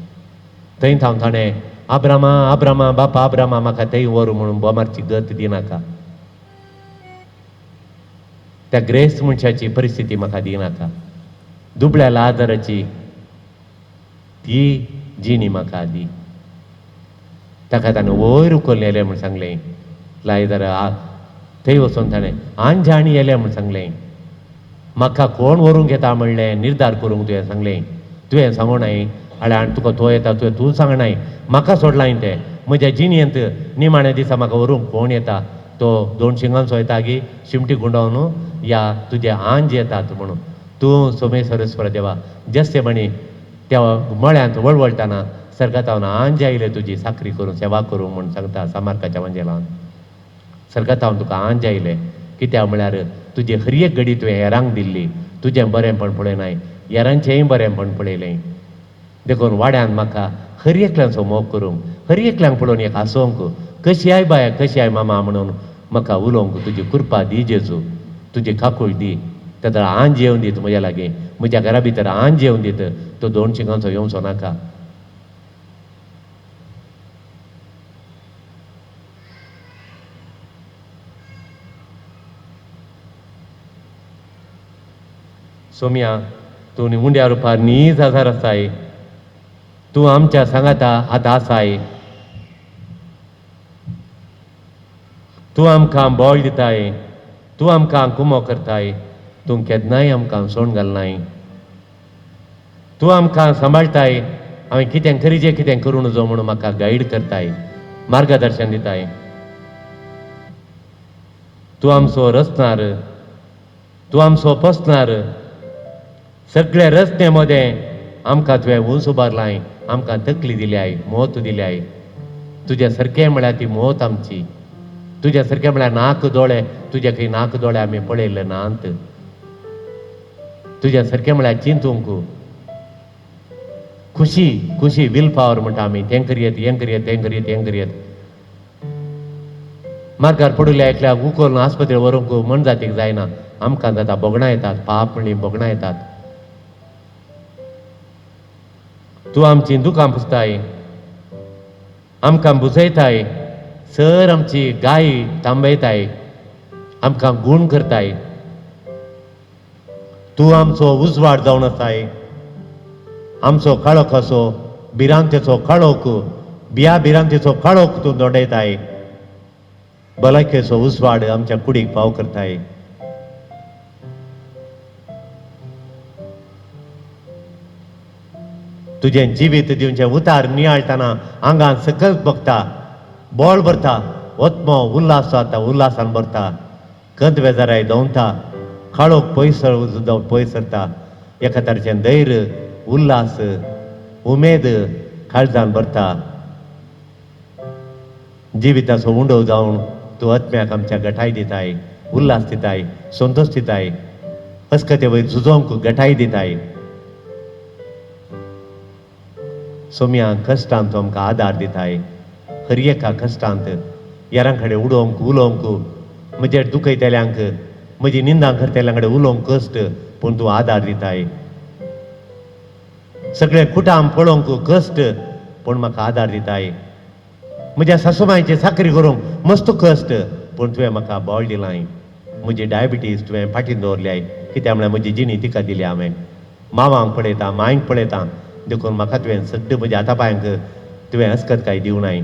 Speaker 4: थंय थावन ताणें आब्रामा आब्रामा बापा आब्रामा म्हाका थंय व्हरू म्हणून बोमारची गत दिनाका। त्या ग्रेस्त मनशाची परिस्थिती म्हाका दिनाका. दुबळ्या लाजाराची ती जिणी म्हाका दी. ताका ताणें वयर उखलून येलें म्हूण सांगलें. लायजरा थंय वचून ताणें आंजाणी येलें म्हूण सांगलें. म्हाका कोण व्हरूंक येता म्हणलें निर्धार करूंक तुवें सांगलें. तुवें सांगूं नाय आळे आनी तुका तो येता तुवें तूं सांगनाय म्हाका सोडलाय तें. म्हज्या जिणेंत निमाण्या दिसा म्हाका व्हरूंक कोण येता? तो दोन शिंगांचो येता गी शिमटी गुंडावन या तुजे आंज येतात म्हणून. तूं सोमेश्वरेश्वर देवा जस्ते म्हणी त्या मळ्यांत वळवळटाना सर्गातावन आंज आयले तुजी साकरी करूं सेवा करूं म्हूण सांगता सामार्काच्या वंजेलान. सर्गातावन तुका आंज आयले कित्याक म्हळ्यार तुजी हर एक घडी तुवें हेरांक दिल्ली. तुजें बरेंपण पळयनाय हेरांचेंय बरेंपण पळयलें. देखून वाड्यान म्हाका हर एकल्यांचो मोग करूंक हर एकल्यांक पळोवन एक हांसोवंक कशी I बाय कशी I मामा म्हणून म्हाका उलोवंक तुजी कृपा दी जेजू. तुजी काकूळ दी. तेन्ना आंज येवन दीत म्हज्या लागीं म्हज्या घरा भितर आंज येवन दीत तो दोन शिंगांचो येवचो नाका. सोम्या तूं उंड्या रुपार नीज आजार आसाय. तूं आमच्या सांगाता आतां आसाय. तूं आमकां बळ दिताय. तूं आमकां कुमो करताय. तूं केन्नाय आमकां सोण घालनाय. तूं आमकां सांबाळटाय. हांवें कितें करीजें कितें करूं नजो म्हणून म्हाका गायड करताय मार्गदर्शन दिताय. तूं आमचो रचणार तूं आमचो पोसणार. सगळे रचणे मदें आमकां तुवें उंच उबारलाय आमकां तकली दिल्याय मोत दिल्याय. तुज्या सारकें म्हळ्यार ती मोत आमची. तुज्या सारकें म्हळ्यार नाक दोळे तुज्या खंय नाक दोळे आमी पळयल्ले नात. तुज्या सारकें म्हळ्यार चिंतूंक खुशी खुशी will power म्हणटा आमी. तें करयत हें करयत तें करयत हें करयत. मार्गार पडिल्ल्या एकल्याक उखलून आस्पत्रेर व्हरूंक मनजातीक जायना. आमकां जाता भोगणां येतात पाप म्हणली भोगणां येतात. तूं आमचीं दुकां पुसताय आमकां बुजयताय सर आमची गाय तांबयताय आमकां गूण करताय. तूं आमचो उजवाड जावन आसाय. आमचो काळोख असो भिरांतेचो काळोख बिया भिरांतेचो काळोख तूं दोंडयताय. भलायकेचो उजवाड आमच्या कुडीक पाव करताय. तुजें जिवीत दिवचें उतार नियाळटना आंगान सकल बगता बोळ भरता ओतमो उल्हास जाता उल्हासान भरता कंत बेजाराय दवता काळोख पयस पयस सरता. एका तरेचें धैर्य उल्हास उमेद काळजान भरता. जिविताचो उंडो जावन तूं आत्म्याक आमच्या गटाय दिताय उल्हास दिताय संतोश दिताय अस्कते वयर झुजोवंक गटाय दिताय. सोम्या कश्टांत तूं आमकां आदार दिताय. हर एका कश्टांत हेरां कडेन उडोवंक उलोवंक म्हजेर दुखयतल्यांक म्हजी निंदा करतल्यां कडेन उलोवंक कश्ट पूण तूं आदार दिताय. सगळें कुटाम पळोवंक कश्ट पूण म्हाका आदार दिताय. म्हज्या सासूमांयची चाकरी करूंक मस्त कश्ट पूण तुवें म्हाका बळ दिलाय. म्हजी डायबिटीज तुवें फाटीं दवरल्याय कित्याक म्हळ्यार म्हजी जिणी तिका दिल्या हांवें. मावांक पळयता मांयक पळयता देखून म्हाका तुवें सद्दां म्हज्या हाता पांयांक तुवें अस्कत काय दिवनाय.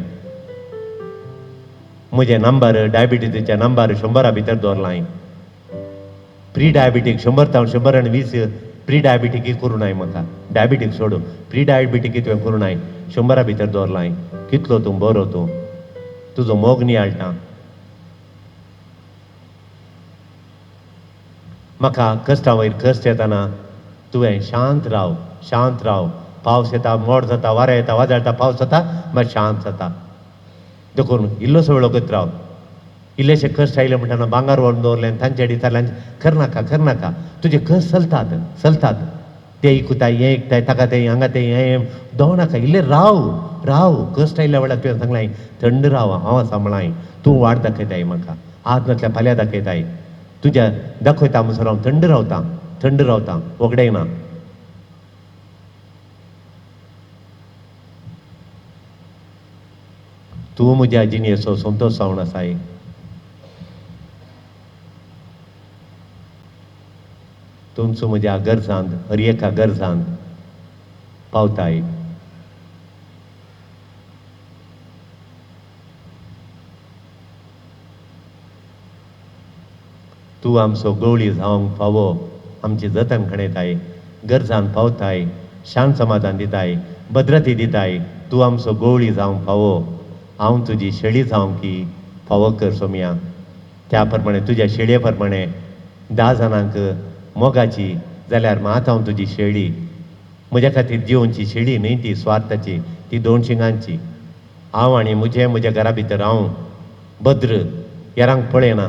Speaker 4: म्हजें नंबर डायबिटीजचे नंबर 100 भितर दवरलाय. प्री डायबिटीक 100 तावन 120 प्री डायबिटीक करूं नाय म्हाका. डायबिटीक सोडू प्री डायबिटीक तुवें करूं नाय 100 भितर दवरलाय. कितलो तूं बरो तूं तुजो मोग नियाळटा. म्हाका कश्टां वयर कश्ट येतना तुवें शांत राव शांत राव. पावस येता मोड जाता वारें येता वादळ येता पावस जाता मागीर शांत जाता. देखून इल्लोसो वेळ वगत राव. इल्लेशे कश्ट आयले म्हणटना भांगर व्हरून दवरलें तांचे दितालें करनाका करनाका. तुजे कश्ट चलतात चलतात. ते इकुताय हें इकताय ताका तें हांगा तें हें दवनाका. इल्लें राव राव. कश्ट आयल्या वेळार तुवें सांगलां थंड राव हांव आसा म्हळां. तूं वाट दाखयताय म्हाका आज नासल्यार फाल्यां दाखयताय. तुज्या दाखयता म्हणसर हांव थंड रावतां थंड रावतां वगडायना. तूं म्हज्या जिणेचो संतोश जावन आसाय. तुमचो म्हज्या गरजांत हर एका गरजांत पावताय. तूं आमचो गवळी जावंक फावो, आमची जतन खणयताय, गरजान पावताय, शांत समाधान दिताय, भद्रती दिताय. तूं आमचो गवळी जावंक फावो, हांव तुजी शेळी जावंक की फावो कर सोमया. त्या प्रमाणे तुज्या शेळये प्रमाणे 10 जाणांक मोगाची जाल्यार मात हांव तुजी शेळी. म्हज्या खातीर जिवनची शेळी न्हय ती स्वार्थाची, ती 2 शिंगांची. हांव आनी म्हजें म्हज्या घरा भितर हांव भद्र हेरांक पळयना,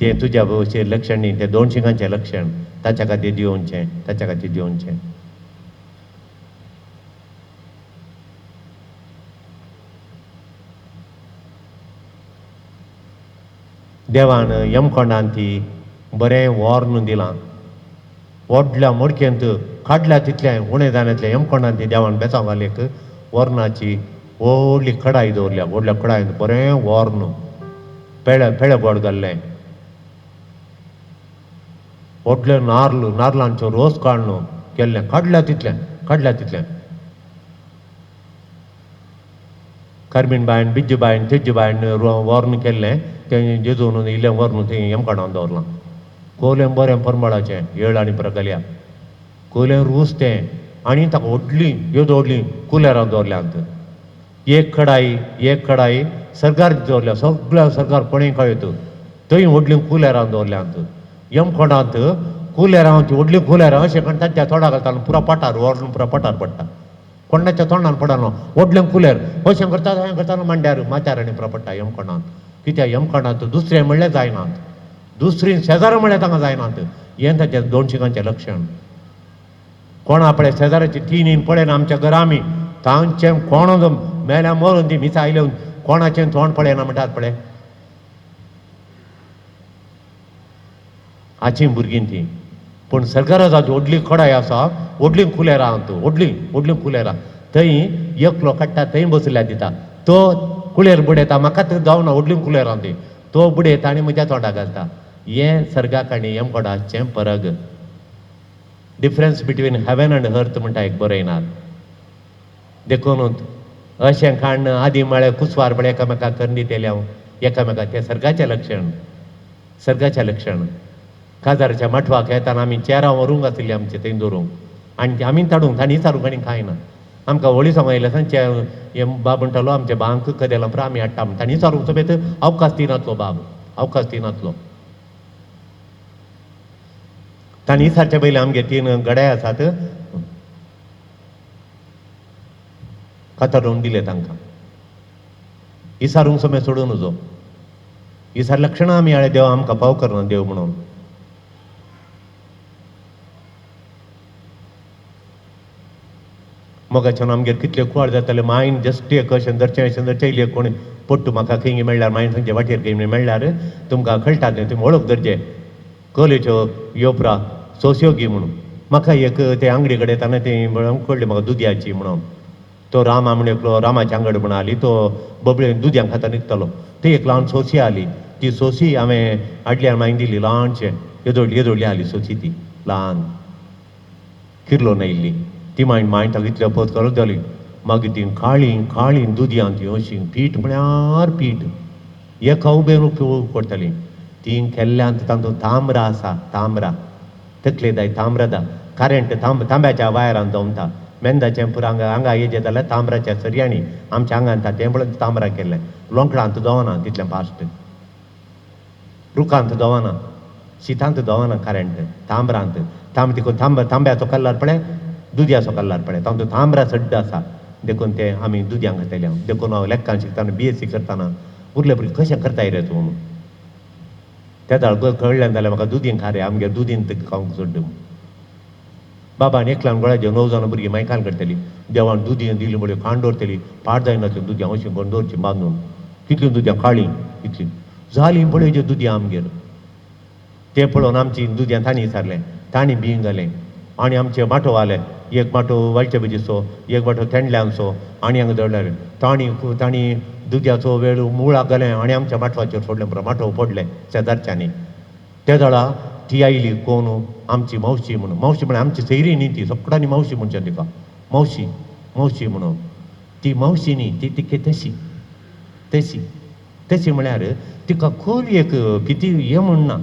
Speaker 4: तें तुज्या भोवचें लक्षण न्ही, तें 2 शिंगांचें लक्षण. ताच्या खातीर दिवचें, ताच्या खातीर दिवचें. देवान यमकोंडान ती बरें वॉर्न दिलां. व्हडल्या मडकेंत काडल्या तितलें उणें जाण्यातलें यमकोंडान ती देवान बेसांव घालेक वॉर्नाची व्हडली कडाय दवरल्या. व्हडल्या कडायेंत बरें वॉर्न पेळे पेळे गोड घाल्लें, व्हडलें नार्ल नार्लांचो रोस काडून केल्लें, काडल्या तितलें, काडल्या तितलें. करमीण बायन बिज्जू बायन तेज्जू बायन वॉर्न केल्लें तें जेजून इल्लें वॉर्न तें यमकोंडान दवरलां. कोलें बरें परमळाचें येळ आनी प्रकल्या कोलें रूस तें आनी ताका व्हडली येदो व्हडली कुलेरां दवरल्यांत. एक कडाई, एक कडाई सरकार दवरल्या, सगळ्या सरकार कोणें कळयत थंय व्हडलीं कुलेरां दवरल्यांत. यमकोंडांत कुलेरां ती व्हडलीं कुलेरां अशें करून तांच्या तोंडा घालता, पुरा पटार व्हरून पुरा पटार पडटा, कोणाच्या तोंडान पडना. व्हडलें कुलेर अशें करता अशें करता मांड्यार माथ्यार आनी पुरा पडटा यमकोंडांत. कित्याक यमकोंडांत दुसरें म्हणल्यार जायनात, दुसरी शेजारा म्हणल्यार तांकां जायनात. हें ताचें 2 शिंगांचें लक्षण. कोण आपल्या शेजाराची 3 इन पळयना आमच्या घरा आमी तांचें कोण मेल्या मरून ती मिसा आयले कोणाचें तोंड पळयना म्हणटात पळय आची भुरगीं ती. पूण सरकारा व्हडली कडाय आसा, व्हडली कुलेरां, व्हडली व्हडली कुलेरां थंय एकलो काडटा, थंय बसल्या दिता, तो कुलेर बुडयता, म्हाका थंय जावना व्हडली कुलेरां ती, तो बुडयता आनी म्हज्या तोंडाक घालता. हें सर्गाक आनी यमकोडाचें फरक, Difference between heaven and earth म्हणटा एक बरयनार. देखून अशें काडून आदी म्हळ्यार कुसवार म्हळ्यार एकामेकाक करून दितले हांव एकामेकाक, तें सर्गाचें लक्षण, सर्गाचें लक्षण. काजाराच्या माटवाक येताना आमी चेरां व्हरूंक आशिल्लीं आमचे थंय दवरूंक आनी आमी ताडूंक तांणी विचारूंक आनी कांय ना. आमकां होळी सांगूंक आयले आसा, बाब म्हणटालो आमच्या बांक कदेलां पुरो आमी हाडटा म्हण, तांणी विचारूंक समेत अवकाश दिनातलो बाब, अवकाश दिनातलो. तांणी विचारचे पयलीं आमगे 3 गडे आसात कातरून दिले तांकां. इसारूंक समेत सोडून नजो, इसार लक्षणां आमी हाडले देव आमकां पाव करना देव म्हणून. मोगाच्यान आमगेर कितले कुवाड जाताले, मायन जस्ट एक अशें धरचें अशें धरचें इल्लें कोण पट्टू म्हाका खंय मेळ्ळ्यार मायन सांगचें वाटेर खंय मेळ्ळ्यार तुमकां कळटा तें, तुमी वळख धरचें कलेच्यो योपरा सोस्योगी म्हणून. म्हाका एक ते आंगडी कडेन ताणें तें कळ्ळें म्हाका दुदयाची म्हणून. तो रामा म्हण एकलो रामाची आंगड म्हण आली, तो बबळे दुदयांक खाता निघतालो. ती एक ल्हान सोसी आली, ती सोसी हांवें हाडली आनी मागीर दिली ल्हानशें, येदोडली येदोडली आली सोसी ती ल्हान किर्लोन आयिल्ली. ती मागीर मागीर ताका इतले पोत करून जाली. मागीर ती काळी काळी दुदयां ती अशी पीठ म्हळ्यार पीठ एका उबेन पडटाली. ती केल्ल्यान तातूंत ताम्रा आसा, ताम्रा तकले दाय ताम्रा दा करेंट तांब्याच्या वायरान जमता मेंदाचें पुरो हांगा हांगा येजें जाल्यार ताम्राच्या सरयांनी आमच्या आंगान तें पळोवन ताम्रा केल्लें. लोंकडांत दवरना तितलें फास्ट, रुखांत दवरना, शितांत दवरना करेंट, ताम्रांत तांब देखून तांब्याचो कलर पळय, दुदयाचो कलर पळय, तातूंत ताम्रा चड आसा देखून तें आमी दुदयांक घातलें. देखून हांव लेखकान शिकतना BSc करतना उरले भुरगीं कशें करताय रे तूं म्हणून त्या दाळ कळ्ळें जाल्यार म्हाका दुदीन खा रे आमगेर दुदीन खावंक सोडलें. बाबान एकल्यान गोळ्याचे 9 जाणां भुरगीं मायकान करतली, देवान दुदीन दिली म्हणल्यार खाण दवरतली, पाड जायना दुदयां अशीं करून दवरची बांदून, कितलीं दुदयां काळीं इतलीं जालीं पळय दुदयां आमगेर. तें पळोवन आमची दुदयां तांणी विचारलें, तांणी बीं घालें आनी आमचे माटो आले, एक माटो वालचे बजीचो, एक माटो तेंडल्यांचो आनी हांगा दवरले. तांणी तांणी दुदयाचो वेळ मुळाक घालें आनी आमच्या माटवाचेर सोडलें, पुरो माटो पडले शेजारच्यांनी. ते दळा ती आयली कोण आमची मावशी म्हणून. मावशी म्हळ्यार आमची सैरी न्ही ती, सगळ्यांनी मावशी म्हणचे तिका, मावशी मावशी म्हणून. ती मावशी न्ही ती तिके तशी तशी तशी म्हळ्यार तिका खोल एक किती हें म्हणना.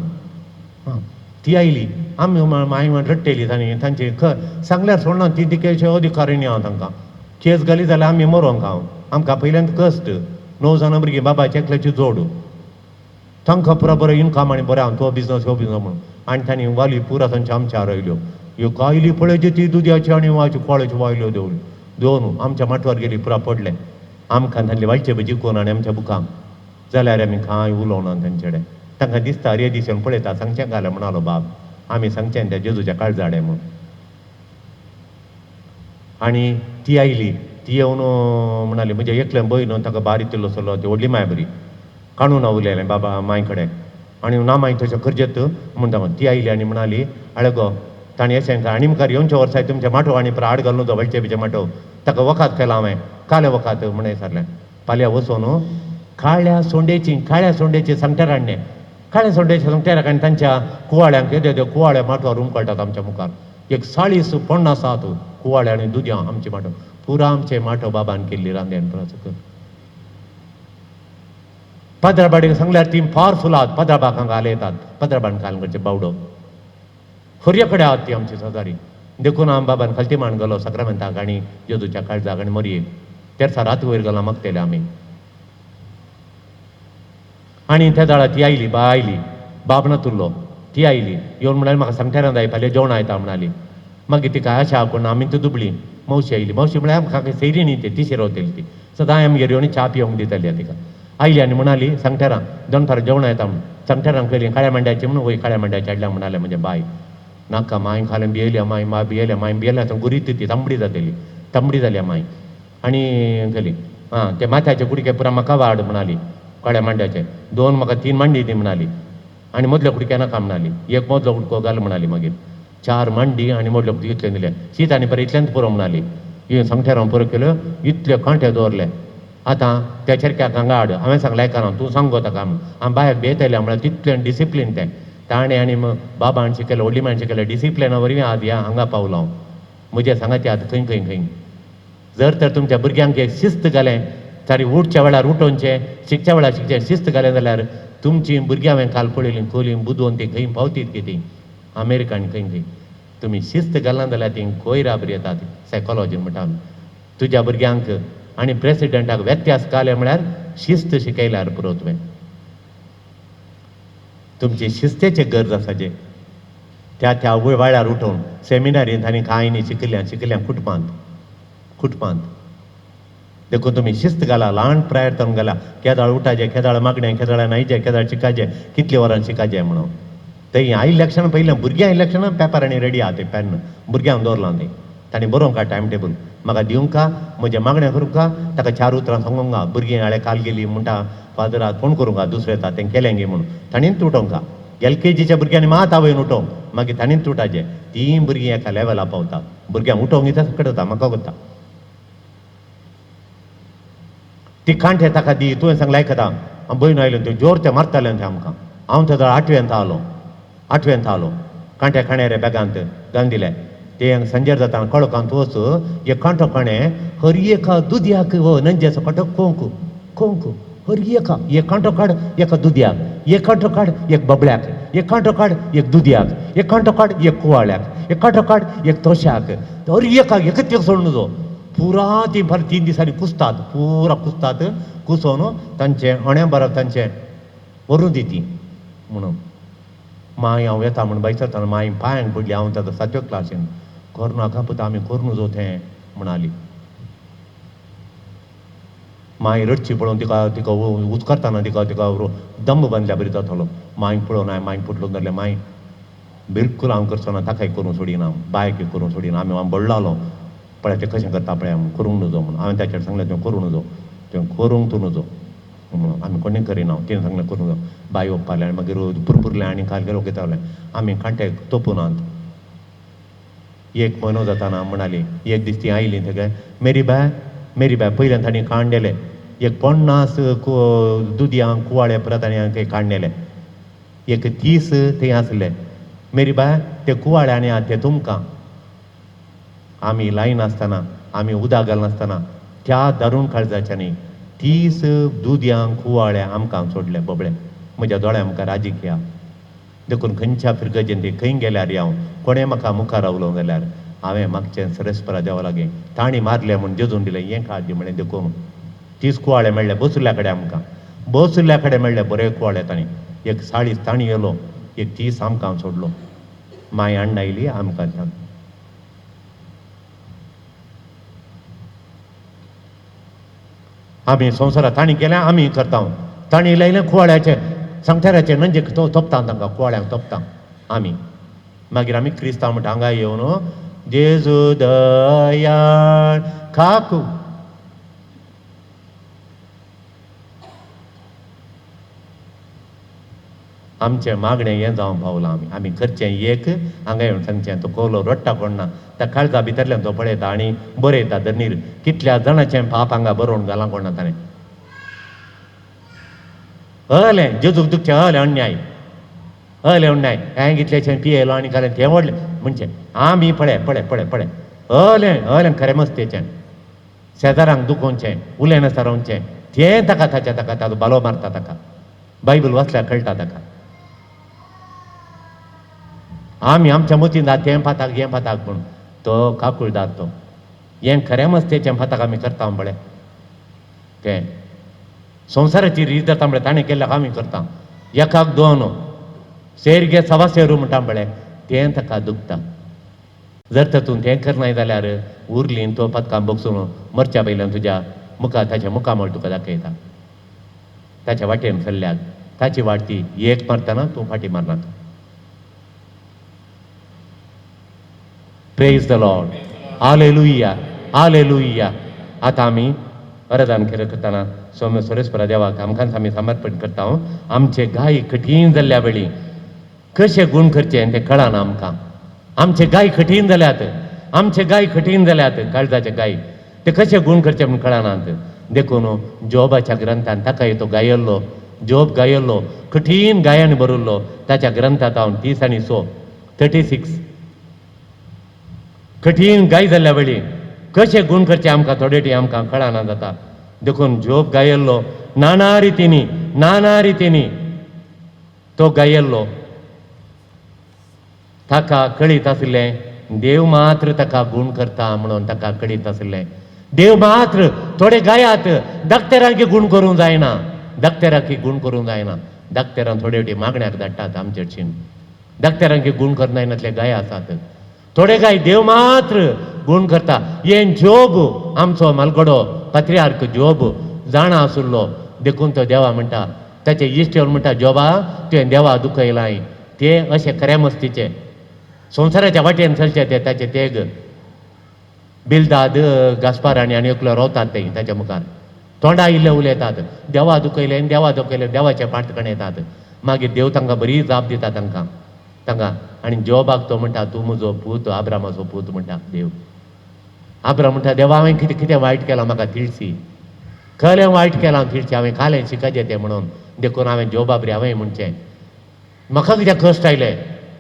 Speaker 4: आं ती आयली आमी माय रडटेली तांणी तांचे सांगल्यार सोडना ती तिके अधिकारी न्ही हांव तांकां केस घाली जाल्यार आमी मरोंक हांव आमकां पयल्यान कश्ट 9 जाणां भुरगीं बाबाचे एकल्याची जोड तांकां पुरा बरो इनकम आनी बरें हांव तो बिजनस हो बिजनस म्हणून. आनी तांणी वाली पुरा तांच्या आमच्या आरयल्यो ह्यो कायली पळयची ती दुदयाची आनी वाची कोळ्याच्यो वायल्यो देवल्यो दोन आमच्या माटवार गेली पुरा पडले. आमकां तांतले वायचे बी जिकोन आनी आमच्या बुकांक जाल्यार आमी कांय उलोवना तांचे कडेन. तांकां दिसता रे दीस येवन पळयता सांगचें घालें म्हणालो बाब आमी सांगचें त्या जेजूच्या काळजाडे म्हणून. आनी ती आयली ती येवन म्हणाली म्हज्या एकलें भयण ताका बारीक तिल्लो सल्लो ती व्हडली माय बरी काणून उलयलें बाबा माय कडेन आनी ना माय तशें करचेत म्हणटा. ती आयली आनी म्हणाली आळे गो ताणें अशें आनी मुखार येवच्या वर्सा तुमच्या माटो आनी परत आड घालून वळचे बिचे माटो ताका वखात केला हांवें काले वखात म्हणून विचारलें. फाल्यां वचून काळ्या सोंडेची सांगट्यार हाडलें. काळ्या सोंडेच्या सांगट्यार आनी तांच्या कुवाळ्यांक येद्यो येद्यो कुवाळ्या माटवार उमकळटात आमच्या मुखार. एक 40 50 आसात कुवाळे आनी दुदयां आमचे माटो पुरा आमचे माटो बाबान केल्ली रांदेन पुरा. पाद्राबाडीक सांगल्यार ती पावरफूल आहात पाद्राबाक हांगा हालयतात पाद्राबान काल करचे बावडो हरये कडेन आहात ती आमची शेजारी. देखून आम बाबान खालती मान गेलो साक्रामेंताक आनी जेजूच्या काळजाक आनी मरयेक तेरसा रात वयर गेला मागतले आमी. आनी त्या दाळा ती आयली बा आयली बाब नातुल्लो ती आयली येवन म्हणाली म्हाका सांगट्यारां जाय फाल्यां जेवणां येता म्हणाली. मागीर तिका आशा कोण आमी ती दुबळी मावशी आयली. मावशी म्हळ्यार आमकां सैरी न्ही ती तिशी रावतली ती सदांय आमगेर येवन च्या पिवंक दिताली तिका. आयली आनी म्हणाली सांगट्यारां दनपारां जेवणां येता म्हणून. सांगट्यारां केली काळ्या मांड्याची म्हणून वय काळ्या मांड्याची हाडल्या म्हणाले म्हणजे बाय नाका माय खालें भियेल्या माय मा भियेल्या माय भियेल्या आतां गुरीत ती तांबडी जातली तांबडी जाल्या माय. आनी केली आं ते माथ्याचे कुडके पुरा म्हाका वाड म्हणाली काळ्या मांड्याचे 2 म्हाका 3 मांडी दी म्हणाली आनी मदल्या कुडक्या नाका म्हणाली एक मदलो कुडको घाल म्हणाली. मागीर 4 मांडी आनी मदलो कुडके इतलें दिलें शीत आनी बरें इतलेंच पुरो म्हणाली. हें सांगट्यार हांव पुरो केल्यो इतले कांटे दवरले. आतां त्या चेरक्याक हांगा हाड हांवें सांगलें आयकना तूं सांग गो ताका हांव बायक भियेतलें म्हळ्यार तितलें डिसिप्लीन तें ताणें आनी बाबान शिकयलें व्हडली मायन शिकयलें डिसिप्लिना वरवीं आज ह्या हांगा पावलो हांव. म्हजें सांगाती आतां खंय खंय खंय जर तर तुमच्या भुरग्यांक एक शिस्त घालें ताणी उठच्या वेळार उठोवचें शिकच्या वेळार शिकचें शिस्त घालें जाल्यार तुमचीं भुरग्यां हांवें काल पळयलीं कोलीं बुदोवन तीं खंय पावतीत कितें अमेरिका आनी खंय खंय. तुमी शिस्त घालना जाल्यार तीं कोयरा बरी येतात सायकोलॉजी म्हणटा आमी. तुज्या भुरग्यांक आनी प्रेसिडेंटाक व्यत्यास घाले म्हळ्यार शिस्त शिकयल्यार पुरो तुवें. तुमची शिस्तेची गरज आसा जे त्या त्या वेळार उठोवन सेमिनारींत आनी कांय न्ही शिकल्या शिकल्या कुटुंबांत कुटुंबांत. देखून तुमी शिस्त घाला ल्हान प्रायर तरून घाला केदाळ उठाचे केदाळ मागणें केदाळ न्हायचें केदाळ शिकाचें कितले वरां शिकाचें म्हणून. थंय आयिल्ल्या क्षणां पयलें भुरग्यां आयिल्ल्या क्षणां पेपर आनी रेडी आहा तें पेन भुरग्यांक दवरलां तें तांणी बरोवंक का टायम टेबल म्हाका दिवंक का म्हजें मागणें करूंक का ताका 4 उतरां सांगूंक का भुरगीं हाळें काल गेली म्हणटा फादर आज फोन करूंक का दुसरें येता तें केलें गे म्हणून ताणीच उठोवंक का. LKGच्या भुरग्यांनी मात आवयन उठोवंक मागीर ताणीच उठाचें तीं भुरगीं एका लेवला पावता भुरग्यांक उठोवंक इतलें सकट जाता म्हाका कोत्ता ती कांठे ताका दी तुवें सांगलें आयकता हांव भयण आयलें त्यो जोर ते मारतालें तें आमकां. हांव तेजो आठवेंत आलो कांट्या खाण्यारे बॅगांत घालून दिलें ते संजेर जाता कळकांत वच एक कांटो काणें हर एका दुदयाक हो नंजेचो कांटो कोंक कोंक हर एका एक कांटो काड एका दुदयाक एक कांटो काड एक बबळ्याक एक कांटो काड एक दुदयाक एक कांटो काड एक कुवाळ्याक एक कांटो काड एक तोश्याक हर एकाक एकच एक सोडून जो पुरा ती फाल्यां 3 दिसांनी कुसतात पुरा कुसतात कुसोवन तांचें अण्या बरोबर तांचें व्हरून दी म्हणून. माय हांव येता म्हूण बाय सरतना माय पांयांक पडली हांव ताका 7वे क्लासीन करूं नाका पुता आमी करूं नजो तें म्हणाली. माय रडची पळोवन तिका तिका उचकारतना तिका तिका दंब बांदल्या बरी जातलो. मांयक पळोवन हांवें मांयक पुटलोवन धरलें माय बिलकूल हांव करचो ना ताकाय करूंक सोडिना बायक करूंक सोडिना आमी हांव बडलालो पळय तें कशें करता पळय करूंक नजो म्हणून. हांवें ताचेर सांगलें तुवें करूं नजो तुवें करूंक तूं नजो म्हणून आमी कोणूय करिना तिणें सांगलें करूं नजो. बाय ओप्पालें आनी मागीर पुरपुरलें आनी काल गेलो कितें आमी कांटे तोपुनात. 1 म्हयनो जाताना म्हणाली एक दीस ती आयली थंय मेरी बाय मेरी बाय पयल्यान तांणी कांडलेले एक 50 दुदयां कुवाळे परत तांणी काडलेले एक 30 थंय आसले. मेरी बाय ते कुवाळे आनी ते तुमकां आमी लायनासतना आमी उदक घालनासतना त्या दारूण काळजाच्यांनी 30 दुदयांक कुवाळे आमकां सोडले बोबळे म्हज्या दोळ्या मुखार राजीक या. देखून खंयच्या फिरगजेन ते खंय गेल्यार हांव कोणें म्हाका मुखार रावलो जाल्यार हांवें मागचें सरस्परा देवा लागीं तांणी मारलें म्हूण जेजून दिलें हें काळजी म्हणलें. देखून 30 कुवाळे मेळ्ळे बसुल्ल्या कडेन आमकां बसुल्ल्या कडेन मेळ्ळे बरे कुवाळे तांणी एक 40 तांणी येलो एक 30 आमकां सोडलो. माय अण्णा आयली आमकां आमी संवसारात तांणी केलें आमी करता तांणी लायलें कुवाळ्याचें सांगताराचें नंजे तो तोपता तांकां कुवाळ्यांक तोपता आमी. मागीर आमी क्रिस्तांव म्हणटा हांगा येवन जेजू दयाळ काकू आमचें मागणें हें जावंक पावलां. आमी आमी करचें एक हांगा येवन सांगचें तो कोलो रडटा कोण ना त्या काळजा भितरल्यान तो पळयता आनी बरयता धरणीर कितल्या जाणाचें पाप हांगा बरोवन घालां कोण ना ताणें. अलें जेजूक दुखचें अलें अन्याय अलें अन्याय हांवें कितलेशें पियेलो आनी घालें तें व्हडलें म्हणजे आमी पळय पळय पळय पळय अलें अलें खरें मस्तेचें शेजारांक दुखोवचें उलयनासतना रावचें तें ताका ताच्या ताका ताजो बालो मारता ताका बायबल वाचल्यार कळटा ताका. आमी आमच्या मतीन तें पाताक हें पाताक म्हूण तो काकुळदार तो हें खरें मस्तेचें पाताक आमी करता पळय तें संवसाराची रीत जाता म्हळ्यार ताणें केल्ल्याक आमी करता एकाक 2 शेर घे सवा शेरू म्हणटा पळय तें ताका दुखता. जर तातूंत तें करनाय जाल्यार उरली तो पदकां बगसून मरच्या पयल्यान तुज्या मुखार ताच्या मुखामळ तुका दाखयता ताच्या वाटेन चल्ल्याक ताची वाट ती एक मारतना तूं फाटी मारनाका. Praise the Lord. Hallelujah hallelujah. आतां आमी वरदान केलें करतना सोम्य सुरेश्वरा देवाक आमकांच आमी समर्पण करता. आमचे गाय कठीण जाल्ल्या वेळी कशे गूण करचे तें कळना आमकां. आमचे गाय कठीण जाल्यात आमचे गाय कठीण जाल्यात काळजाचे गाय ते कशे गूण करचे म्हूण कळनात. देखून जोबाच्या ग्रंथान ताका तो गायल्लो जोब गायल्लो कठीण गायान बरयल्लो ताच्या ग्रंथांत हांव 30 आनी 6 36 कठीण गाय जाल्ल्या वेळी कशे गूण करचे आमकां थोडे आमकां कळना जाता. देखून जोब गायल्लो नाना रितींनी नाना रितींनी तो गायल्लो ताका कळीत आशिल्लें देव मात्र ताका गूण करता म्हणून ताका कळीत आशिल्लें. देव मात्र थोडे गायात दाक्तेरांकी गूण करूंक जायना दाक्तेरांकी गूण करूंक जायना दाक्तेरान थोडे फावटी मागण्याक धाडटात आमचे चर्चीन दाक्तेरांकी गूण करनाय नासले गाय आसात थोडे गाय देव मात्र गूण करता. हें जोब आमचो मालगडो पात्रियार्क जोब जाणा आशिल्लो देखून तो देवा म्हणटा ताचे इश्ट येवन म्हणटा जोबा तुवें देवा दुखयलाय ते अशें खऱ्या मस्तीचे संवसाराच्या वाटेन चलचे ते ताचे तेग बिलदाद गास्पार आनी आनी एकलो रावतात ते ताच्या मुखार तोंडा इल्ले उलयतात देवा दुखयलें देवा दुखयलें देवाचे पाटकण येतात. मागीर देव तांकां बरी जाप दिता तांकां तांकां आनी जोबाक तो म्हणटा तूं म्हजो पूत आब्रामाचो पूत म्हणटा देव. आब्राम म्हणटा देवा हांवें कितें कितें वायट केलां म्हाका तिळसी खरें वायट केलां तिळसी हांवें खालें शिकाचें तें म्हणून देखून हांवें जोबाबरी हांवें म्हणचें म्हाका कितें कश्ट आयले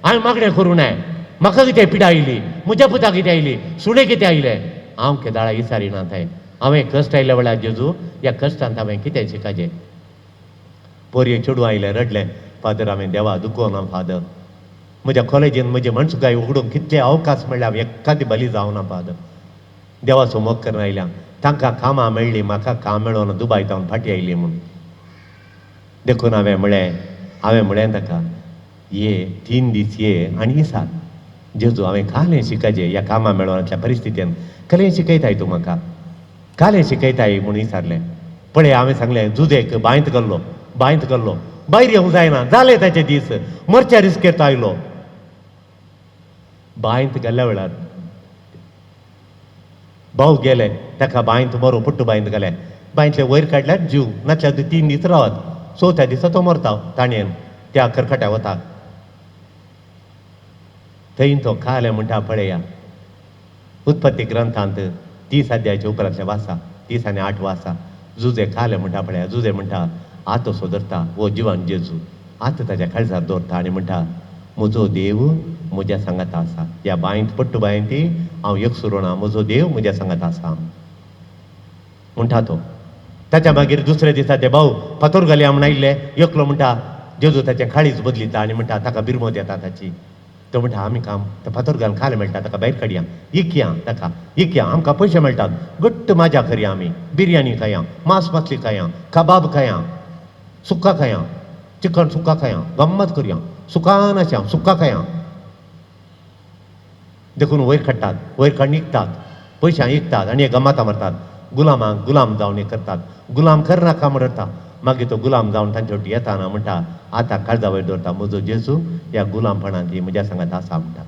Speaker 4: हांवें मागणें करूं नये म्हाका कितें पिडा आयली म्हज्या पुताक कितें आयली सुणें कितें आयलें हांव केदाळा इसारिना थंय हांवें कश्ट आयल्या वेळार जेजू ह्या कश्टांत हांवें कितें शिकाचें. पोरये चेडूं आयलें रडलें फादर हांवें देवा दुखोना फादर म्हज्या कॉलेजीन म्हजे मनसुकाय उगडूंक कितले अवकाश मेळ्ळे हांव एकादी बली जावना फादर देवाचो मोग करून आयल्या तांकां कामां मेळ्ळीं म्हाका काम मेळोन दुबाय तावन फाटीं आयली म्हूण. देखून हांवें म्हणलें ताका ये 3 दीस ये आनी इसार जेजू हांवें कालें शिकाचें ह्या कामां मेळोनातल्या परिस्थितीन कलें शिकयताय तूं म्हाका कालें शिकयताय म्हूण विचारलें. पळय हांवें सांगलें जुजेक बांयत घाल्लो भायर येवंक जायना जाले ताचे दीस मरच्या रिस्केर तो आयलो बांयत घाल्ल्या वेळार भाव गेले ताका बांयत मरो पुट्टू बांयत घाले बांयतले वयर काडल्यार जीव नासल्यार 3 दीस रावत चवथ्या दिसा तो मरता ताणयेन त्या करकट्या वता थंय तो खालें म्हणटा पळया उत्पत्ती ग्रंथांत 30 अध्यायाच्या उपरांतले वासा 30 आनी 8 वासा जुजे खालें म्हणटा पळया जुजे म्हणटा आतो सो धरता हो जिवन जेजू आतां ताच्या काळजार दवरता आनी म्हणटा म्हजो देव म्हज्या सांगात आसा. ह्या बांयंत पट्टू बांयंत हांव एकसुरो ना, म्हजो देव म्हज्या सांगात आसा म्हणटा तो. ताच्या मागीर दुसऱ्या दिसा ते भाऊ फातोर घालया म्हण आयिल्ले. एकलो म्हणटा जेजू ताचें काळीज बदलिता आनी म्हणटा ताका बिरमत येता ताची. तो म्हणटा आमी काम ते फातोर घालून खायला मेळटा, ताका भायर काडया, इकया, ताका इकया, आमकां पयशे मेळटात, घट्ट मजा करया, आमी बिरयानी खाया, मांस मासली खाया, कबाब खाया, सुक्का खाया, चिकन सुक्का खाया, गम्मत करया, सुखान अशें सुक्का खाया. देखून वयर काडटात, वयर काडून इकतात, पयशां इकतात आनी हे गमातां मारतात, गुलामांक गुलाम जावन हे करतात. गुलाम करनाका म्हणटा, मागीर तो गुलाम जावन तांचे वटेन येता ना म्हणटा आतां काळजा वयर दवरता, म्हजो जेजू ह्या गुलामपणांत म्हज्या सांगात आसा म्हणटा.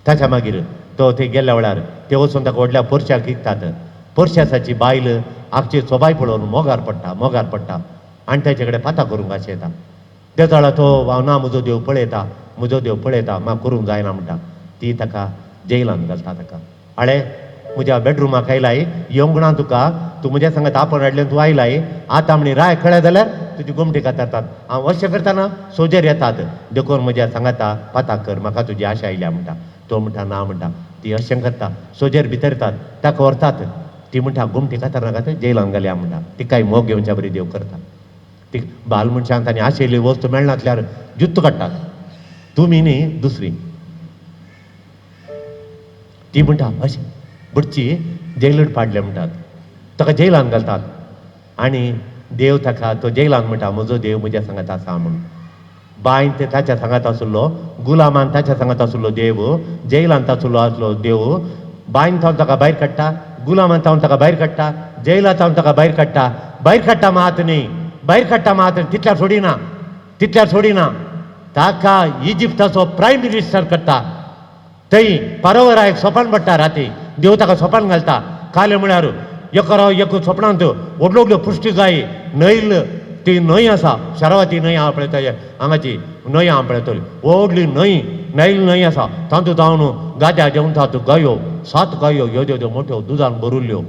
Speaker 4: ताच्या मागीर तो थंय गेल्ल्या वेळार ते वचून ताका व्हडल्या पोरशाक इकतात. पोरशाची बायल आगची सोबाय पळोवन मोगार पडटा, मोगार पडटा आनी ताचे कडेन पातां करूंक अशें येता. तेदळा तो हांव ना म्हजो देव पळयता, म्हजो देव पळयता, म्हाका करूंक जायना म्हणटा. ती ताका जेलान घालता. ताका आळे म्हज्या बेडरुमाक आयलाय, येवंक ना तुका, तूं म्हज्या सांगात आपण हाडलें, तूं आयलाय, आतां म्हणी राय कळ्ळें जाल्यार तुजी गोमटी कातरतात. हांव अशें करतना सोजेर येतात, देखून म्हज्या सांगाता पातां कर, म्हाका तुजी आशा आयल्या म्हणटा. तो म्हणटा ना म्हणटा. ती अशें करता, सोजेर भितर येतात, ताका व्हरतात. ती म्हणटा गोमटी कातरनाका, जेलान घालया म्हणटा. तिकाय मोग घेवच्या बरी देव करता. ती बाल मनशांक तांणी आशिल्ली वस्तू मेळनासल्यार जुत्त काडटात, तुमी न्ही दुसरी. ती म्हणटा अशें बुडची जेलड पाडले म्हणटात, ताका जेलान घालतात आनी देव ताका तो जेलान म्हणटा म्हजो देव म्हज्या सांगात आसा म्हणून. बांयन ते ताच्या सांगात आशिल्लो, गुलामान ताच्या सांगात आशिल्लो देव, जेलान आशिल्लो आसलो देव, बांयन थावन ताका भायर काडटा, गुलामान थावन ताका भायर काडटा, जेला थावन ताका भायर काडटा. भायर काडटा मात न्ही, भायर काडटा मात तितल्यार सोडिना, तितल्यार सोडिना, ताका इजिप्ताचो प्रायम मिनिस्टर करता. थंय पारोवरा एक सोपान पडटा राती, देव ताका सोपान घालता. काले म्हळ्यार एकरा एक सोपणांत व्हडल्यो व्हडल्यो पुश्टी गाय न्हंयल, ती न्हंय आसा, शरावती न्हंय आहा पळय, ताजे हांगाची न्हंय आहा पळय, थंय व्हडली न्हंय, नैल न्हंय आसा. तातूंत जावन गाद्या जेवतात गायो, 7 गायो ह्यो त्यो मोट्यो दुदान भरिल्ल्यो.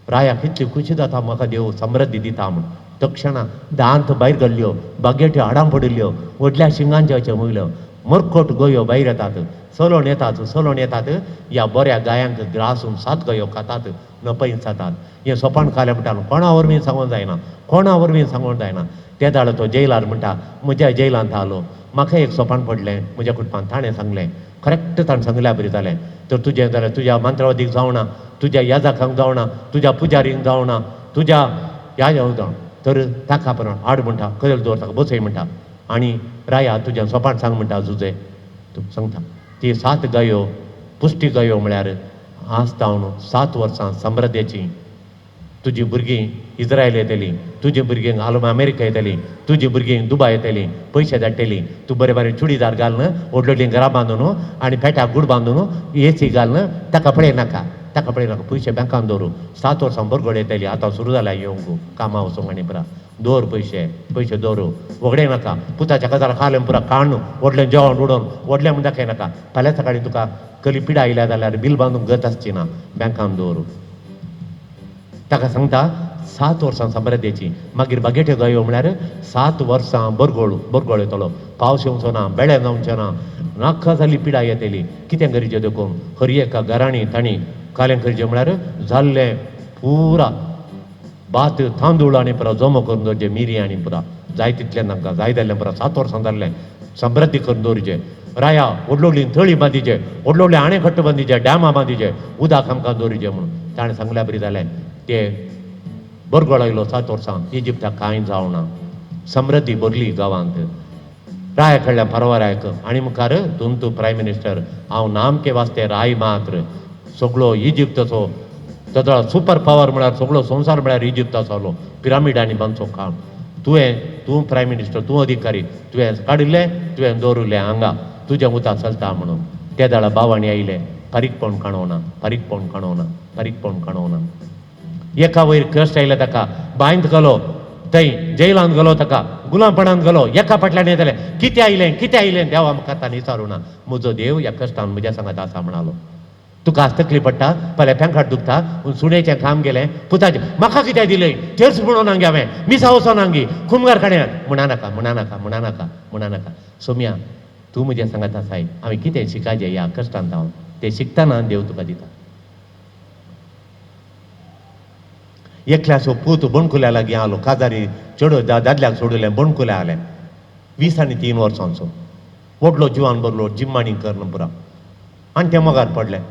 Speaker 4: रायाक इतली खुशी जाता म्हाका देव समृद्धी दिता म्हूण. तक्षणा दांत भायर घाल्ल्यो, बागेट्यो हाडां पडिल्ल्यो, व्हडल्या शिंगांच्यो अशें मुगल्यो मरकोट गोयो भायर येतात, चलोवन येतात, चलोवन येतात. ह्या बऱ्या गायांक ग्रासून 7 गायो खातात, नपयत जातात. हें सोपान खालें म्हणटा, कोणा वरवीं सांगूंक जायना, कोणा वरवीं सांगूंक जायना. ते दाडो तो जेलार म्हणटा म्हज्या जेलांत आलो, म्हाका एक सोपान पडलें म्हज्या कुटुंबान, ताणें सांगलें करेक्ट, ताणें सांगल्या बरी जालें. तर तुजें जाल्यार तुज्या मंत्रवादीक जावना, तुज्या याजाकांक जावना, तुज्या पुजारींक जावना, तुज्या ह्या जावना, तर ताका पण हाड म्हणटा, कदेल दवर ताका बसय म्हणटा आनी राया तुज्या सोपान सांग म्हणटा तुजें तूं सांगता. ती 7 गायो पुश्टी गायो म्हळ्यार आज तावन 7 वर्सां समृद्धेची. तुजी भुरगीं इज्रायल येतलीं, तुजी भुरगीं आलम अमेरिका येतलीं, तुजी भुरगीं दुबाय येतलीं, पयशे धाडटलीं, तूं बरें बरें चुडीदार घालून व्हडली व्हडलीं घरां बांदून आनी पेट्याक गूड बांदून एसी घालून ताका पळयनाका, ताका पळयनाका, पयशे बँकान दवरू. 7 वर्सां बरगड येतली, आतां सुरू जाल्या येवंक कामां वचूंक आनी पुरा दवर पयशे, पयशे दवरू, व्हगडे नाका. पुताच्या काजार खालें पुरा काडून व्हडलें जेवण उडोवन व्हडलें म्हण दाखयनाका. फाल्यां सकाळीं तुका कली पिडा आयल्या जाल्यार बील बांदूंक गत आसची ना, बँकान दवरू. ताका सांगता 7 वर्सां समृद्धेची. मागीर बागेट्यो गायो म्हळ्यार 7 वर्सां बरगोळ, बरगोळ येतलो, पावस येवचो ना, बेळे जावचें ना, नाका जाली पिडा येतली. कितें गरजें देखून हर एका घरांनी तांणी कालें करचें म्हळ्यार जाल्लें पुरा भात तांदूळ आनी पुरा जमो करून दवरचें, मिरी आनी पुरा जाय तितलें तांकां जाय जाल्लें पुरा 7 वर्सां जाल्लें समृद्धी करून दवरचें. राया व्हडली व्हडली थळी बांदिचें, व्हडले व्हडले आणेकट्ट बांदिचे, डॅमां बांदिचे, उदक आमकां दवरचें म्हणून ताणें सांगल्या बरी जालें. ते बरगोळ आयलो 7 वर्सां इजिप्ताक कांय जावना, समृद्धी भरली गांवांत. राया कडल्यान परवा रायक आनी मुखार तुमतू प्रायम मिनिस्टर हांव नामके वास्ते राय मात्र सगळो इजिप्ताचो ताजो सुपर पावर म्हळ्यार सगळो संवसार म्हळ्यार इजिप्ताचो आसलो, पिरामिड आनी बांदचो काम. तुवें तूं प्रायम मिनिस्टर, तूं अधिकारी, तुवें काडिल्लें, तुवें दवरिल्लें हांगा, तुजें उता चलता म्हणून. ते दाडा भावांनी आयले, फारीकपण काणोना, फारीकपण काणोना, फारीकपण काणोना. एका वयर कश्ट आयले ताका, बांयंत घालो, थंय जेलांत घालो, ताका गुलामपणांत घालो. एका फाटल्यान येतलें कितें आयलें, कितें आयलें देवा मुखार ताणें विचारूं ना. म्हजो देव ह्या कश्टान म्हज्या सांगात आसा म्हणालो. तुका आज तकली पडटा, फाल्यां पेंकाट दुखता, सुणेचें काम गेलें, पुताचें म्हाका कित्याक दिलें, चर्च म्हणून हांगी हांवें मिसा वचोन हांगी खुमगार काडयात म्हणा नाका, म्हणा नाका, म्हणा नाका, म्हणा नाका. सोम्या तूं म्हज्या सांगात आसाय, हांवें कितें शिकाचें ह्या कश्टान हांव तें शिकतना देव तुका दिता. एकल्याचो पूत बोणकुल्या लागीं आलो, काजारी चेडो दादल्याक सोडलें, बोणकुल्या आलें, 20 आनी 3 वर्सांचो, व्हडलो जिवान बरलो, जिम्माणी करून पुरा, आनी तें मोगार पडलें.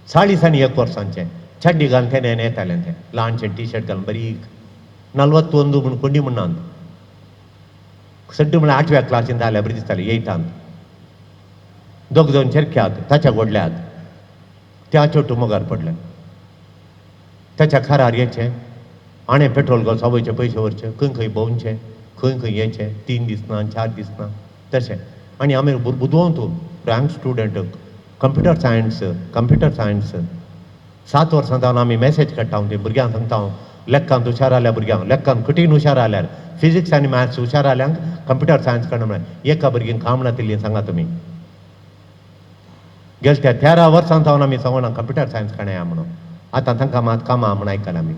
Speaker 4: 40 आनी 1 वर्सांचें, चड्डी घालून तेणें येतालें, तें ल्हानशें टी शर्ट घालून बारीक, 41 म्हूण कोंडी म्हणनात, सड्डू म्हळ्यार 8व्या क्लासींत आल्या बरें दिसतालें, एठांत. दोग जाण चेरक्यात ताच्या व्हडल्यात, त्या चेडू मोगार पडलें. ताच्या खारार येचें, आणें पेट्रोल घाल, आवयचे पयशे व्हरचे, खंय खंय भोंवचें, खंय खंय येचें, 3 दीस ना, 4 दीस ना, तशें. आनी आमी बुदवंत, rank student, computer science, computer science. 7 वर्सां जावन आमी मॅसेज काडटा, हांव ते भुरग्यांक सांगता, हांव लेक्कांत हुशार आल्या भुरग्यांक, लेक्कांत कठीण हुशार आल्यार, फिजिक्स आनी मॅथ्स हुशार आल्यांक कंप्युटर सायन्स काडून म्हळ्यार एका भुरग्यांक काम नातिल्लीं सांगा तुमी. गेले त्या 13 वर्सां जावन आमी सांगना कंप्युटर सायन्स काडया म्हणून, आतां तांकां मात कामां म्हूण आयकलां आमी.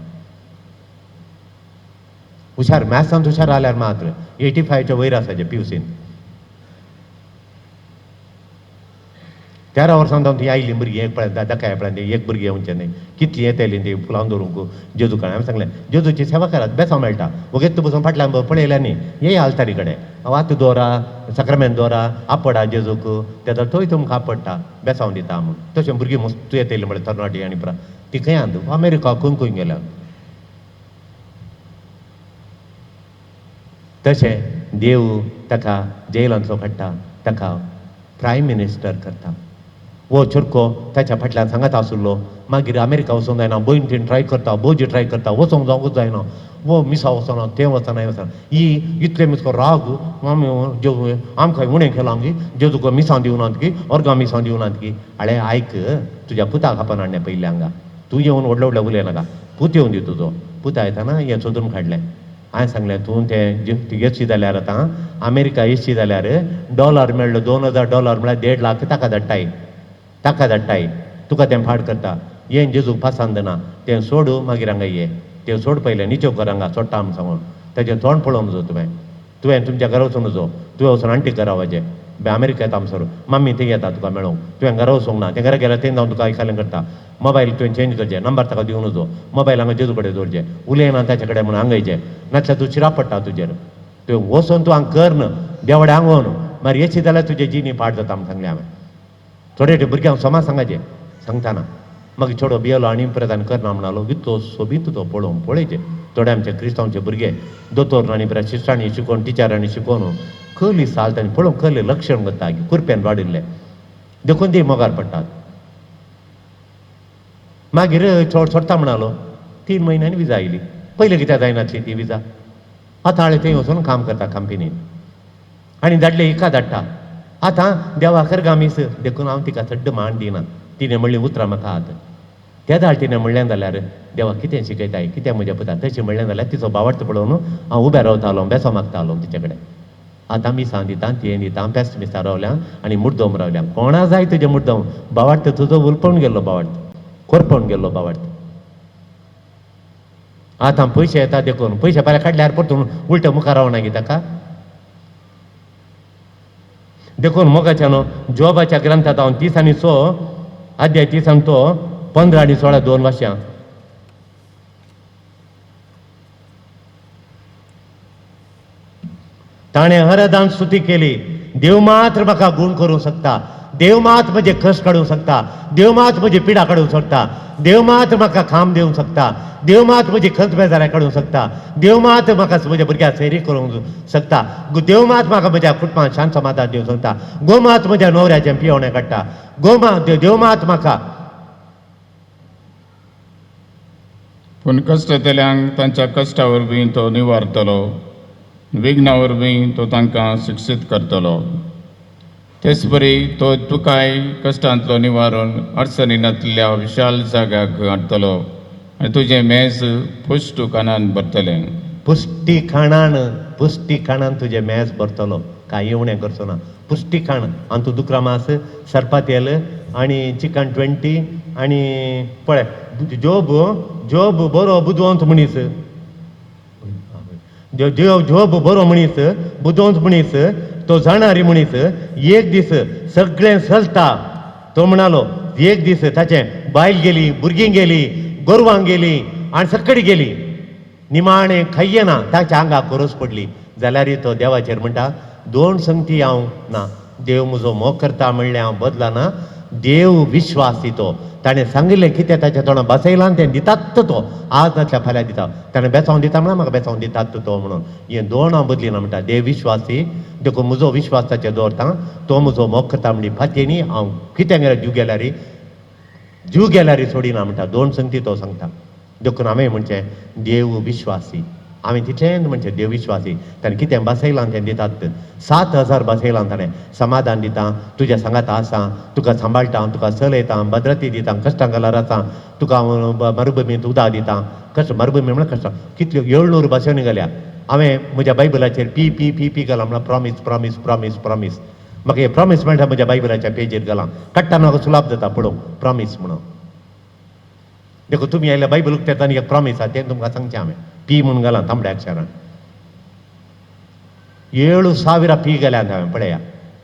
Speaker 4: हुशार मॅथ्सांत हुशार आल्यार मात्र 85च्या वयर आसाचे पी यू सीन. 13 वर्सां जावन ती आयली भुरगीं, एक पळय दाकाय पळय एक भुरगीं येवचें न्हय, कितलीं येतलीं ती फुलां दवरूंक जेजू कडेन. हांवें सांगलें जेजूची सेवा करात, बेसांव मेळटा, वगेत तूं बसून फाटल्यान पळयलें न्ही, ये आल्तारी कडेन वात दवरा, साक्रामेंत दवरा, आपडा जेजूक, तेदो थंय तुमकां आपडटा, बेसांव दिता म्हूण. तशें भुरगीं मस्त येतलीं म्हळ्यार तरणाटी आनी पुरा ती खंय आहा, अमेरिका खंय खंय गेल्या. तशें देव ताका जेलांतलो काडटा, ताका प्रायम मिनिस्टर करता. वो चुरको ताच्या फाटल्यान सांगत आसलो, मागीर अमेरिका वचोंक जायना, भयण तीण ट्राय करता, भोजी ट्राय करता, वचोंक जावंकूच जायना, वो मिसा वचना, तें वचना, हें वचना, ही इतले मिसको राग, आमी आमकां उणें केलां की जेजूक मिसां दिवनात की, ऑर्गां मिसां दिवनात की. आळे आयक, तुज्या पुताक आपोवन हाडलें पयलीं हांगा, तूं येवन व्हडलें व्हडलें उलय नाका, पूत येवन दी तुजो, पुता येताना हें सोदून काडलें. हांवें सांगलें तूं तें येशी जाल्यार आतां अमेरिका येशी जाल्यार डॉलर मेळ्ळो $2000 म्हळ्यार 1.5 लाख ताका धाडटाय, ताका धाडटाय, तुका तें फाट करता, हें जेजूक पसंद ना, तें सोड, मागीर हांगा ये, तें सोड पयलें निचो कर हांगा सोडटा आमी सांगून. ताचें तोंड पळोवंक जो तुवें, तुवें तुमच्या घरा वचून जो, तुवें वचून आण्टी घरा वचें, अमेरिका येता आमसर, मम्मी थंय येता तुका मेळोंक, तुवें घरा वचूंक ना, तें घरा गेल्यार थंय जावन तुका आयकलें करता, मोबायल तुवें चेंज करचें, नंबर ताका दिवन जो, मोबायल हांगा जेजू कडेन दवरचें, उलयना ताचे कडेन म्हणून हांगा येचें, नासल्यार तूं शिराप पडटा तुजेर, तुवें वचोन तूं हांगा कर न्हू, देवडे हांगोन मागीर येशी जाल्यार तुजें जिणी पाड जाता म्हूण सांगलें हांवें. थोडे थोडे भुरग्यांक समाज सांगाचें सांगतना मागीर चेडो भियेलो आनी परत आनी करना म्हणालो, इतलो सोबीत तो पळोवंक पळयचें. थोडे आमचे क्रिस्तांवचे भुरगे दोतोर आनी परत शिश्टांनी शिकोवन टिचरांनी शिकोवन कहली साल आनी पळोवंक कहलें लक्षण करता की कुरप्यान वाडिल्लें, देखून ती मोगार पडटात. मागीर चोड सोडटा म्हणालो, 3 म्हयन्यांनी विजा आयली, पयलीं कित्याक जायनासली ती विजा, आतां हांवें थंय वचून काम करता कंपनीन आनी धाडले हिका धाडटा. आतां देवा करगामीस, देखून हांव तिका चड मान दिना. तिणें म्हणलीं उतरां म्हाका आतां त्या दाळ तिणें म्हणलें जाल्यार देवा कितें शिकयताय, कितें म्हज्या पुता, तशें म्हणलें जाल्यार तिचो बावडतो पळोवन हांव उबें रावतालो, बेसो मागतालो तिचे कडेन. आतां मिसां दिता, तें दिता, पेस्ट मिसां रावल्या आनी मुड्डोम रावल्या, कोणा जाय तुजें मुड्डोम, बावाडत तुजो उलपण गेल्लो बावाडत, कोरपण गेल्लो बावाडत. आतां पयशे येता देखून पयशे फाल्यां काडल्यार परतून उलटे मुखार रावना गी ताका. देखून मोगाच्यान जोबाच्या ग्रंथांत हांव 30 आनी 6 अध्याय 30 आनी तो 15 आनी 16 2 वाश्यां. ताणें हरदान स्तुती केली, देव मात्र म्हाका गूण करूंक शकता, देव मात म्हजे कश्ट काडूंक शकता, देव मात म्हजी पिडा काडूंक शकता, देव मात म्हाका खाम दिवंक शकता, देव मात म्हजी खंत बेजारां काडूंक शकता, देव मात म्हाका म्हज्या भुरग्याक सैरी करूंक शकता, देव मात म्हाका म्हज्या कुटुंबान शांत समाधान दिवंक शकता, गो मात म्हज्या न्हवऱ्याचें पियोवणें काडटा, गो मा देव मात म्हाका.
Speaker 2: पूण कश्टतल्यांक तांच्या कश्टा वरवीं तो निवारतलो, विघ्ना वरवीं तो तांकां शिक्षीत करतलो. तेच परी तो तुकाय कश्टांतलो निवारून अडचणी नातल्या विशाल जाग्याक हाडटलो आनी तुजें मेज पुश्ट कानान भरतलें.
Speaker 4: पुश्टी खाणान, पुश्टी खाणान तुजें मेज भरतलो, कांय उणें करचो ना. पुश्टी खाण आनी तूं दुकरा मास, सरपा तेल आनी चिकन 20 आनी पळय जोब जोब बरो बुदवंत मनीस, जोब बरो मनीस, बुदवंत मनीस, तो जाणारी मनीस. एक दीस सगळें चलता. तो म्हणालो एक दीस ताचें बायल गेली, भुरगीं गेली, गोरवां गेली आनी सगळी गेली, निमाणें खायना, ताच्या आंगाक गरज पडली. जाल्यार तो देवाचेर म्हणटा दोन संगती हांव ना, देव म्हजो मोग करता म्हणलें हांव बदलना, देव विश्वासी तो, ताणें सांगिल्लें कितें ताच्या तोंडां बसयलां तें दितात तो, आज नासल्यार फाल्यां दिता. ताणें बेचावन दिता म्हणल्यार म्हाका बेचावन दितात तो म्हणून हें दोन हांव बदलिना म्हणटा. देव विश्वासी देखून म्हजो विश्वास ताचेर दवरता, तो म्हजो मोग करता म्हणली फातयेनी हांव कितें गेल्यार जीव गेल्यार जीव गेल्यार सोडिना म्हणटा. दोन संगती तो सांगता. देखून हांवें म्हणचें देव विश्वासी, हांवें तितलें म्हणचें देव विश्वासी. ताणें कितें बसयलां तें दितात. 7000 बसयलां ताणें, समाधान दिता, तुज्या सांगाता आसा, तुका सांबाळटा, तुका चलयता, भद्रती दिता, कश्टां घालार आसा, तुका मरुभुमींत उदक दिता. कश्ट मरुभुमी म्हणल्यार कश्टां कितल्यो 700 भाशेनी घाल्या. हांवें म्हज्या बायबलाचेर पी पी पी पी घालां म्हणल्यार प्रॉमीस प्रॉमीस प्रॉमीस प्रॉमीस. म्हाका हें प्रॉमीस मेळटा म्हज्या बायबलाच्या पेजीर घालां, काडटा म्हाका सुलाभ जाता पळोवंक प्रॉमीस म्हणून. देखून तुमी आयल्या बायबल उक्तेता आनी एक प्रॉमीस आसा तें तुमकां सांगचें हांवें. पी म्हणून घालां तांबड्या अक्षरान. 7000 पी गेल्यात हांवें पळया.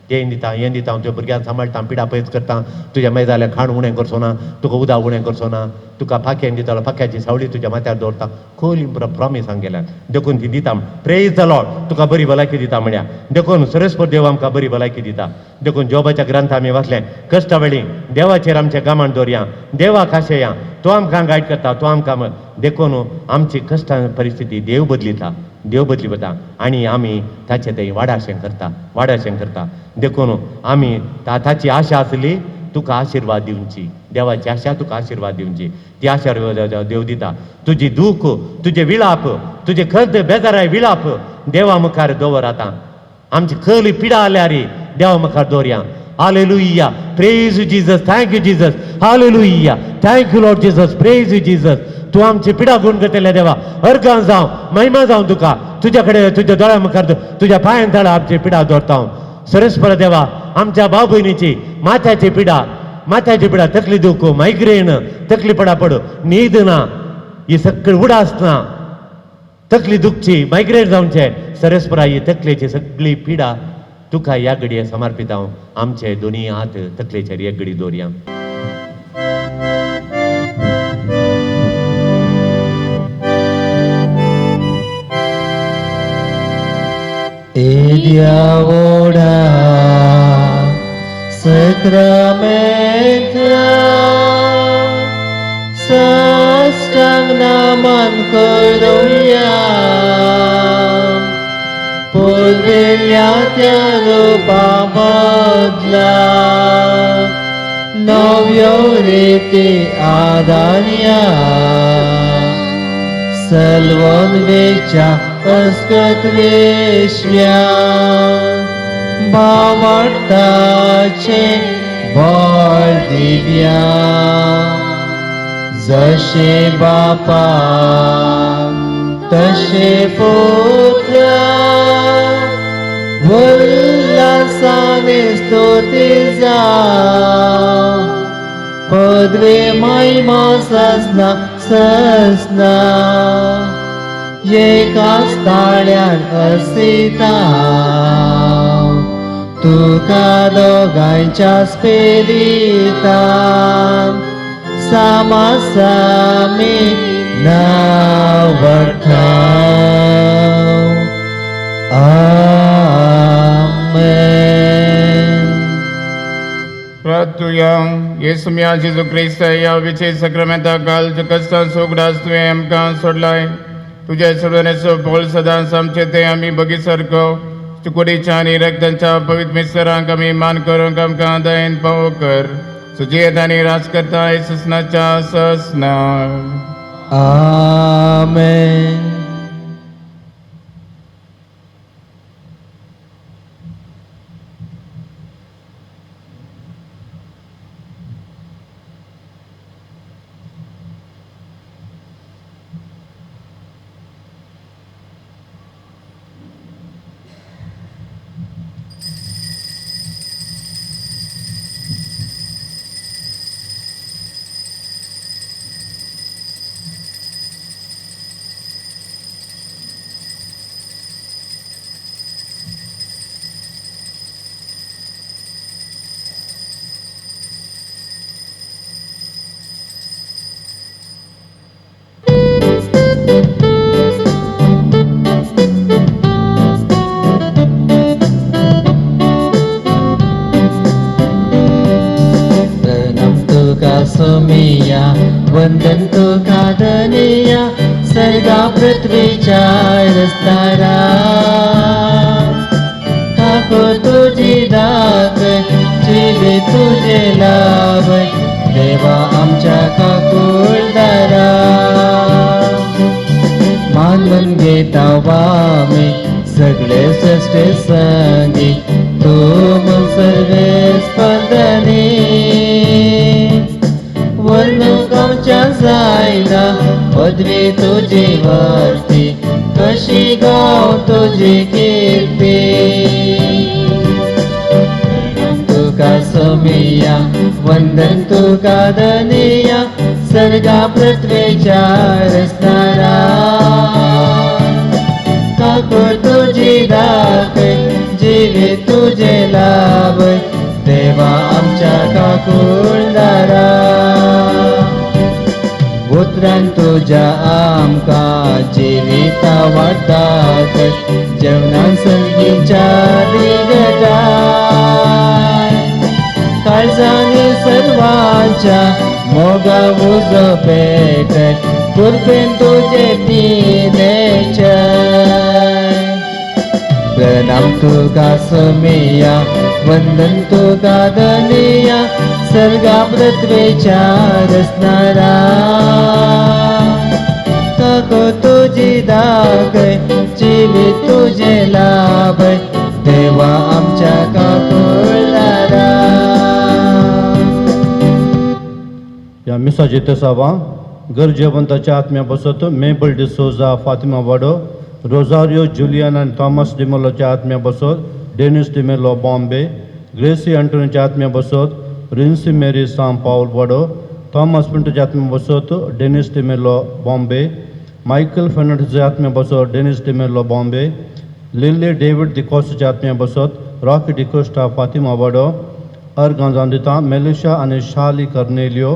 Speaker 4: तें दिता हें दिता, तुज्या भुरग्यांक सांबाळटा, पिडा पयस करता, तुज्या मेजाल्यार खाण उणें करचो ना, तुका उदक उणें करचो ना, तुका पाखें दितलो, पाख्याची सावळी तुज्या माथ्यार दवरता. खोली पुरो प्रॉमीस हांग गेल्यात. देखून ती दिता. प्रेज the Lord, तुका बरी भलायकी दिता म्हळ्या. देखून सरस्पत देव आमकां बरी भलायकी दिता. देखून जोबाच्या ग्रंथ आमी वाचलें, कश्टा वेळी देवाचेर आमचें गामान दवरया, देवाक आशया, तो आमकां गायड करता, तो आमकां. देखून आमची कश्टां परिस्थिती देव बदलिता, देव बदली वता आनी आमी ताचे थंय वाडाशें करता, वाडाशें करता. देखून आमी ताची आशा आसली तुका आशिर्वाद दिवची, देवाची आशा तुका आशिर्वाद दिवची, ती आशिर्वाद देव दिता. तुजी दूख, तुजे विळाप, तुजे खंत बेजाराय विळाप देवा मुखार दवर. आतां आमची खली पिडा आल्यार देवा मुखार दवरया. Hallelujah, praise you Jesus, thank you Jesus, hallelujah, thank you Lord Jesus, praise you Jesus. तूं आमची पिडा गुण करतल्या देवा, अर्गां जावं, महिमा जावं तुका. तुज्या कडेन तुज्या दोळ्या मुखार तुज्या पांयान तळा आमची पिडा दवरता हांव. सरस्पर देवा, आमच्या भाव भयणीची माथ्याची पिडा, माथ्याची पिडा, तकली दुख, मायग्रेन, तकली पडा पड, न्हीद ना, ही सगळी उडास ना, तकली दुखची, मायग्रेन जावचे. सरस्परा ही तकलेची सगळी पिडा तुका ह्या घडये समर्पित हांव. आमचे दोनी हात तकलेचेर एक घडी दवरया.
Speaker 3: येद्या सक्रामेंता साष्टांग नमन करुया, पुर्विल्ल्या त्या रुपा बदला नव्यो रिती आदारया, सलवन वेच्या अस्कत वेश्व्या भावार्थाचे बळ दिव्या, जशे बापा तशे पुत्र उल्हासाने स्तुती जावं, पदवे महिमा सजना सजना, एकाच ताळ्यान असिता तुका दोगांयच्या स्पिरितान सामासामी नावडटा. आमेन.
Speaker 2: प्रार्थुया. येसू म्या जेजू क्रिस्त ह्या विशेष सक्रामेंता घाल कश्टां सोगडास तुवें आमकां सोडलाय. तुज्या सोडवण्याचो बळ सदांच आमचे ते आमी बगी सारको कुडीच्या आनी रक्तांच्या पवित्र मिस्तरांक आमी मान करूंक आमकां दयेन पावो कर. सुजियत आनी राज करता येसनाच्या ससना.
Speaker 3: आमेन. पृथ्वीच्या रस्तारा काकू तुझी दाख जिवी तुझे लाभ देवा आमच्या काकुळदारा मान घेता वामे सगळे श्रेष्ठ संगी तू मन सर्वे स्पंदने वर्णूक आमच्या जायना पदवी तुझी वरती कशी गाव तुझी कीर्ती तुका सोमिया वंदन तुका धनिया सर्गा पृथ्वीच्या रसणारा काकू तुझी दाख जीवी तुझे लाभ देवा आमच्या काकुळदारा उतरान तुझ्या आमकां जिविता वाडटात जेवणान संगीच्या दिगटाय काळजांनी सर्वांच्या मोगा उजो पेटत कृपेन तुझे पिनेचय प्रणाम तुका सोमिया वंदन तुका धनिया सर्गा पृथ्वीच्या रसणारा काको तुझी दाख जीवी तुझे लाभ देवा आमच्या काकुळदारा.
Speaker 5: ह्या मिसाचे तेसावां गरजेवंताच्या आत्म्या बसत मेबल डिसोजा फातिमा वाडो रोजारियो जुलियन आनी थॉमस डिमेलोच्या आत्म्या बसत डेनिस डिमेलो बॉम्बे ग्रेसी अंटोनीच्या आत्म्या बसत रिन्सी मेरी साम पावल वाडो थॉमस पिंटोच्या आत्म्या बसत डेनिस डिमेलो बॉम्बे मायकल फर्नांडीसच्या आत्म्या बसत डेनिस डिमेलो बॉम्बे लिल्ली डेवीड डिकोस्टाच्या आत्म्या बसत रॉकी डिकोस्टा फातिमा वाडो अर्गांजांदिता मेलिशा आनी शाली कर्नेलियो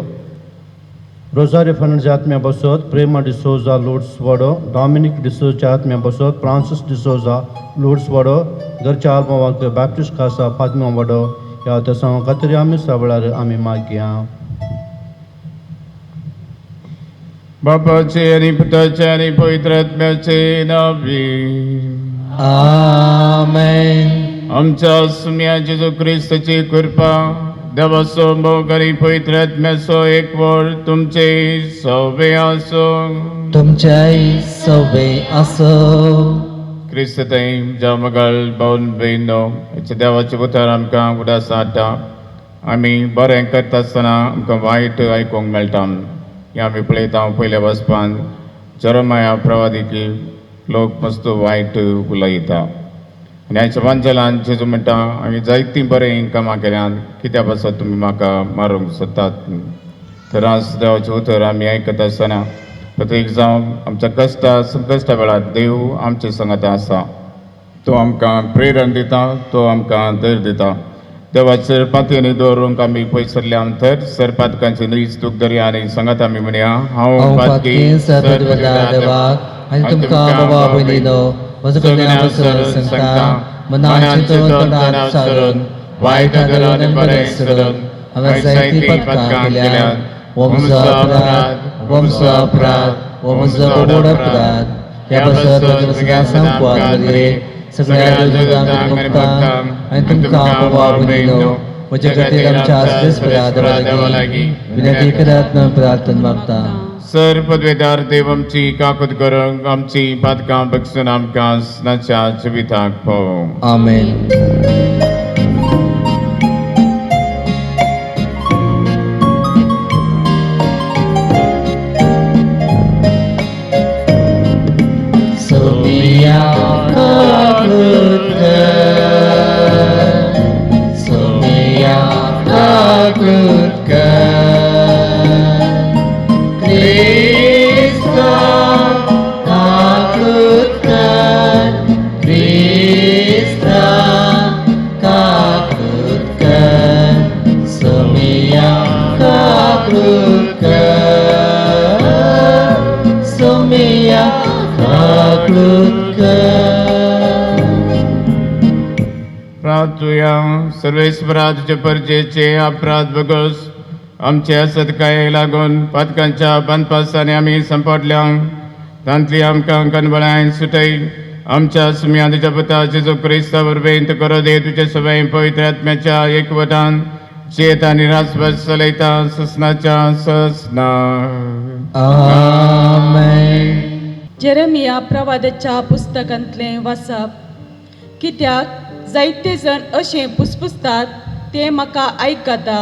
Speaker 5: रोजारियो फर्नांडीसच्या आत्म्या बसत प्रेमा डिसोजा लुड्स वाडो डॉमिनिक डिसोजाच्या आत्म्या बसत फ्रांसीस डिसोजा लुड्स वाडो घरच्या आल्बमाक बॅप्टिस्ट खासा फातिमा वाडो ह्या तेसांव खातीर आमी सगळ्यार आमी मागया.
Speaker 2: बापाचे आनी पुताचे आनी पवित्र आत्म्याचे नावी.
Speaker 3: आमेन.
Speaker 2: आमच्या सुम्या जेजू क्रिस्ताची कृपा देवाचो मोग आनी पवित्र आत्म्याचो एकवट तुमचे सवे आसो.
Speaker 3: तुमच्याय सवे आसो.
Speaker 2: क्रिस्त थंय ज्या मगल बावन भयणो हेच्या देवाचे उतर आमकां उदास हाडटा. आमी बरें करता आसतना आमकां वायट आयकूंक मेळटा. हें आमी पळयता पयल्या वचपान जरमाया प्रवादिकी लोक मस्त वायट उलयता आनी हाच्या वांजलान जेजू म्हणटा हांवें जायतीं बरें कामां केल्यात कित्या पासत तुमी म्हाका मारूंक सोदतात. तर आज देवाचें उतर आमी आयकता आसतना प्रत्येक जावं आमच्या कश्टा संकश्टा वेळार देव आमचे संगता आसा. तो आमकां प्रेरण दिता, तो आमकां धैर्य दिता. देवाचेर पातयेनी दवरूंक आमी पयसरल्या तर सरपातकांची नीज दुखदरी आनी सांगात आमी म्हणया हांव
Speaker 3: पातकी देवाक आनी तुमकां बाबा भयणीनो म्हजो कल्याण सांगता मनान चिंतून तोंडान सारून वायट धरून आनी बरें सोडून हांवें जायतीं पदकां केल्यांत. हो म्हजो अपराध, हो म्हजो अपराध, हो म्हजो व्हड अपराध. ह्या पासत म्हज्या सगळ्या सामकार सगळ्या देवदूतांक आनी भक्तांक आनी तुमकां बाबा भयणीनो म्हज्या खातीर आमच्या आसलेच देवा लागीं विनंती करात म्हणून प्रार्थना मागता.
Speaker 2: सर पदवेदार देव आमची काकूत करूंक आमची पातकां बक्षून आमकां सदांच्या जिविताक पावोवं.
Speaker 3: आमेन. सोमिया काकूत कर, सोमिया काकूत कर, क्रिस्ता काकूत कर, क्रिस्ता काकूत कर, सोमिया काकूत कर, सोमिया काकूत कर.
Speaker 2: प्रार्थुया. सर्वेस्परा तुजे परजेचे अपराध बगस आमचे असतकायेक लागून पातकांच्या बांदपासांनी आमी संपडल्या. तांतली आमकां कनबळायन सुटय. आमच्या सुम्या तुज्या पुता जेजू क्रिस्ता वरवीं तूं करो दे तुजे सवय पवित्र आत्म्याच्या एकवटान चेत आनी रासभर चलयता ससनाच्या ससना.
Speaker 3: आमेन.
Speaker 6: जेरेमिया प्रवादाच्या पुस्तकांतलें वाचप. कित्याक जायते जण अशें पुसपुसतात ते म्हाका आयकता.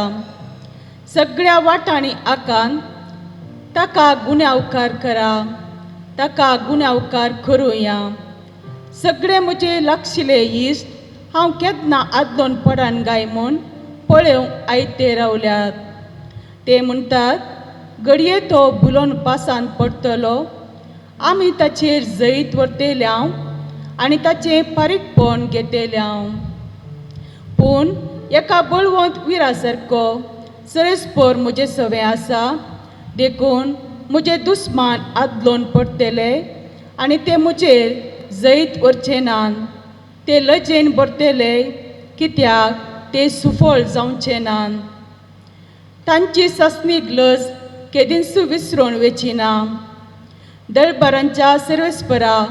Speaker 6: सगळ्या वाटांनी आकान ताका गुन्यांवकार करा, ताका गुन्यांवकार करुया. सगळे म्हजे लागशिल्ले इश्ट हांव केन्ना आदलोन पडान गाय म्हूण पळोवंक आयते रावल्यात. ते म्हणटात घडये तो बुलोन पासान पडटलो, आमी ताचेर जैत व्हरतल्यांव आनी ताचें फारीकपण घेतल्यांव. पूण एका बळवंत विरा सारको सरस्पोर म्हजें सवें आसा, देखून म्हजे दुस्मान आदलोन पडटले आनी ते म्हजेर जैत व्हरचे नात. ते लजेन भरतले कित्याक ते सुफळ जावचे नात. तांची सासणीक लज केदींच विसरून वेची ना. दळबारांच्या सर्वेस्परा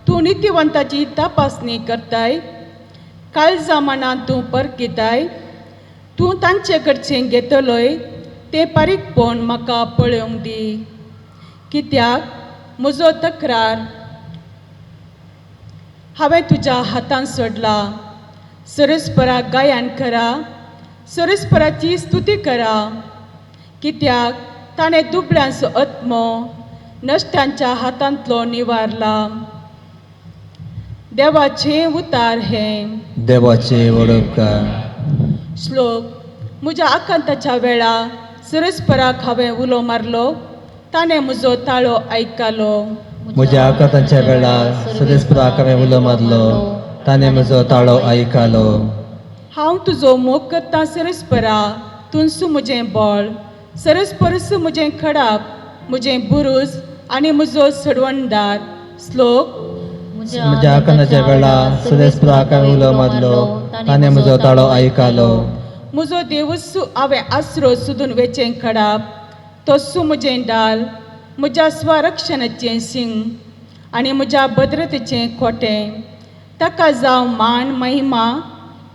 Speaker 6: तूं नितीवंताची तपासणी करताय, काळजा मनांत तूं परकिताय. तूं तांचे कडचें घेतलोय तें पारीकपण म्हाका पळोवंक दी, कित्याक म्हजो तक्रार हांवें तुज्या हातान सोडला. सरस्पराक गायन करा, सरस्पराची स्तुती करा, कित्याक ताणें दुबळ्यांचो आत्मो नश्टांच्या हातांतलो निवारला. देवाचें उतार हें.
Speaker 3: देवाचे वडोपकार.
Speaker 6: श्लोक. म्हज्या आकांताच्या वेळा सरस्पराक हांवें उलो मारलो, ताणें म्हजो ताळो आयकलो.
Speaker 3: म्हज्या आकांताच्या वेळार सदेस्पराक हांवें उलो मारलो, ताणें म्हजो ताळो आयकलो.
Speaker 6: हांव तुजो मोग करतां सरस्परा, तुंसू म्हजें बळ, सरस्परस म्हजें खडाप, म्हजें बुरूज आनी म्हजो सडवणदार. श्लोक.
Speaker 3: म्हज्या आकांताच्या वेळार सदेस्पराक हांवें उलो मारलो, ताणें म्हजो ताळो आयकलो.
Speaker 6: म्हजो देवूस हांवें आसरो सोदून वेचें खडाप, तोसू म्हजें डाल, म्हज्या स्वरक्षणाचें सिंग आनी म्हज्या भद्रतेचें खोटें. ताका जावं मान महिमा,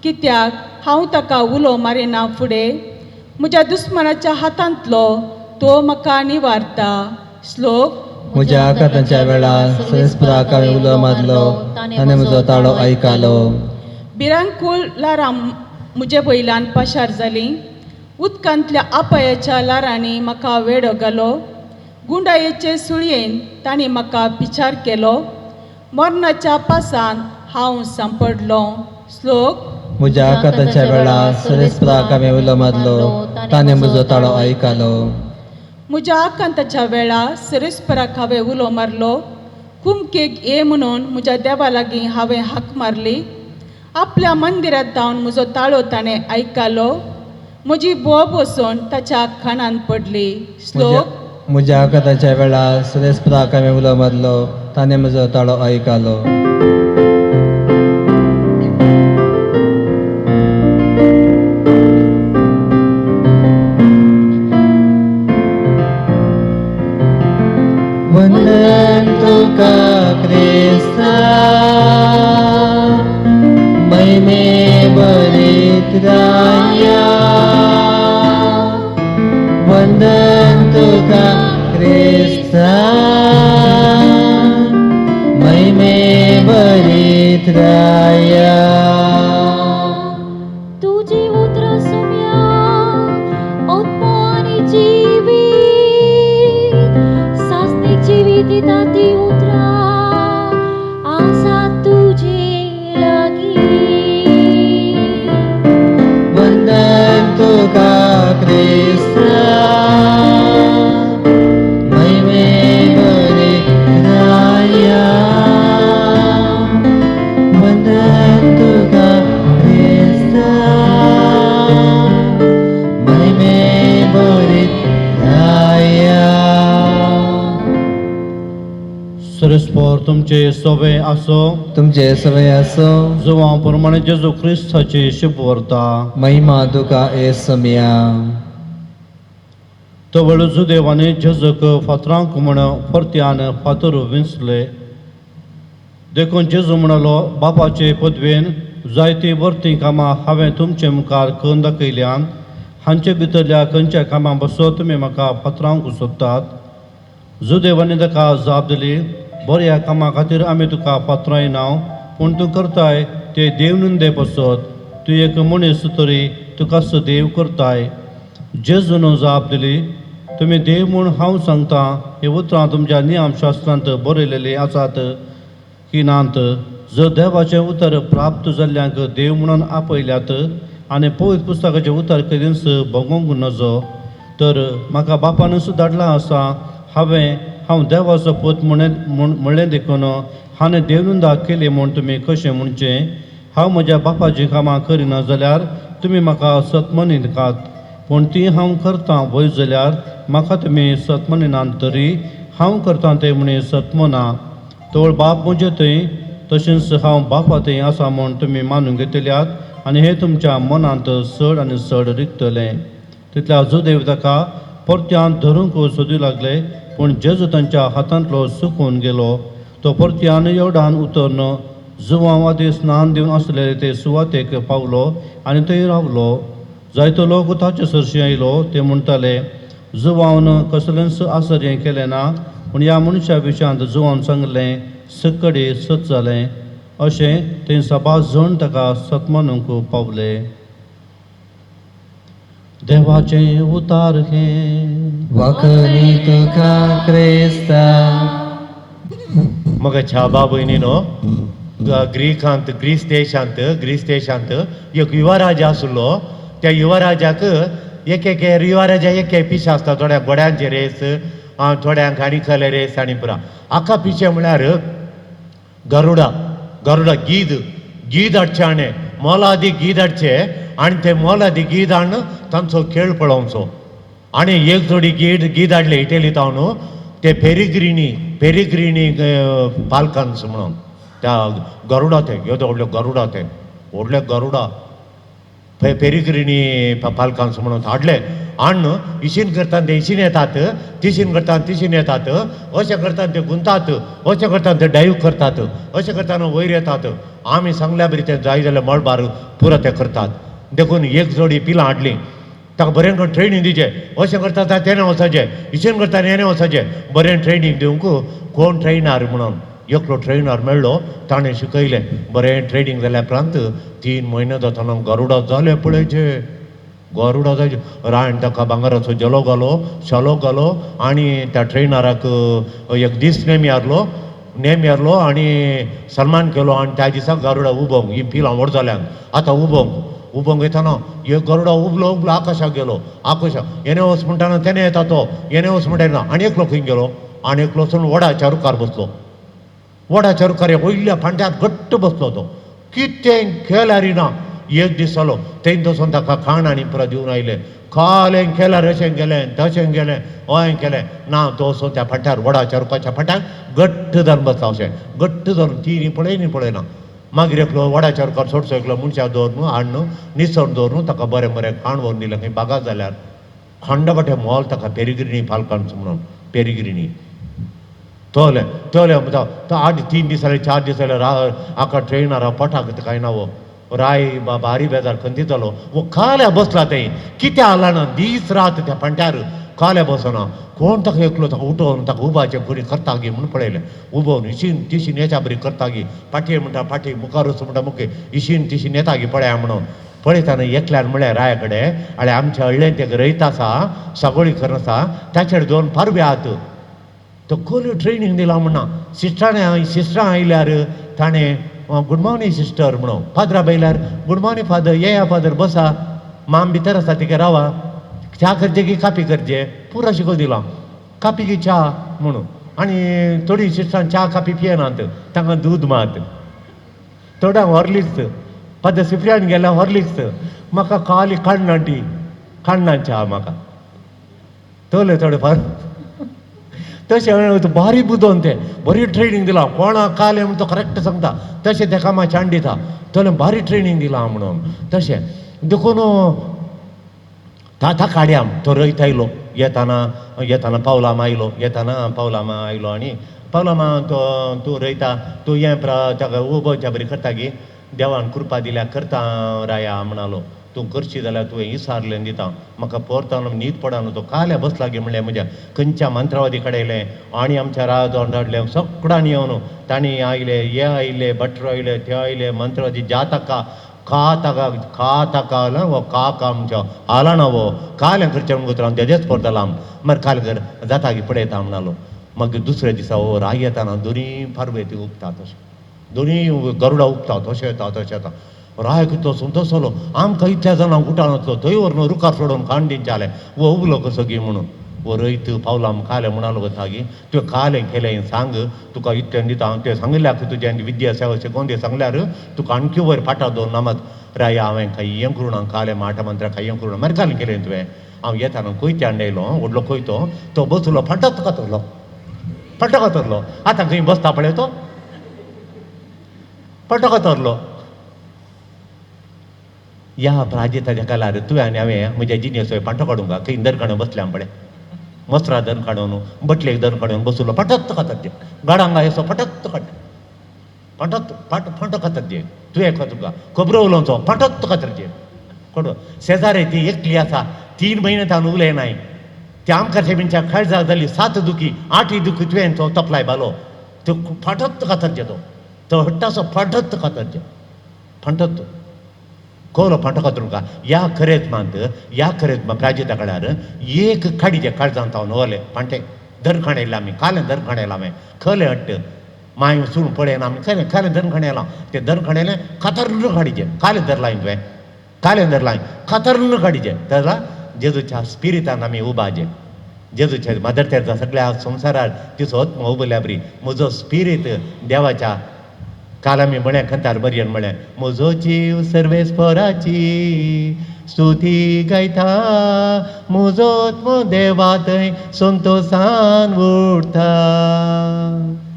Speaker 6: कित्याक हांव ताका उलो मारिना फुडें म्हज्या दुस्मानाच्या हातांतलो तो म्हाका निवारता. श्लोक.
Speaker 3: म्हज्या आकांताच्या वेळार सदेस्पराक हांवें उलो मारलो, ताणें म्हजो ताळो आयकलो.
Speaker 6: भिरांकूळ ल्हारां म्हजे वयल्यान पाशार जालीं, उदकांतल्या आपायाच्या ल्हारांनी म्हाका वेडो घालो. गुंडायेचे सुळयेन तांणी म्हाका पिचार केलो, मरणाच्या पासान हांव सांपडलो. श्लोक.
Speaker 3: म्हज्या आकांताच्या वेळार सदेस्पराक हांवें उलो मारलो, ताणें म्हजो ताळो आयकलो.
Speaker 6: म्हज्या आकांताच्या वेळा सरस्पराक हांवें उलो मारलो, कुमकेक ये म्हणून म्हज्या देवा लागीं हांवें हाक मारली. आपल्या मंदिरांत धांवन म्हजो ताळो ताणें आयकलो, म्हजी बोब वचून ताच्या खाणान पडली. श्लोक.
Speaker 3: म्हज्या आकांताच्या वेळार सदेस्पराक हांवें उलो मारलो, ताणें म्हजो ताळो आयकलो. वंदन तुका क्रिस्ता, महिमे भरीत राया. वंदन तुका क्रिस्ता, महिमे भरीत राया.
Speaker 1: तुजी उतरां सुम्या आत्मो आनी जिवीत, सासणीक जिवीत दिता ती उतरां आसा तुजे लागीं.
Speaker 3: वंदन तुका क्रिस्ता, महिमे भरीत राया. वंदन तुका क्रिस्ता, महिमे भरीत राया.
Speaker 5: सरस्पर तुमचे सवे आसो.
Speaker 3: तुमचे सवय आसो.
Speaker 5: जुवां प्रमाणे जेजू क्रिस्ताची शुभ व्हरता.
Speaker 3: महिमा तुका येसम्या.
Speaker 5: तवळ जुदेवांनी जेजूक फातरांक म्हण परत्यान फातर विंचले. देखून जेजू म्हणालो, बापाचे पदवेन जायतीं बरतीं कामां हांवें तुमचे मुखार करून दाखयल्यान, हांचे भितरल्या खंयच्या कामां बसो तुमी म्हाका फातरांक सोदतात? जुदेवांनी ताका जाप दिली, बऱ्या कामां खातीर आमी तुका फातरायना, पूण तूं करताय ते देव पसत, तूं एक मनीस तरी तुका देव करताय. जेजून जाप दिली, तुमी देव म्हूण हांव सांगता, ही उतरां तुमच्या नियमशास्त्रांत बरयलेलीं आसात की नात? जर देवाचें उतर प्राप्त जाल्ल्यांक देव म्हणून आपयल्यात आनी पवित्र पुस्तकाचें उतर केदींच भोगोवंक नजो, तर म्हाका बापानूच धाडलां आसा, हांव देवाचो पूत म्हणलें देखून हांवें देवनिंदा केली म्हूण तुमी कशें म्हणचें? हांव म्हज्या बापाचीं कामां करिना जाल्यार तुमी म्हाका सत मनिनात, पूण तीं हांव करतां वय जाल्यार म्हाका तुमी सत मनिनात, तरी हांव करतां तें म्हणी सत मना. तवळ बाप म्हजे थंय तशेंच हांव बापा थंय आसा म्हूण तुमी मानून घेतल्यात आनी हें तुमच्या मनांत चड आनी चड रिगतलें. तितल्या जुदेव ताका परत्यान धरूंक सोदूं लागले, पूण जेजू तांच्या हातांतलो सुकून गेलो. तो परत्यान योर्दान उतरून जुवांव आदी स्नान दिवन आसलेले ते सुवातेक पावलो आनी थंय रावलो. जायतो लोक ताचे सरशी आयलो, ते म्हणटाले, जुवावन कसलेंच आश्चर्य केलें ना, पूण ह्या मनशा विशयांत जुवान सांगलें सकडी सत जालें. अशें थंय सभा जण ताका सत मानूंक पावले. देवाचें उतार हें.
Speaker 3: वखणी तुका क्रिस्ता.
Speaker 4: मग छाबा भयणीनो, ग्रीकांत ग्रीस देशांत एक युवराज आसलो. त्या युवराजाक एक एक युवराजा एक एक पिशें आसता, थोड्यांक घोड्यांचे रेस, थोड्यांक आनी कसले रेस आनी पुरा. आका पिशें म्हळ्यार गरुडा, गरुडा गीद, गीद हाडचें हाणें मोलादी गीद हाडचे आनी ते मोलादी गीद हाडून तांचो खेळ पळोवचो. आनी एक जोडी गीद गीद हाडले इटली तावन, ते पेरिग्रिनी पेरिग्रिनी पालकांस म्हणून त्या गरुडा, ते येदो व्हडले गरुडा, ते व्हडले गरुडा पेरिग्रिनी पालकांस म्हणून हाडले. हाडून इशीन करता ते इशीन येतात, तिशीन करता तिशीन येतात, अशें करता ते गुंतात, अशें करता ते डायव करतात, अशें करतना वयर येतात. आमी सांगल्या बरी ते जाय जाल्यार मळबार पुरो ते करतात. देखून एक जोडी पिलां हाडलीं, ताका बरें करून ट्रेनींग दिवचें, अशें करता तेणें वचपाचें, इशीन करता हेणें वचपाचें, बरें ट्रेनींग दिवंक कोण ट्रेनर म्हणून एकलो ट्रेनर मेळ्ळो, ताणें शिकयलें. बरें ट्रेनींग जाल्या उपरांत 3 म्हयने जातना गरुडा जाले पळयचे, गरुडा जायचे. रायन ताका भांगराचो जेलो घालो, शालो घालो आनी त्या ट्रेनराक एक दीस नेम हारलो, नेम हारलो आनी सन्मान केलो. आनी त्या दिसा गरुडा उबोंक ही पिलां व्हड जाल्यान आतां उबोंक उबोंक येताना एक गरुडा उबलो उबलो आकाशाक गेलो. आकाशाक येणे वच म्हणटाना तेणें येता तो, येणे वच म्हणटा येना. आनी एकलो खंय गेलो, आनी एकलो वचून वडाच्या रुखार बसलो. वडाच्या रुखार वयल्या फांट्यार घट्ट बसलो तो. कितें केल्यार ना. एक दीस जालो थंय वचून ताका खाण आनी परत दिवन आयले. खालें केल्यार अशें गेलें तशें गेलें हय केलें ना. तो वचून त्या फांट्यार वडाच्या रुखाच्या फांट्यार घट्ट धरून बसला, अशें घट्ट धरून तिरी पळयनी पळयना. मागीर एकलो वडाच्या रुखार सोडसो एकलो मनशाक दवरून हाडून निसण दवरून ताका बरें बरें खाण व्हरून दिलें. खंय बागा जाल्यार खंडबाटे मोल ताका पेरिग्रिनी फाल्कन्स म्हणून पेरिग्रिनी तोलें तोलें म्हणटा तो 8 3 दीस जाले 4 दीस जाले आका ट्रेनार पोटाक कांय ना. वो राय भारी बेजार खंती जालो. वो काल्या बसला थंय कितें आला ना दीस रात त्या फांट्यार काल्या बसना. कोण ताका एकलो ताका उठोवन ताका उबाचें कोणी करता गी म्हूण पळयलें. उबोवन इशीन तिशीन येच्या बरी करता गी, पाटये म्हणटा पाटये मुखार वचून म्हणटा मुखे इशीन तिशीन येता गी पळया म्हणून पळयतना एकल्यान म्हळ्यार राया कडेन आनी आमच्या हळ्ळेंत एक रयत आसा सागोळी करून आसा, ताचेर 2 पारवे आहात. तो कोली ट्रेनींग दिलां म्हणना. सिस्टरां सिस्टरां आयल्यार ताणें गूड मॉर्निंग सिस्टर म्हणून, फादरा आयल्यार गूड मॉर्निंग फादर, येया फादर बसा, माम भितर आसा तिका रावा, च्या करचे की कापी करचे पुरो शिकोवन दिलां, कापी की च्या म्हणून. आनी थोडीं सिस्टरां च्या कापी पियेनात, तांकां दूद मात, थोड्यांक हॉर्लिक्स, फादर सिफ्रियान गेल्यार हॉर्लिक्स, म्हाका खाली काडना टी, काडना च्या म्हाका तोले थोडे फार. तशें भारी बुदोवन तें बरी ट्रेनींग दिलां, कोणाक कालें म्हूण तो करेक्ट सांगता, तशें तेका मातशें दिता, तोलें भारी ट्रेनींग दिलां म्हणून. तशें देखून ताता काड्याम तो रयत आयलो येताना येताना पावलाम आयलो येताना पावलामा आयलो आनी पावलामा तो तूं रयता तूं हें ताका उबोच्या बरी करता गी देवान कृपा दिल्या करता राया म्हणालो तूं करशी जाल्यार तुवें इसारलें दिता म्हाका पोरतान न्हीद पडना तो काल्या बसला गे म्हणलें म्हज्या खंयच्या मंत्रवादी कडेन आनी आमच्या राजवान धाडलें सगळ्यांनी येवन तांणी आयले हे आयले भटरो आयले ते आयले मंत्रवादी ज्या ताका का ताका का ताका वो का का आमच्या आला ना वो कालें करचें म्हणून हांव तेजेच पोरतालो आम मागीर काल कर जाता गी पळयता म्हणालो. मागीर दुसऱ्या दिसा हो राय येताना दोनी फारबेती उबतात अशें दोनी गरुडा उबतात अशें येता तशें येता राय कितलो संतोसलो आमकां इतल्या जाणांक उठानातलो थंय व्हरून रुखार सोडून खाण दिवचें वो उबलो कसो गी म्हणून वो रयत पावला आम कालें म्हणालो गो गी तुवें कालें केलें सांग तुका इतलें दिता हांव तुवें सांगिल्ल्याक तुजें विद्या सेवा शिकोवन ती सांगल्यार तुका आणखी वयर पाटा दोन नामात राया हांवें कांय करूं ना कालें माटा मंत्रा कांय करूं ना मागीर कालें केलें तुवें हांव येताना कोयते हाडून आयलो व्हडलो कोयतो तो बसलो फाटत कातरलो फाटो कातरलो आतां खंय बसता पळय तो फाटो कातरलो. ह्या प्राजिताच्या कालार तुवें आनी हांवें म्हज्या जिनियस पांटो काडूंक खंय दर काडून बसलें आमी पळय मसरा दर काडून बटलेक दर काडून बसलो पटत खातात ते गाडांगा येसो पटत काडटा पांटत पाट फांटो खातात ते तुवें तुका खबरो उलोवचो पांटत खातर ते कोण शेजारे ती एकली आसा 3 म्हयने तावन उलयनाय ते आमकां तेंच्या काळजाक जाली 7 दुखी 8 दुखी तुवें तो तपलाय बालो तो फाटत खातर ते तो हट्टासो फाटत खातर ते फांटत कोलो फांटो कातरुंका ह्या खरेच मात ह्या खरेच प्राजिता कळ्यार एक खाडीचे काळजान तावन वले फांटे दर येयला आमी कालें दर येयला हांवें खले हट्ट माय सून पळयना आमी खरें कालें दर येयला तें दर येयलें कातरून खाडीचें कालें धरलां तुवें कालें धरलां कातरून खाडीचें धरला जेजूच्या स्पिरितान आमी उबाजे जेजूच्या मदर तेरेजा सगळ्या संवसारार तिचो आत्मो उबल्या बरी म्हजो स्पिरीत देवाच्या काल आमी म्हळें खंतार बरयन म्हळें म्हजो जीव सर्वेस्पराची स्तुती गायता म्हजो आत्मो देवा थंय संतोसान उरता.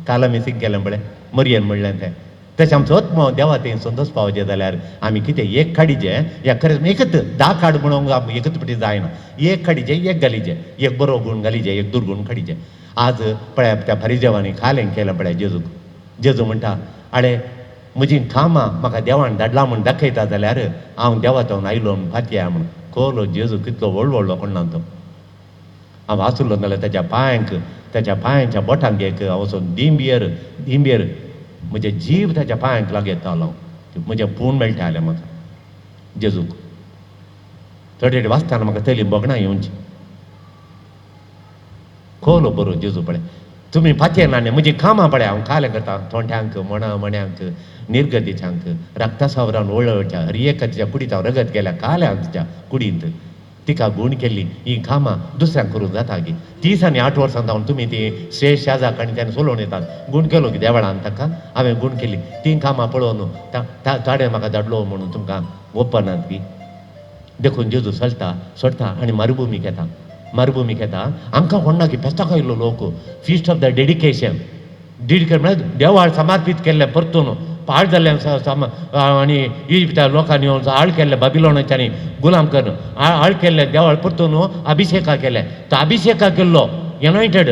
Speaker 4: काल आमी सिंग केलें पळय मरयन म्हणलें तें तशें आमचो आत्मो देवा थंय संतोश पावचें जाल्यार आमी कितें एक काडीचें ह्या खरें एकच 10 काड म्हणूंक एकच पटी जायना एक काडीचें एक घालीचें एक बरो गूण घालीचें एक दुर्गूण काडीचें. आज पळय त्या फारीजेवांनी खालें केलें पळय जेजूक जेजू म्हणटा आडे म्हजी कामां म्हाका देवान धाडला म्हूण दाखयता जाल्यार हांव देवा आयलो म्हूण फातया म्हूण कोलो जेजू कितलो व्हड व्हडलो कोण तो हांव आसलो नाल्यार ताच्या पांयांक ताच्या पांयांच्या बोटांक एक हांव वचून दिंबियर दिंबियर म्हजें जीव ताच्या पांयांक लागयतालो म्हजें पूण मेळटालें म्हाका जेजूक थोडे वाचतना म्हाका तली भोगणां येवची कोलो बरो जेजू पळय तुमी पातयेना न्ही म्हजी कामां पळय हांव कालें करता तोंट्यांक मणा मण्यांक निर्गतीच्यांक रक्तासावरान वळवळच्या हर एकाच्या कुडींत हांव रगत गेल्या काल्या तिच्या कुडींत तिका गूण केल्ली ही कामां दुसऱ्यांक करूंक जाता गी 30 आनी 8 वर्सां जावन तुमी ती श्रेश्ठ याजाक आनी त्याने सोलोवन येतात गूण केलो की देवळान ताका हांवें गूण केली ती कामां पळोवन ताणें म्हाका धाडलो म्हणून तुमकां ओपनात की देखून जेजू चलता सोडटा आनी मरुभुमीक येता मरुभुमीक येता आमकां कोण ना की फेस्ताक आयिल्लो लोक feast of the dedication dedicate म्हळ्यार देवाळ समर्पीत केल्लें परतून पाळ जाल्लें आनी इजिप्ता लोकांनी येवन आळ केल्लें बाबिलोनाच्यानी गुलाम करून आळ केल्लें देवाळ परतून अभिशेका केलें तो अभिशेका केल्लो एनॉयटेड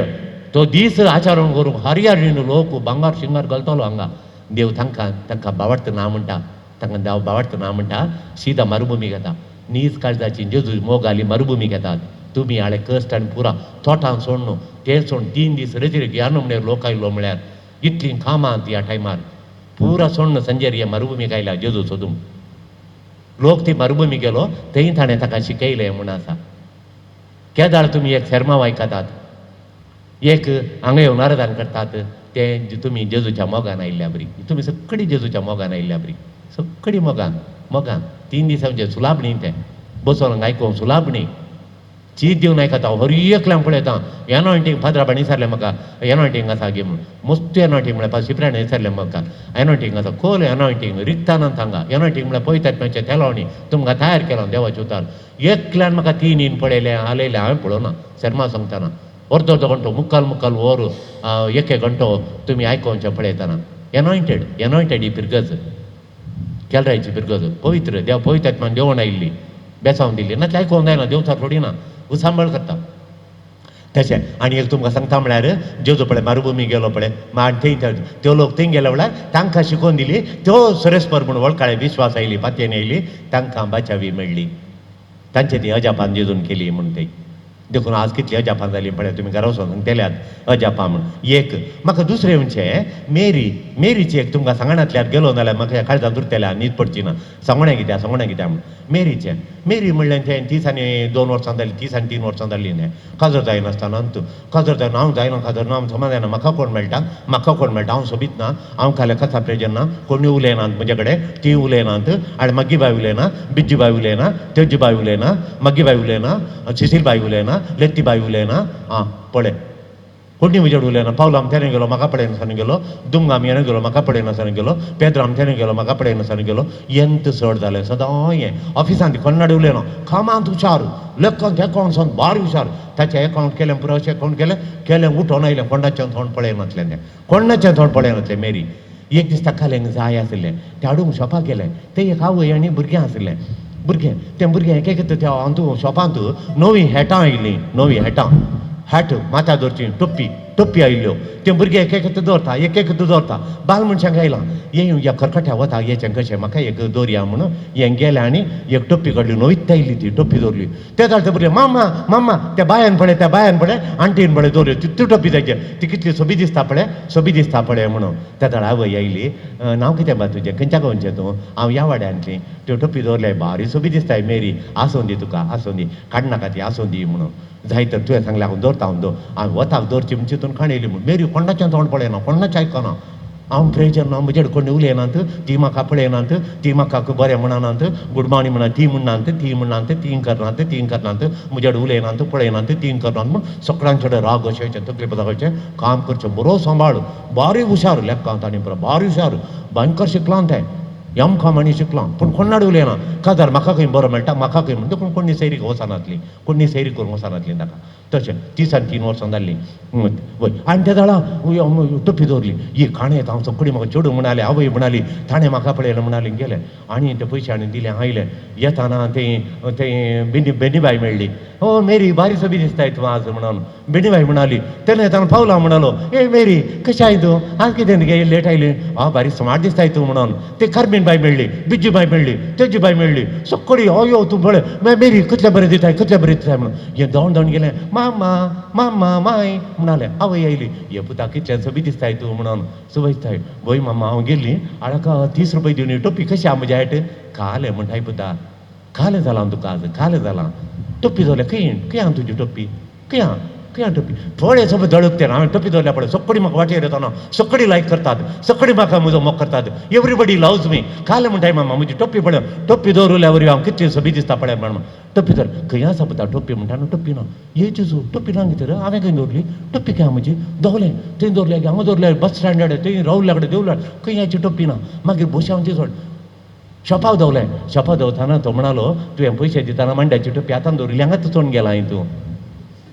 Speaker 4: तो दीस आचरण करूंक हरयाळीन लोक भांगार शिंगार घालतलो हांगा देव तांकां तांकां बावडत ना म्हणटा तांकां देव बावडत ना म्हणटा सीधा मरुभुमीक येता नीज काळजाची जेजू मोग आली मरुभुमीक येतात तुमी हाडे कश्ट आनी पुरा तोटान सोडून तें सोडून 3 दीस रजेर यानो म्हळ्यार लोक आयलो म्हळ्यार इतलीं कामां ह्या टायमार पुरा सोडून संजेर हे मरुभुमीक आयल्या जेजू सोदूंक लोक ती मरुभुमी गेलो थंय ताणें ताका शिकयलें म्हूण आसा. केदाळ तुमी एक सेर्मांव आयकतात एक हांगा येवन आराधन करतात तें तुमी जेजूच्या मोगान आयिल्ल्या बरी तुमी सगळीं जेजूच्या मोगान आयिल्ल्या बरी सगळीं मोगान मोगान 3 दिसां म्हणजे सुलाभ न्ही तें बसोन आयकोंक सुलाभ न्ही चीज दिवन आयकता हर एकल्यान पळयता एनॉयंटींग फादरा बाण विचारलें म्हाका एनॉयंटींग आसा गे म्हणून मस्त एनॉयंटींग म्हळ्यार शिपऱ्यान विचारलें म्हाका एनॉयंटींग आसा खोल एनॉयंटींग रिगताना हांगा एनॉयंटींग म्हळ्यार पळयतात मातशें तेलावणी तुमकां तयार केला देवाचे उतार एकल्यान म्हाका 3 इन पळयलें हालयलें हांवें पळोवना शर्मा सांगतना अर्दो अर्दो घंटो मुक्काल मुक्काल वर एक एक घंटो तुमी आयकोवचें पळयतना एनॉयंटेड एनॉयंटेड ही पिरगज केलरायची पिरगज पवित्र देव पवित्र आत्मान देवण आयिल्ली बेसांव दिली नातल्यार आयकोंक जायना, देंवचार सोडिना, उसांबळ करता. तशें आनी एक तुमकां सांगता म्हळ्यार जेजू पळय मारुभुमी गेलो पळय, आनी थंय त्यो लोक थंय गेले म्हळ्यार तांकां शिकोवन दिली, त्यो सुरेस्पर म्हूण वळखाळे विश्वास आयली, पातयेन आयली, तांकां बाचावी मेळ्ळी, तांचे ती अजापान जेजून केली म्हूण थंय. देखून आज कितली अजापां जालीं पळय, तुमी घरा वचोन सांगतल्यात अजापां म्हूण. एक म्हाका दुसरें म्हणचे मेरी, मेरीची एक तुमकां सांगणांतल्यार गेलो नाल्यार म्हाका काळजांत उरतल्या, न्हीद पडची ना, सांगण्या कित्याक सांगण्या कित्याक म्हूण. मेरीचें, मेरी म्हणलें तें 30 आनी 2 वर्सां जालीं, 30 आनी 3 वर्सां जालीं न्ही, काजर जायनासतना तूं काजर जायना, हांव जायना काजर ना, हांव समा जायना, म्हाका कोण मेळटा, म्हाका कोण मेळटा, हांव सोबीत ना, हांव खाल्या कथा प्रेजन ना, कोणूय उलयनात म्हजे कडेन, ती उलयनात, आनी मागी बाय उलयना, बिज्जी बाय उलयना, तेजी बाय उलयना, मागी बाय उलयना, सिसील बाय उलयना, लेत्ती बाय उलयना, आं पळय कोणी म्हजेड उलयना, पावलो आमच्याने गेलो म्हाका पळयनासतना गेलो, दुमगा आमच्याने गेलो म्हाका पळयनासतना गेलो, पेद्रो आमच्याने गेलो म्हाका पळयनासतना गेलो, एंत चड जालें सदां हें ऑफिसांत कोन्नाडे उलयना, कामांत हुशार, लेखकांत एकावंट भारी हुशार, ताचें एकावंट केलें पुरो अशें एकावंट केलें केलें उठोन आयलें, कोणाचें तोंड पळयनासलें तें, कोणाचें तोंड पळयनासलें मेरी. एक दीस ताका जाय आशिल्लें तें हाडूंक शॉपाक गेलें, तें एक आवय आनी भुरगें आशिल्लें, भुरगें तें भुरगें एक एक त्या हातूंत शॉपांत नवीं हेटां आयिल्लीं, नवीं हेटां, हॅट माथ्यार दवरची, टोपी, टोपी आयिल्ल्यो, तें भुरगें एक एक दवरता, एक एक दवरता, बाल मनशांक आयलां हें ह्या खरखट्या वता हेचें कशें म्हाका एक दवरया म्हणून हें गेलें आनी एक टोपी काडली, नवीच आयिल्ली ती टोपी दवरली. ते जालें तें भुरगें मामा मामा त्या बायान पळय, त्या बायान पळय, आंटीन पळय दवरली ती टोपी ताची, ती कितली सोबी दिसता पळय, सोबी दिसता पळय म्हणून. त्या जाल्यार आवय आयली, नांव कितें बा तुजें, खंयच्या गांवचें तूं, हांव ह्या वाड्यांतली, त्यो टोपी दवरले भारी सोबी दिसताय मेरी, आसूं दी तुका, आसूं दी, काडनाका ती, आसूं दी म्हणून. जाय तर तुवें सांगलें हांव दवरता, हांव दवर, हांव वताक दवरची म्हण चिंतून खाण येयली म्हूण. मेरी कोणाचें तोंड पळयना, कोणाचें आयकना, हांव प्रेजर ना, म्हजेर कोण उलयनात, ती म्हाका पळयनात, ती म्हाका बरें म्हणनात, गुड मॉर्निंग म्हणा, ती म्हणनात, ती म्हणनात, ती करनात, ती करनात, म्हजेर उलयनात, पळयनात, ती करनात म्हूण सगळ्यांचे राग अशें तकली पदाचें काम करचें. बरो सांबाळ, बारी हुशार लेखकांत आनी भारी हुशार, भयंकर शिकलां तें, एम कॉम आनी शिकलां, पूण कोणाड उलयना, काजार म्हाका खंय बरो मेळटा, म्हाका खंय म्हणटा, पूण कोणी सैरीक वचनासली, कोणी सैरी करूंक वचनासली ताका. तशें 30 आनी 3 वर्सां जाल्लीं वय. आनी त्या जाणा टोपी दवरली, ही काणें हांव सगळी म्हाका चेडूं म्हणालें, आवय म्हणाली, ताणें म्हाका पळयलें म्हणाली, गेलें आनी ते पयशे हाडून दिले, आयलें. येताना तें तें बेनी बेनीबाय मेळ्ळी, ओ मेरी बारी सोबी दिसताय तूं आज म्हणून बेनीबाय म्हणाली. तेन्ना येताना पावला म्हणालो, ए मेरी कशें I तूं, आज कितें गे लेट आयली, आं बारी स्मार्ट दिसताय तूं म्हणून. ते कार्मीन बाय मेळ्ळी, बिज्जी बाय मेळ्ळी, तेजी बाय मेळ्ळी, सगळी अयो तूं पळय मेरी कितलें बरें दिताय, कितलें बरें दिताय म्हणून. हें धांवन धांवन गेलें, मामा मामा माय म्हणालें. आवय आयली, हे पुता कितलें सोबी दिसताय तूं म्हणून, सोबी दिसताय. वय मामा हांव गेली, हाका 30 रुपये दिवन टोपी कशी आहा म्हज्या हॅट कालें म्हणटाय पुता, कालें जालां तुका आज, कालें जालां, टोपी दवरल्या खंय, खंय आहा तुजी टोपी, खंय आहा, खंय आहा टोपी, पळय सोबी दळक तें, हांवें टोपी दवरल्या पळय, सगळी म्हाका वाटेर येताना सगळी लायक करतात, सगळी म्हाका म्हजो मोग करतात, एवरीबडी लव्ज मी. कालें म्हणटाय मामा म्हजी टोपी पळय, टोपी दवरल्या वरवीं हांव कितली सोबी दिसता पळय म्हणून. टोपी दवर खंय आसा पुता टोपी म्हणटा न्हू, टोपी ना, ये जेजू टोपी ना तर हांवें खंय दवरली टोपी, खंय म्हजी दवरलें थंय दवरलें, हांगा दवरलें, बस स्टँडार थंय रावल्या कडेन देंवल्या, खंय हाची टोपी ना. मागीर बशी हांव ती सोड शॉपाक दवरलें, शॉपाक दवरताना तो म्हणालो, तुवें पयशे दिताना मांड्याची टोपी आतां दवरिल्ली, हांगा तूं सोडून गेला तूं,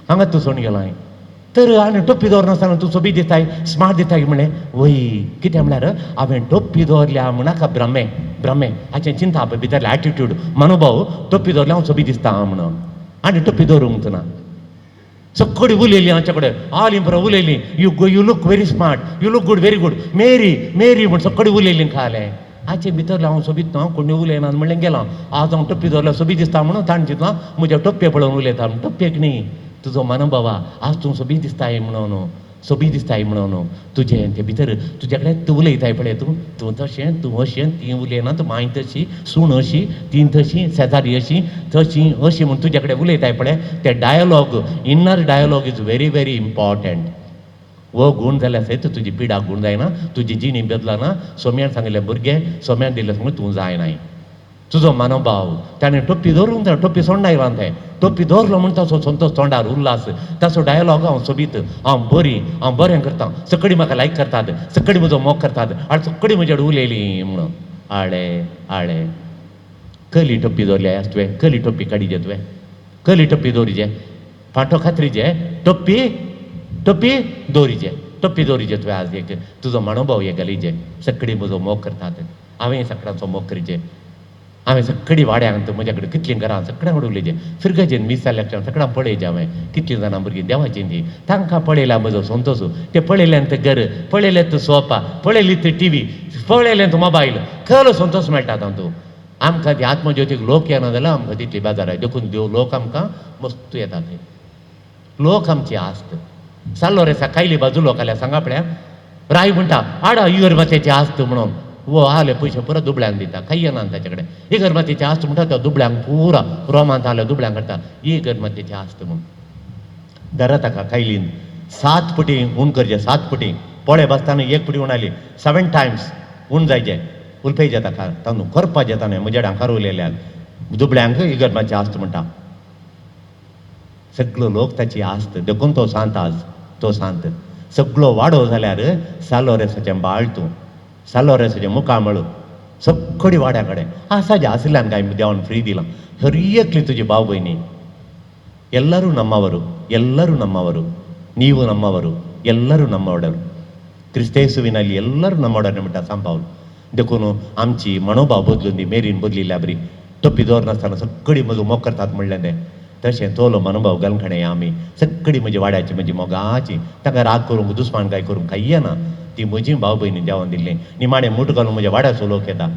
Speaker 4: हांगा तूं सोडून गेला तर, आनी टोपी दवरनासतना तूं सोबी दिसताय, स्मार्ट दिसताय म्हणलें. वय कितें म्हळ्यार हांवें टोपी दवरल्या म्हणाका भ्रमे, भ्रमे हाचें चिंता भितरलें एटिट्यूड मनोभाव, टोपी दवरल्या हांव सोबी दिसता म्हणून, आनी टोपी दवरूंक ना. सगळी उलयली आमच्या कडेन, आली बरो उलयली, you go you look very smart, you look good very good, Mary Mary म्हूण सगळी उलयली. खालें हाचे भितरलें हांव सोबीत ना, कोणी उलयना म्हणलें गेलां. आज हांव टोपी दवरल्या सोबी दिसता म्हणून ताणें चिंतलां म्हज्या टोपये पळोवन उलयता म्हूण, टोपयेक न्ही तुजो मनोभावा आज तूं सोबी दिसताय म्हणून, सोबी दिसताय म्हणून तुजें ते भितर तुज्या कडेन तूं उलयताय पळय, तूं तूं तशें तूं अशें, ती उलयना, तूं माय तशी, सूण अशी, ती तशी, शेजारी अशी तशी अशी म्हूण तुज्या कडेन उलयताय पळय, ते dialogue, inner dialogue is very very important. हो गूण जाल्यार सयत तुजी पिडा गूण जायना, तुजी जिणी बदलना. सोम्यान सांगिल्लें भुरगें, सोम्यान दिल्लें सांगून तूं जायनाय, तुजो मनोभाव ताणें टोपी दवरूंक जाय, टोपी सोडना आयला तें, टोपी दवरलो म्हूण ताचो संतोष तोंडार उल्हास, ताचो डायलॉग हांव सोबीत, हांव बरी, हांव बरें करता, सगळीं म्हाका लायक करतात, सगळीं म्हजो मोग करतात, आनी सगळीं म्हजे कडेन उलयलीं म्हणून. आळे आळे कली टोपी दवरल्या तुवें, कली टोपी काडिजे तुवें, कली टोपी दवरिजे, फांटो खात्रीचे टोपी, टोपी दवरिजे, टोपी दवरिजे तुवें आज एक तुजो मनोभाव हे घालिजे, सगळीं म्हजो मोग करतात, हांवें सगळ्यांचो मोग करिजे. हांवें सगळी वाड्यांक म्हज्या कडेन कितलीं घरां सगळ्यां कडेन उलयचें फिरगजेन मीस जाल्या सगळ्यां पळयचें हांवें कितलीं जाणां भुरगीं देवाची ती तांकां पळयल्या म्हजो संतोश. ते पळयल्यान ते घर पळयलें तो सोफा पळयली ती टी व्ही पळयलें तो मोबायल खरो संतोश मेळटा तातूंत. आमकां ती आत्मज्योतीक लोक येना जाल्यार आमकां तितली बेजार आय. देखून देव लोक आमकां मस्तू येता थंय लोक आमची आस्त साल्लो रेसा कायली बाजू लोकाल्या सांगा पळया राय म्हणटा आडा इगर्मातेची आस्त म्हणून वो आले पयशे पुरा दुबळ्यांक दिता कांय येना ताचे कडेन. इगर्मातेची आस्त म्हणटा त्या दुबळ्यांक पुरा रोमांत आल्या दुबळ्यांक काडटा इगर्मातेची आस्त म्हणून. दरा ताका कायलीन 7 पटी ऊन करचें 7 पटी पोळे बसताना 1 पटी ऊन आली 7 टायम्स ऊन जायचें उलपेजे ताका तांदूळ करपाचें ताणें म्हज्या डांकार उलयल्यान दुबळ्यांक इगर्माची आस्त म्हणटा. सगळो लोक ताची आस्त देखून तो सांत आज तो सांत. सगळो वाडो जाल्यार सालोरेसाचें बाळ तूं सालोरेसाचें मुखामळ सगळी वाड्या कडेन आसा जें आशिल्ल्यान काय देवान फ्री दिलां. हर एकली तुजी भाव भयणी ಎಲ್ಲರೂ ನಮ್ಮವರು ಎಲ್ಲರೂ ನಮ್ಮವರು ನೀವು ನಮ್ಮವರು ಎಲ್ಲರೂ ನಮ್ಮೊಡರು ಕ್ರಿಸ್ತೇಸುವಿನಲ್ಲಿ ಎಲ್ಲರೂ ನಮ್ಮೊಡನೆ म्हणटा सांपावल. देखून आमची मनोभाव बदलून दी मेरीन बदलिल्ल्या बरी टोपी दवरनासतना सगळी म्हजो मोग करतात म्हणलें तें तशें तोलो मनोभाव घालखणे आमी सगळी म्हजी वाड्याची म्हजी मोगाची ताका राग करूंक दुस्मान काय करूंक कांय येना. ती म्हजी भाव भयणी देवान दिल्ली निमाणें मूठ घालून म्हज्या वाड्याचो लोक येता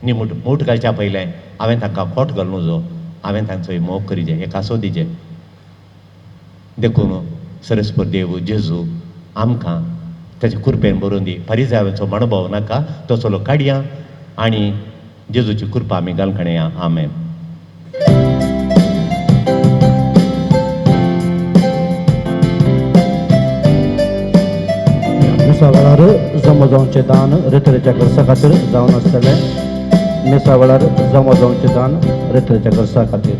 Speaker 4: नी मूठ मूठ घालच्या पयलें हांवें तांकां खोट घालूं जो हांवें तांचो मोग करीजे एक आसो दिजे. देखून सरस्पत देव जेजू आमकां ताचे कृपेन बरोवन दी परिजावाचो अणभव नाका तसलो काडया आनी जेजूची कृपा आमी घालखणया. आमेन.
Speaker 5: मिसा वेळार जमो जावचें दान रेतरेच्या गरजा खातीर जावन आसतलें. मिसा वेळार जमो जावचें दान रेतरेच्या गरजा खातीर.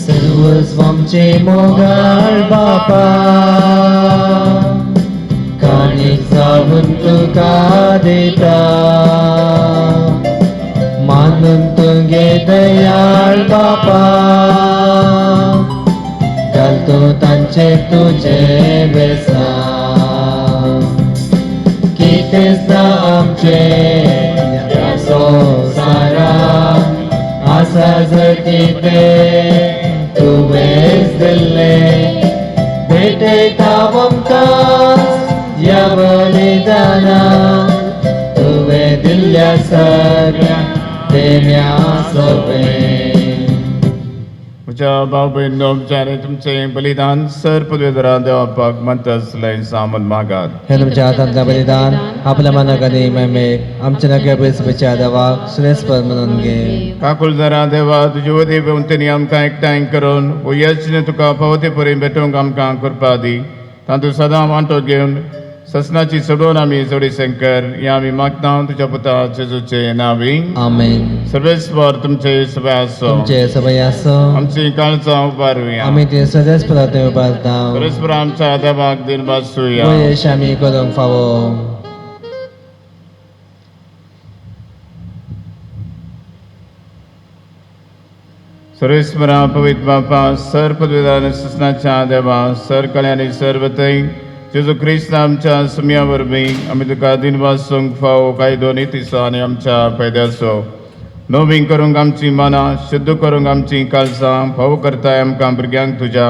Speaker 3: सर्वस्वामचे मोगाळ बापा काणीक जावन तुका दिता मानून तुगे दयाळ बापा घालतो तांचे तुजे बेसां कितेंच ना आमचें ह्या संवसारांत आसा जर कितें तुवेंच दिल्लें भेटयता आमकां ह्या बलिदानान तुवें दिल्ल्या सगळ्या देण्या सोबें.
Speaker 2: म्हज्या भाव भयणींनो आमच्या तुमचें बलिदान सर पदवेदरा देवापाक मानता आसलें सामन मागात.
Speaker 3: हे तुमच्या हातांतलें बलिदान आपल्या मनाक आनी महिमेक आमच्या नव्या बेसपेच्या देवाक सुरेस्पर म्हणून घे.
Speaker 2: काकुळदारा देवा तुजे वदी भोंवतणी आमकां एकठांय करून हो यत्न तुका पावते परी भेटोवंक आमकां कृपा दी. तातूंत सदां वांटो घेवन ससनाची सोडोवन आमी जोडी शंकर ह्या आमी मागता तुज्या पुता जेजूचे नांवी.
Speaker 3: आमेन.
Speaker 2: सर्वेस्वर तुमचे सभा आसो
Speaker 3: तुमचे सभय आसो
Speaker 2: आमची काळजां उबारुया.
Speaker 3: आमी ते सदांच परत उबारता.
Speaker 2: परस्पर आमच्या देवाक दिन बासूया.
Speaker 3: यश आमी करूंक फावो.
Speaker 2: सर्वेस्वरा पवित्र बापा सर पदवीदान ससनाच्या देवा सर कल्याणी सर्वतय जेजू क्रिस्त आमच्या सुम्या वरवीं आमी तुका दिनवासूंक फावो कायदो नितीचो आनी आमच्या फायद्याचो नवीन करूंक आमची मनां शुद्ध करूंक आमची काळजां फावो करताय आमकां भुरग्यांक तुज्या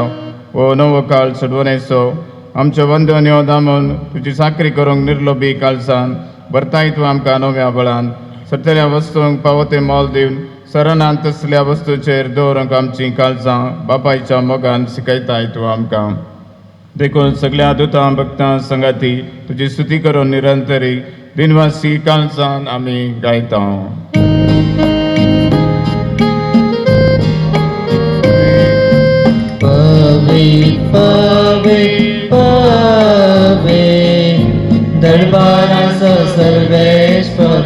Speaker 2: हो नवो काळ सोडवणेचो आमच्यो वंदन्यो दामून तुजी चाकरी करूंक निर्लोबी काळजान भरताय तूं आमकां नव्या बळान सतल्या वस्तूंक फावो तें मोल दिवन सरणान तसल्या वस्तूचेर दवरूंक आमची काळजां बापायच्या मोगान शिकयताय तूं आमकां. देखून सगळ्या दुतां भक्तां संगाती तुजी स्तुती करून निरंतरी दिनवासी काळजान आमी गायता.
Speaker 3: पवी पवी पवी दरबाराचो सर्वेस्पर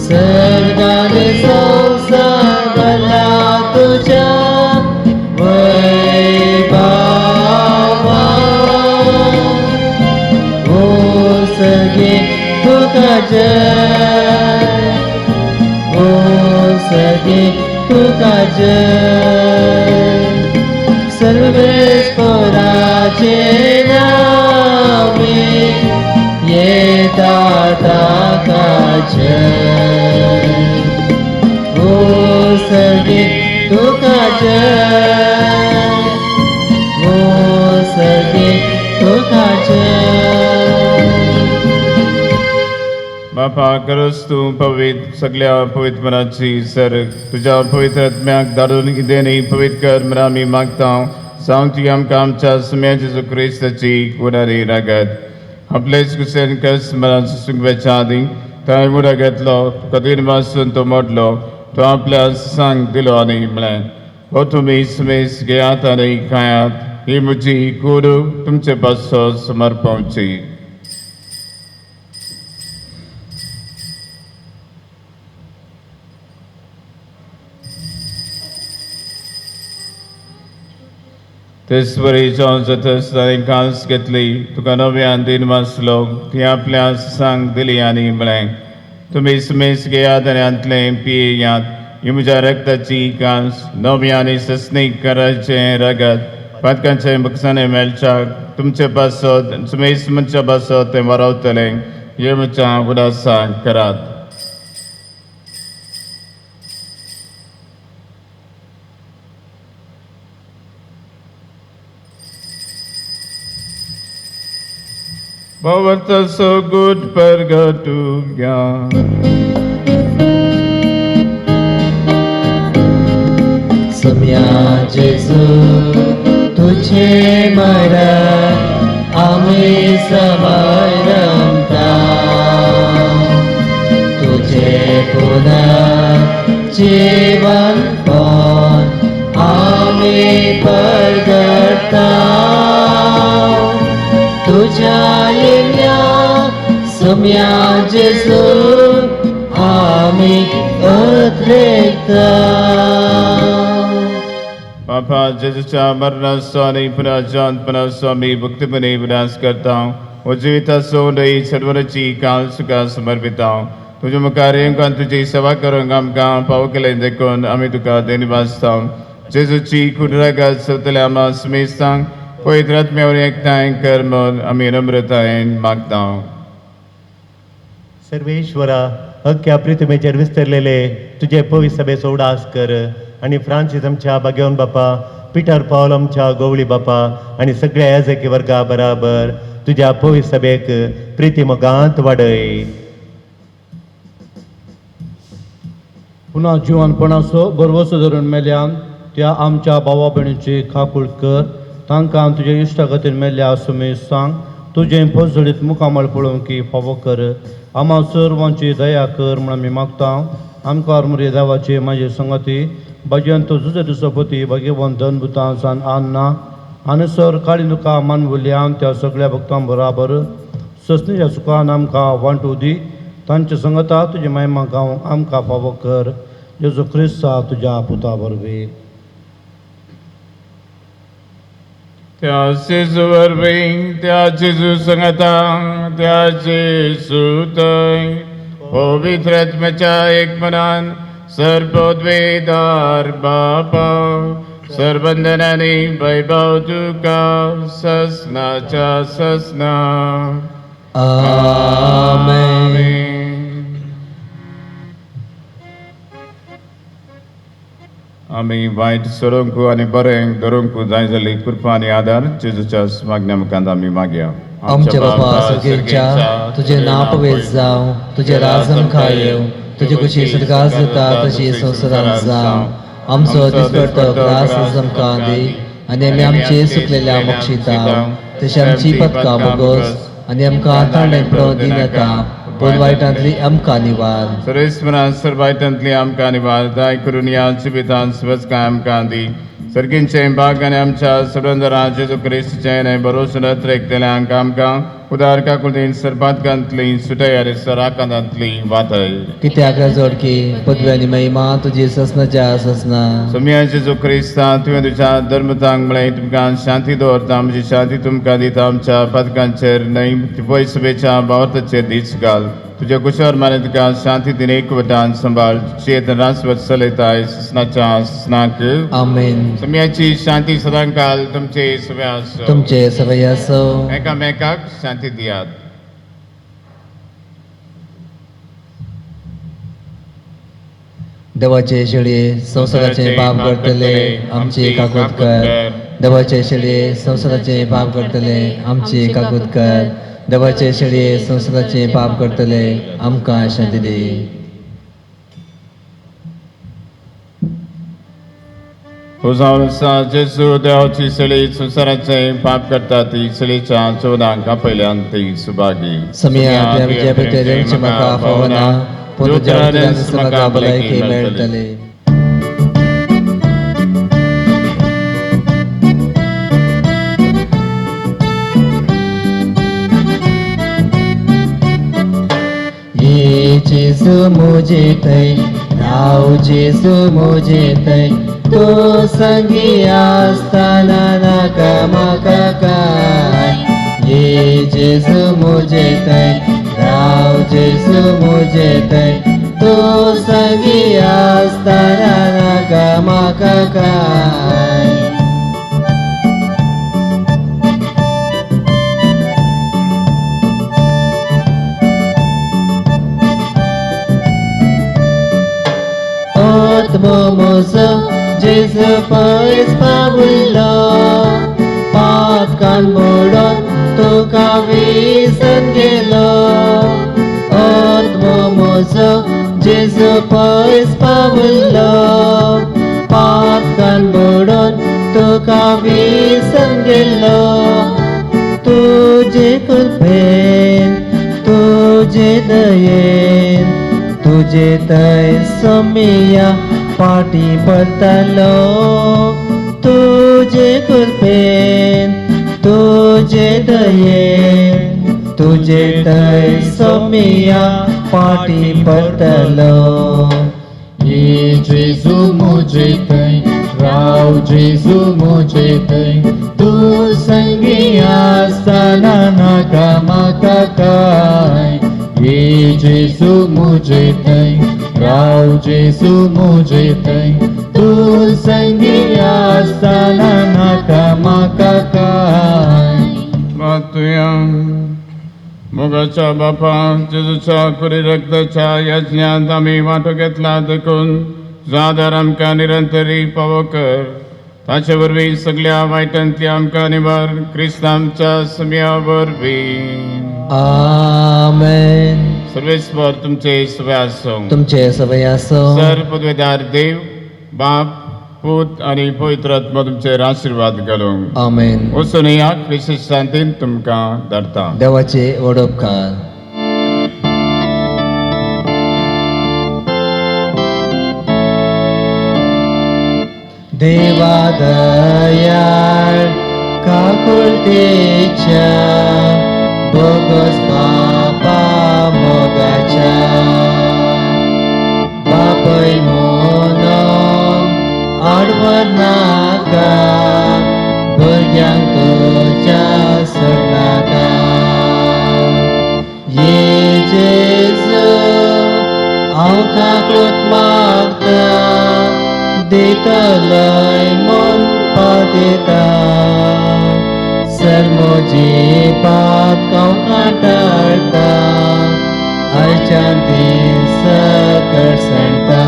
Speaker 3: सर्गाने संसार भरला तुझ्या वैभवान. ओ सगे तुका जय ओ सगे तुका जय सर्वेस्पराचे नांव. जय, ओ सर्गे तुका जय.
Speaker 2: बापा करस तूं पवित्र सगळ्या पवित्र मनाची सर तुज्या पवित्र आत्म्याक धाडून कितें पवित्र कर म्हण आमी मागता. सांग तुवें आमकां आमच्या सुम्या जेजू क्रिस्ताची कुडारी रागत आपलेच कुसेन कस मनान सुंगवेच्या आदी ताणें मुडो घेतलो, कदीर वासून तो मोडलो, तो आपल्या सांग दिलो आनी म्हळें, हो तुमी सुमेस घेयात आनी खायात, ही म्हजी कूड तुमचे पासत समर्पवची. तेच वरी जातस ताणें कांस घेतली, तुका नव्यान दिन वाचलो, ती आपल्या सांग दिली आनी म्हळें, तुमी सुमेस घेयात आनी हांतलें पियेयात, ही म्हज्या रक्ताची कांस नव्या आनी सस्नीक कराचें रगत पातकांचे बक्षाने मेळच्याक तुमचे पासत सुमेस मनच्या पासत तें वारावतलें, हे म्हज्या उदासाक करात. Bhavartha so good pergatugya.
Speaker 3: सम्या जेजू तुझे मरण आमी समरमता, तुझे पुनः जीवन पण आमी परगटा, तुझ्या येण्या सम्या जेजू आमी उद्रेकता.
Speaker 2: बापा जेजूच्या मरणाचो आनी पुनर्जन्मपणाचो आमी भक्तीपणी विनाश करता. ओ जिविताचो उदय सर्वराची काल सुखा समर्पिता. तुज्या मुखार येवंक आनी तुजी सेवा करूंक आमकां पाव केलें देखून आमी तुका धन्यवाद. जेजूची कुडरागात सोदतल्या आमा सुमेस्तांक पवित्र आत्म्या वरवीं एकठांय कर म्हूण आमी नम्रतायेन मागता.
Speaker 4: सर्वेश्वरा, अख्ख्या पृथ्वीचेर विस्तरलेले तुजे पवित्र सभेचो उडास कर आनी फ्रांसीस आमच्या बागेवन बापा, पिटर पावल आमच्या गोवळी बापा आनी सगळ्या याजकी वर्गा बराबर तुज्या पवित्र सभेक प्रिती मोगांत वाडय.
Speaker 5: पुन्हा जिवनपणाचो बरवसो धरून मेल्यान त्या आमच्या भावा भयणीची खाकूळ कर, तांकां तुजे इश्टा खातीर मेल्ल्या सुमेश सांग तुजें पजळीत मुखामळ पळोवंक की फावो कर. आमा सर्वांची दया कर म्हूण आमी मागता. आमकां मुरे देवाची म्हाजी संगती भजन तुजो दुसोपती भगवंत धनभुतां सान आन्ना आनी सर काळी तुका मानवुल्यान त्या सगळ्या भक्तां बराबर ससनीच्या सुखान आमकां वांटू दी. तांच्या संगता तुजी महिमा गावंक आमकां फावो कर. जेजू क्रिस्ता तुज्या पुता वरवीं.
Speaker 2: त्या जेजू वरवीं, त्या जेजू संगता, त्या जेजू थंय पवित्र आत्म्याच्या एक मनान सर्वोद्वेदार बापा सर्वंदनानी वैभव तुका ससनाच्या ससना.
Speaker 3: आमेन.
Speaker 2: आमी वायट सोडूंक आनी बरें धरूंक जाय जाल्ली कृपा आनी आदार जेजूच्या मागण्या मुखार आमी मागया.
Speaker 3: आमच्या बापा सर्गेच्या, तुजें नांव पवित्र जावं, तुजें राज आमकां येवं, तुजी खुशी स्वर्गात जाता तशी संवसारांत जावं. आमचो दिसपडतो ग्रास आमकां दी आनी आमी आमचे सुकलेल्या मोक्षिता तशी आमची पदकां बोगोस आनी आमकां ताणें पळोवन दिनाका, पूण वायटांतली आमकां निवार.
Speaker 2: सर्वेस्परा सर वायटांतली आमकां निवार दाय करून ह्या जिवितांत सुबसकाय आमकां दी. सर्गींचे बाग आनी आमच्या सर्वंदरा जेजू क्रिस्ताचें भरोसो नत्रेकतल्यांक आमकां उदार काकुळतीन सरपातकांतली सुटय आनी सराकांतांतली वाटय.
Speaker 3: कित्याक जोडकी पदवी आनी महिमा तुजी ससनाच्या ससना.
Speaker 2: सोम्या जेजू क्रिस्ता, तुवें तुज्या धर्मतांक म्हळें तुमकां शांती दवरता, म्हजी शांती तुमकां दिता, आमच्या पातकांचेर न्हय पय सभेच्या भावार्थाचेर दीस घाल. तुज्या कुशार माने तुका शांती दिन एकवटान सांबाळ चेत रासवत चलयताय ससनाच्या ससनाक.
Speaker 3: आमेन.
Speaker 2: सम्याची शांती सदांकाल तुमचे सगळे आसो.
Speaker 3: तुमचे सगळे आसो.
Speaker 2: एकामेकाक शांती दियात.
Speaker 3: देवाचे शेळये संवसाराचे पाप करतले आमची काकूत कर. देवाचे शेळये संवसाराचे पाप करतले आमची काकूत कर. देवाचे शेळये संवसाराचे पाप करतले आमकां शांती दी.
Speaker 2: जेजू देवाची सळी संवसाराचे पाप करता ती सळीच्या चवदांक आपयल्यान ती सुभागी.
Speaker 3: समिया आमच्या भितर म्हाका फावना, पूण तुज्या म्हाका भलायकी मेळटली. ये जेजू मुझे थंय राव, जेजू मुझे थंय, तूं संगी आसतना नाका म्हाका काय. ये जेजू मुझे थंय राव, जेजू मुझे थंय, तूं संगी आसतना नाका म्हाका काय. आत्मो म्हजो जेजू पयस पावलो, पातकान मोडून तुका विसरून गेलो. आत्मो म्हजो जेजू पयस पावलो, पातकान मोडून तुका विसरून गेलो. तुजे कृपेन तुजे दयेन तुजे थंय सोमिया फाटी पडटलो. तुजे कृपेन तुजे दयेन तुजे थंय सोमिया फाटी पडटलो.
Speaker 7: ये जेजू मुझे थंय राव, जेजू मुझे थंय, तूं संगी आसतना नाका म्हाका काय. ये जेजू मुझे थंय राव, जेजू मुझे थंय, तूं संगी आसतना नाका म्हाका काय.
Speaker 2: मातुया मोगाच्या बापा जेजूच्या कुरी रक्ताच्या यज्ञांत आमी वांटो घेतला देखून जादार आमकां निरंतरी पावो कर. ताचे वरवीं सगळ्या वायटांतली आमकां निवार क्रिस्तांच्या समिया वरवीं.
Speaker 3: आमेन.
Speaker 2: सर्वेस्वर तुमचे सवय आसूं.
Speaker 3: तुमचे सवय आसूं.
Speaker 2: सर पदवेदार देव बाप पूत आनी पवित्र आत्मा तुमचेर आशिर्वाद घालूं.
Speaker 3: आमेन.
Speaker 2: वचून या क्रिस्त शांतीन तुमकां धाडटा.
Speaker 3: देवाचे व्हड उपकार. देवा दयाळ काकुळतेच्या बोगस बापा मोगाच्या बापय म्हणून आडवर नाका, भुरग्यांक तुज्या सोडनाका. ये जेजू हांव काकूत मागता, दितलय मन पादिता. सर म्हजी पात कांवकां टाळटा, आयच्यान ती सकट सांडटा.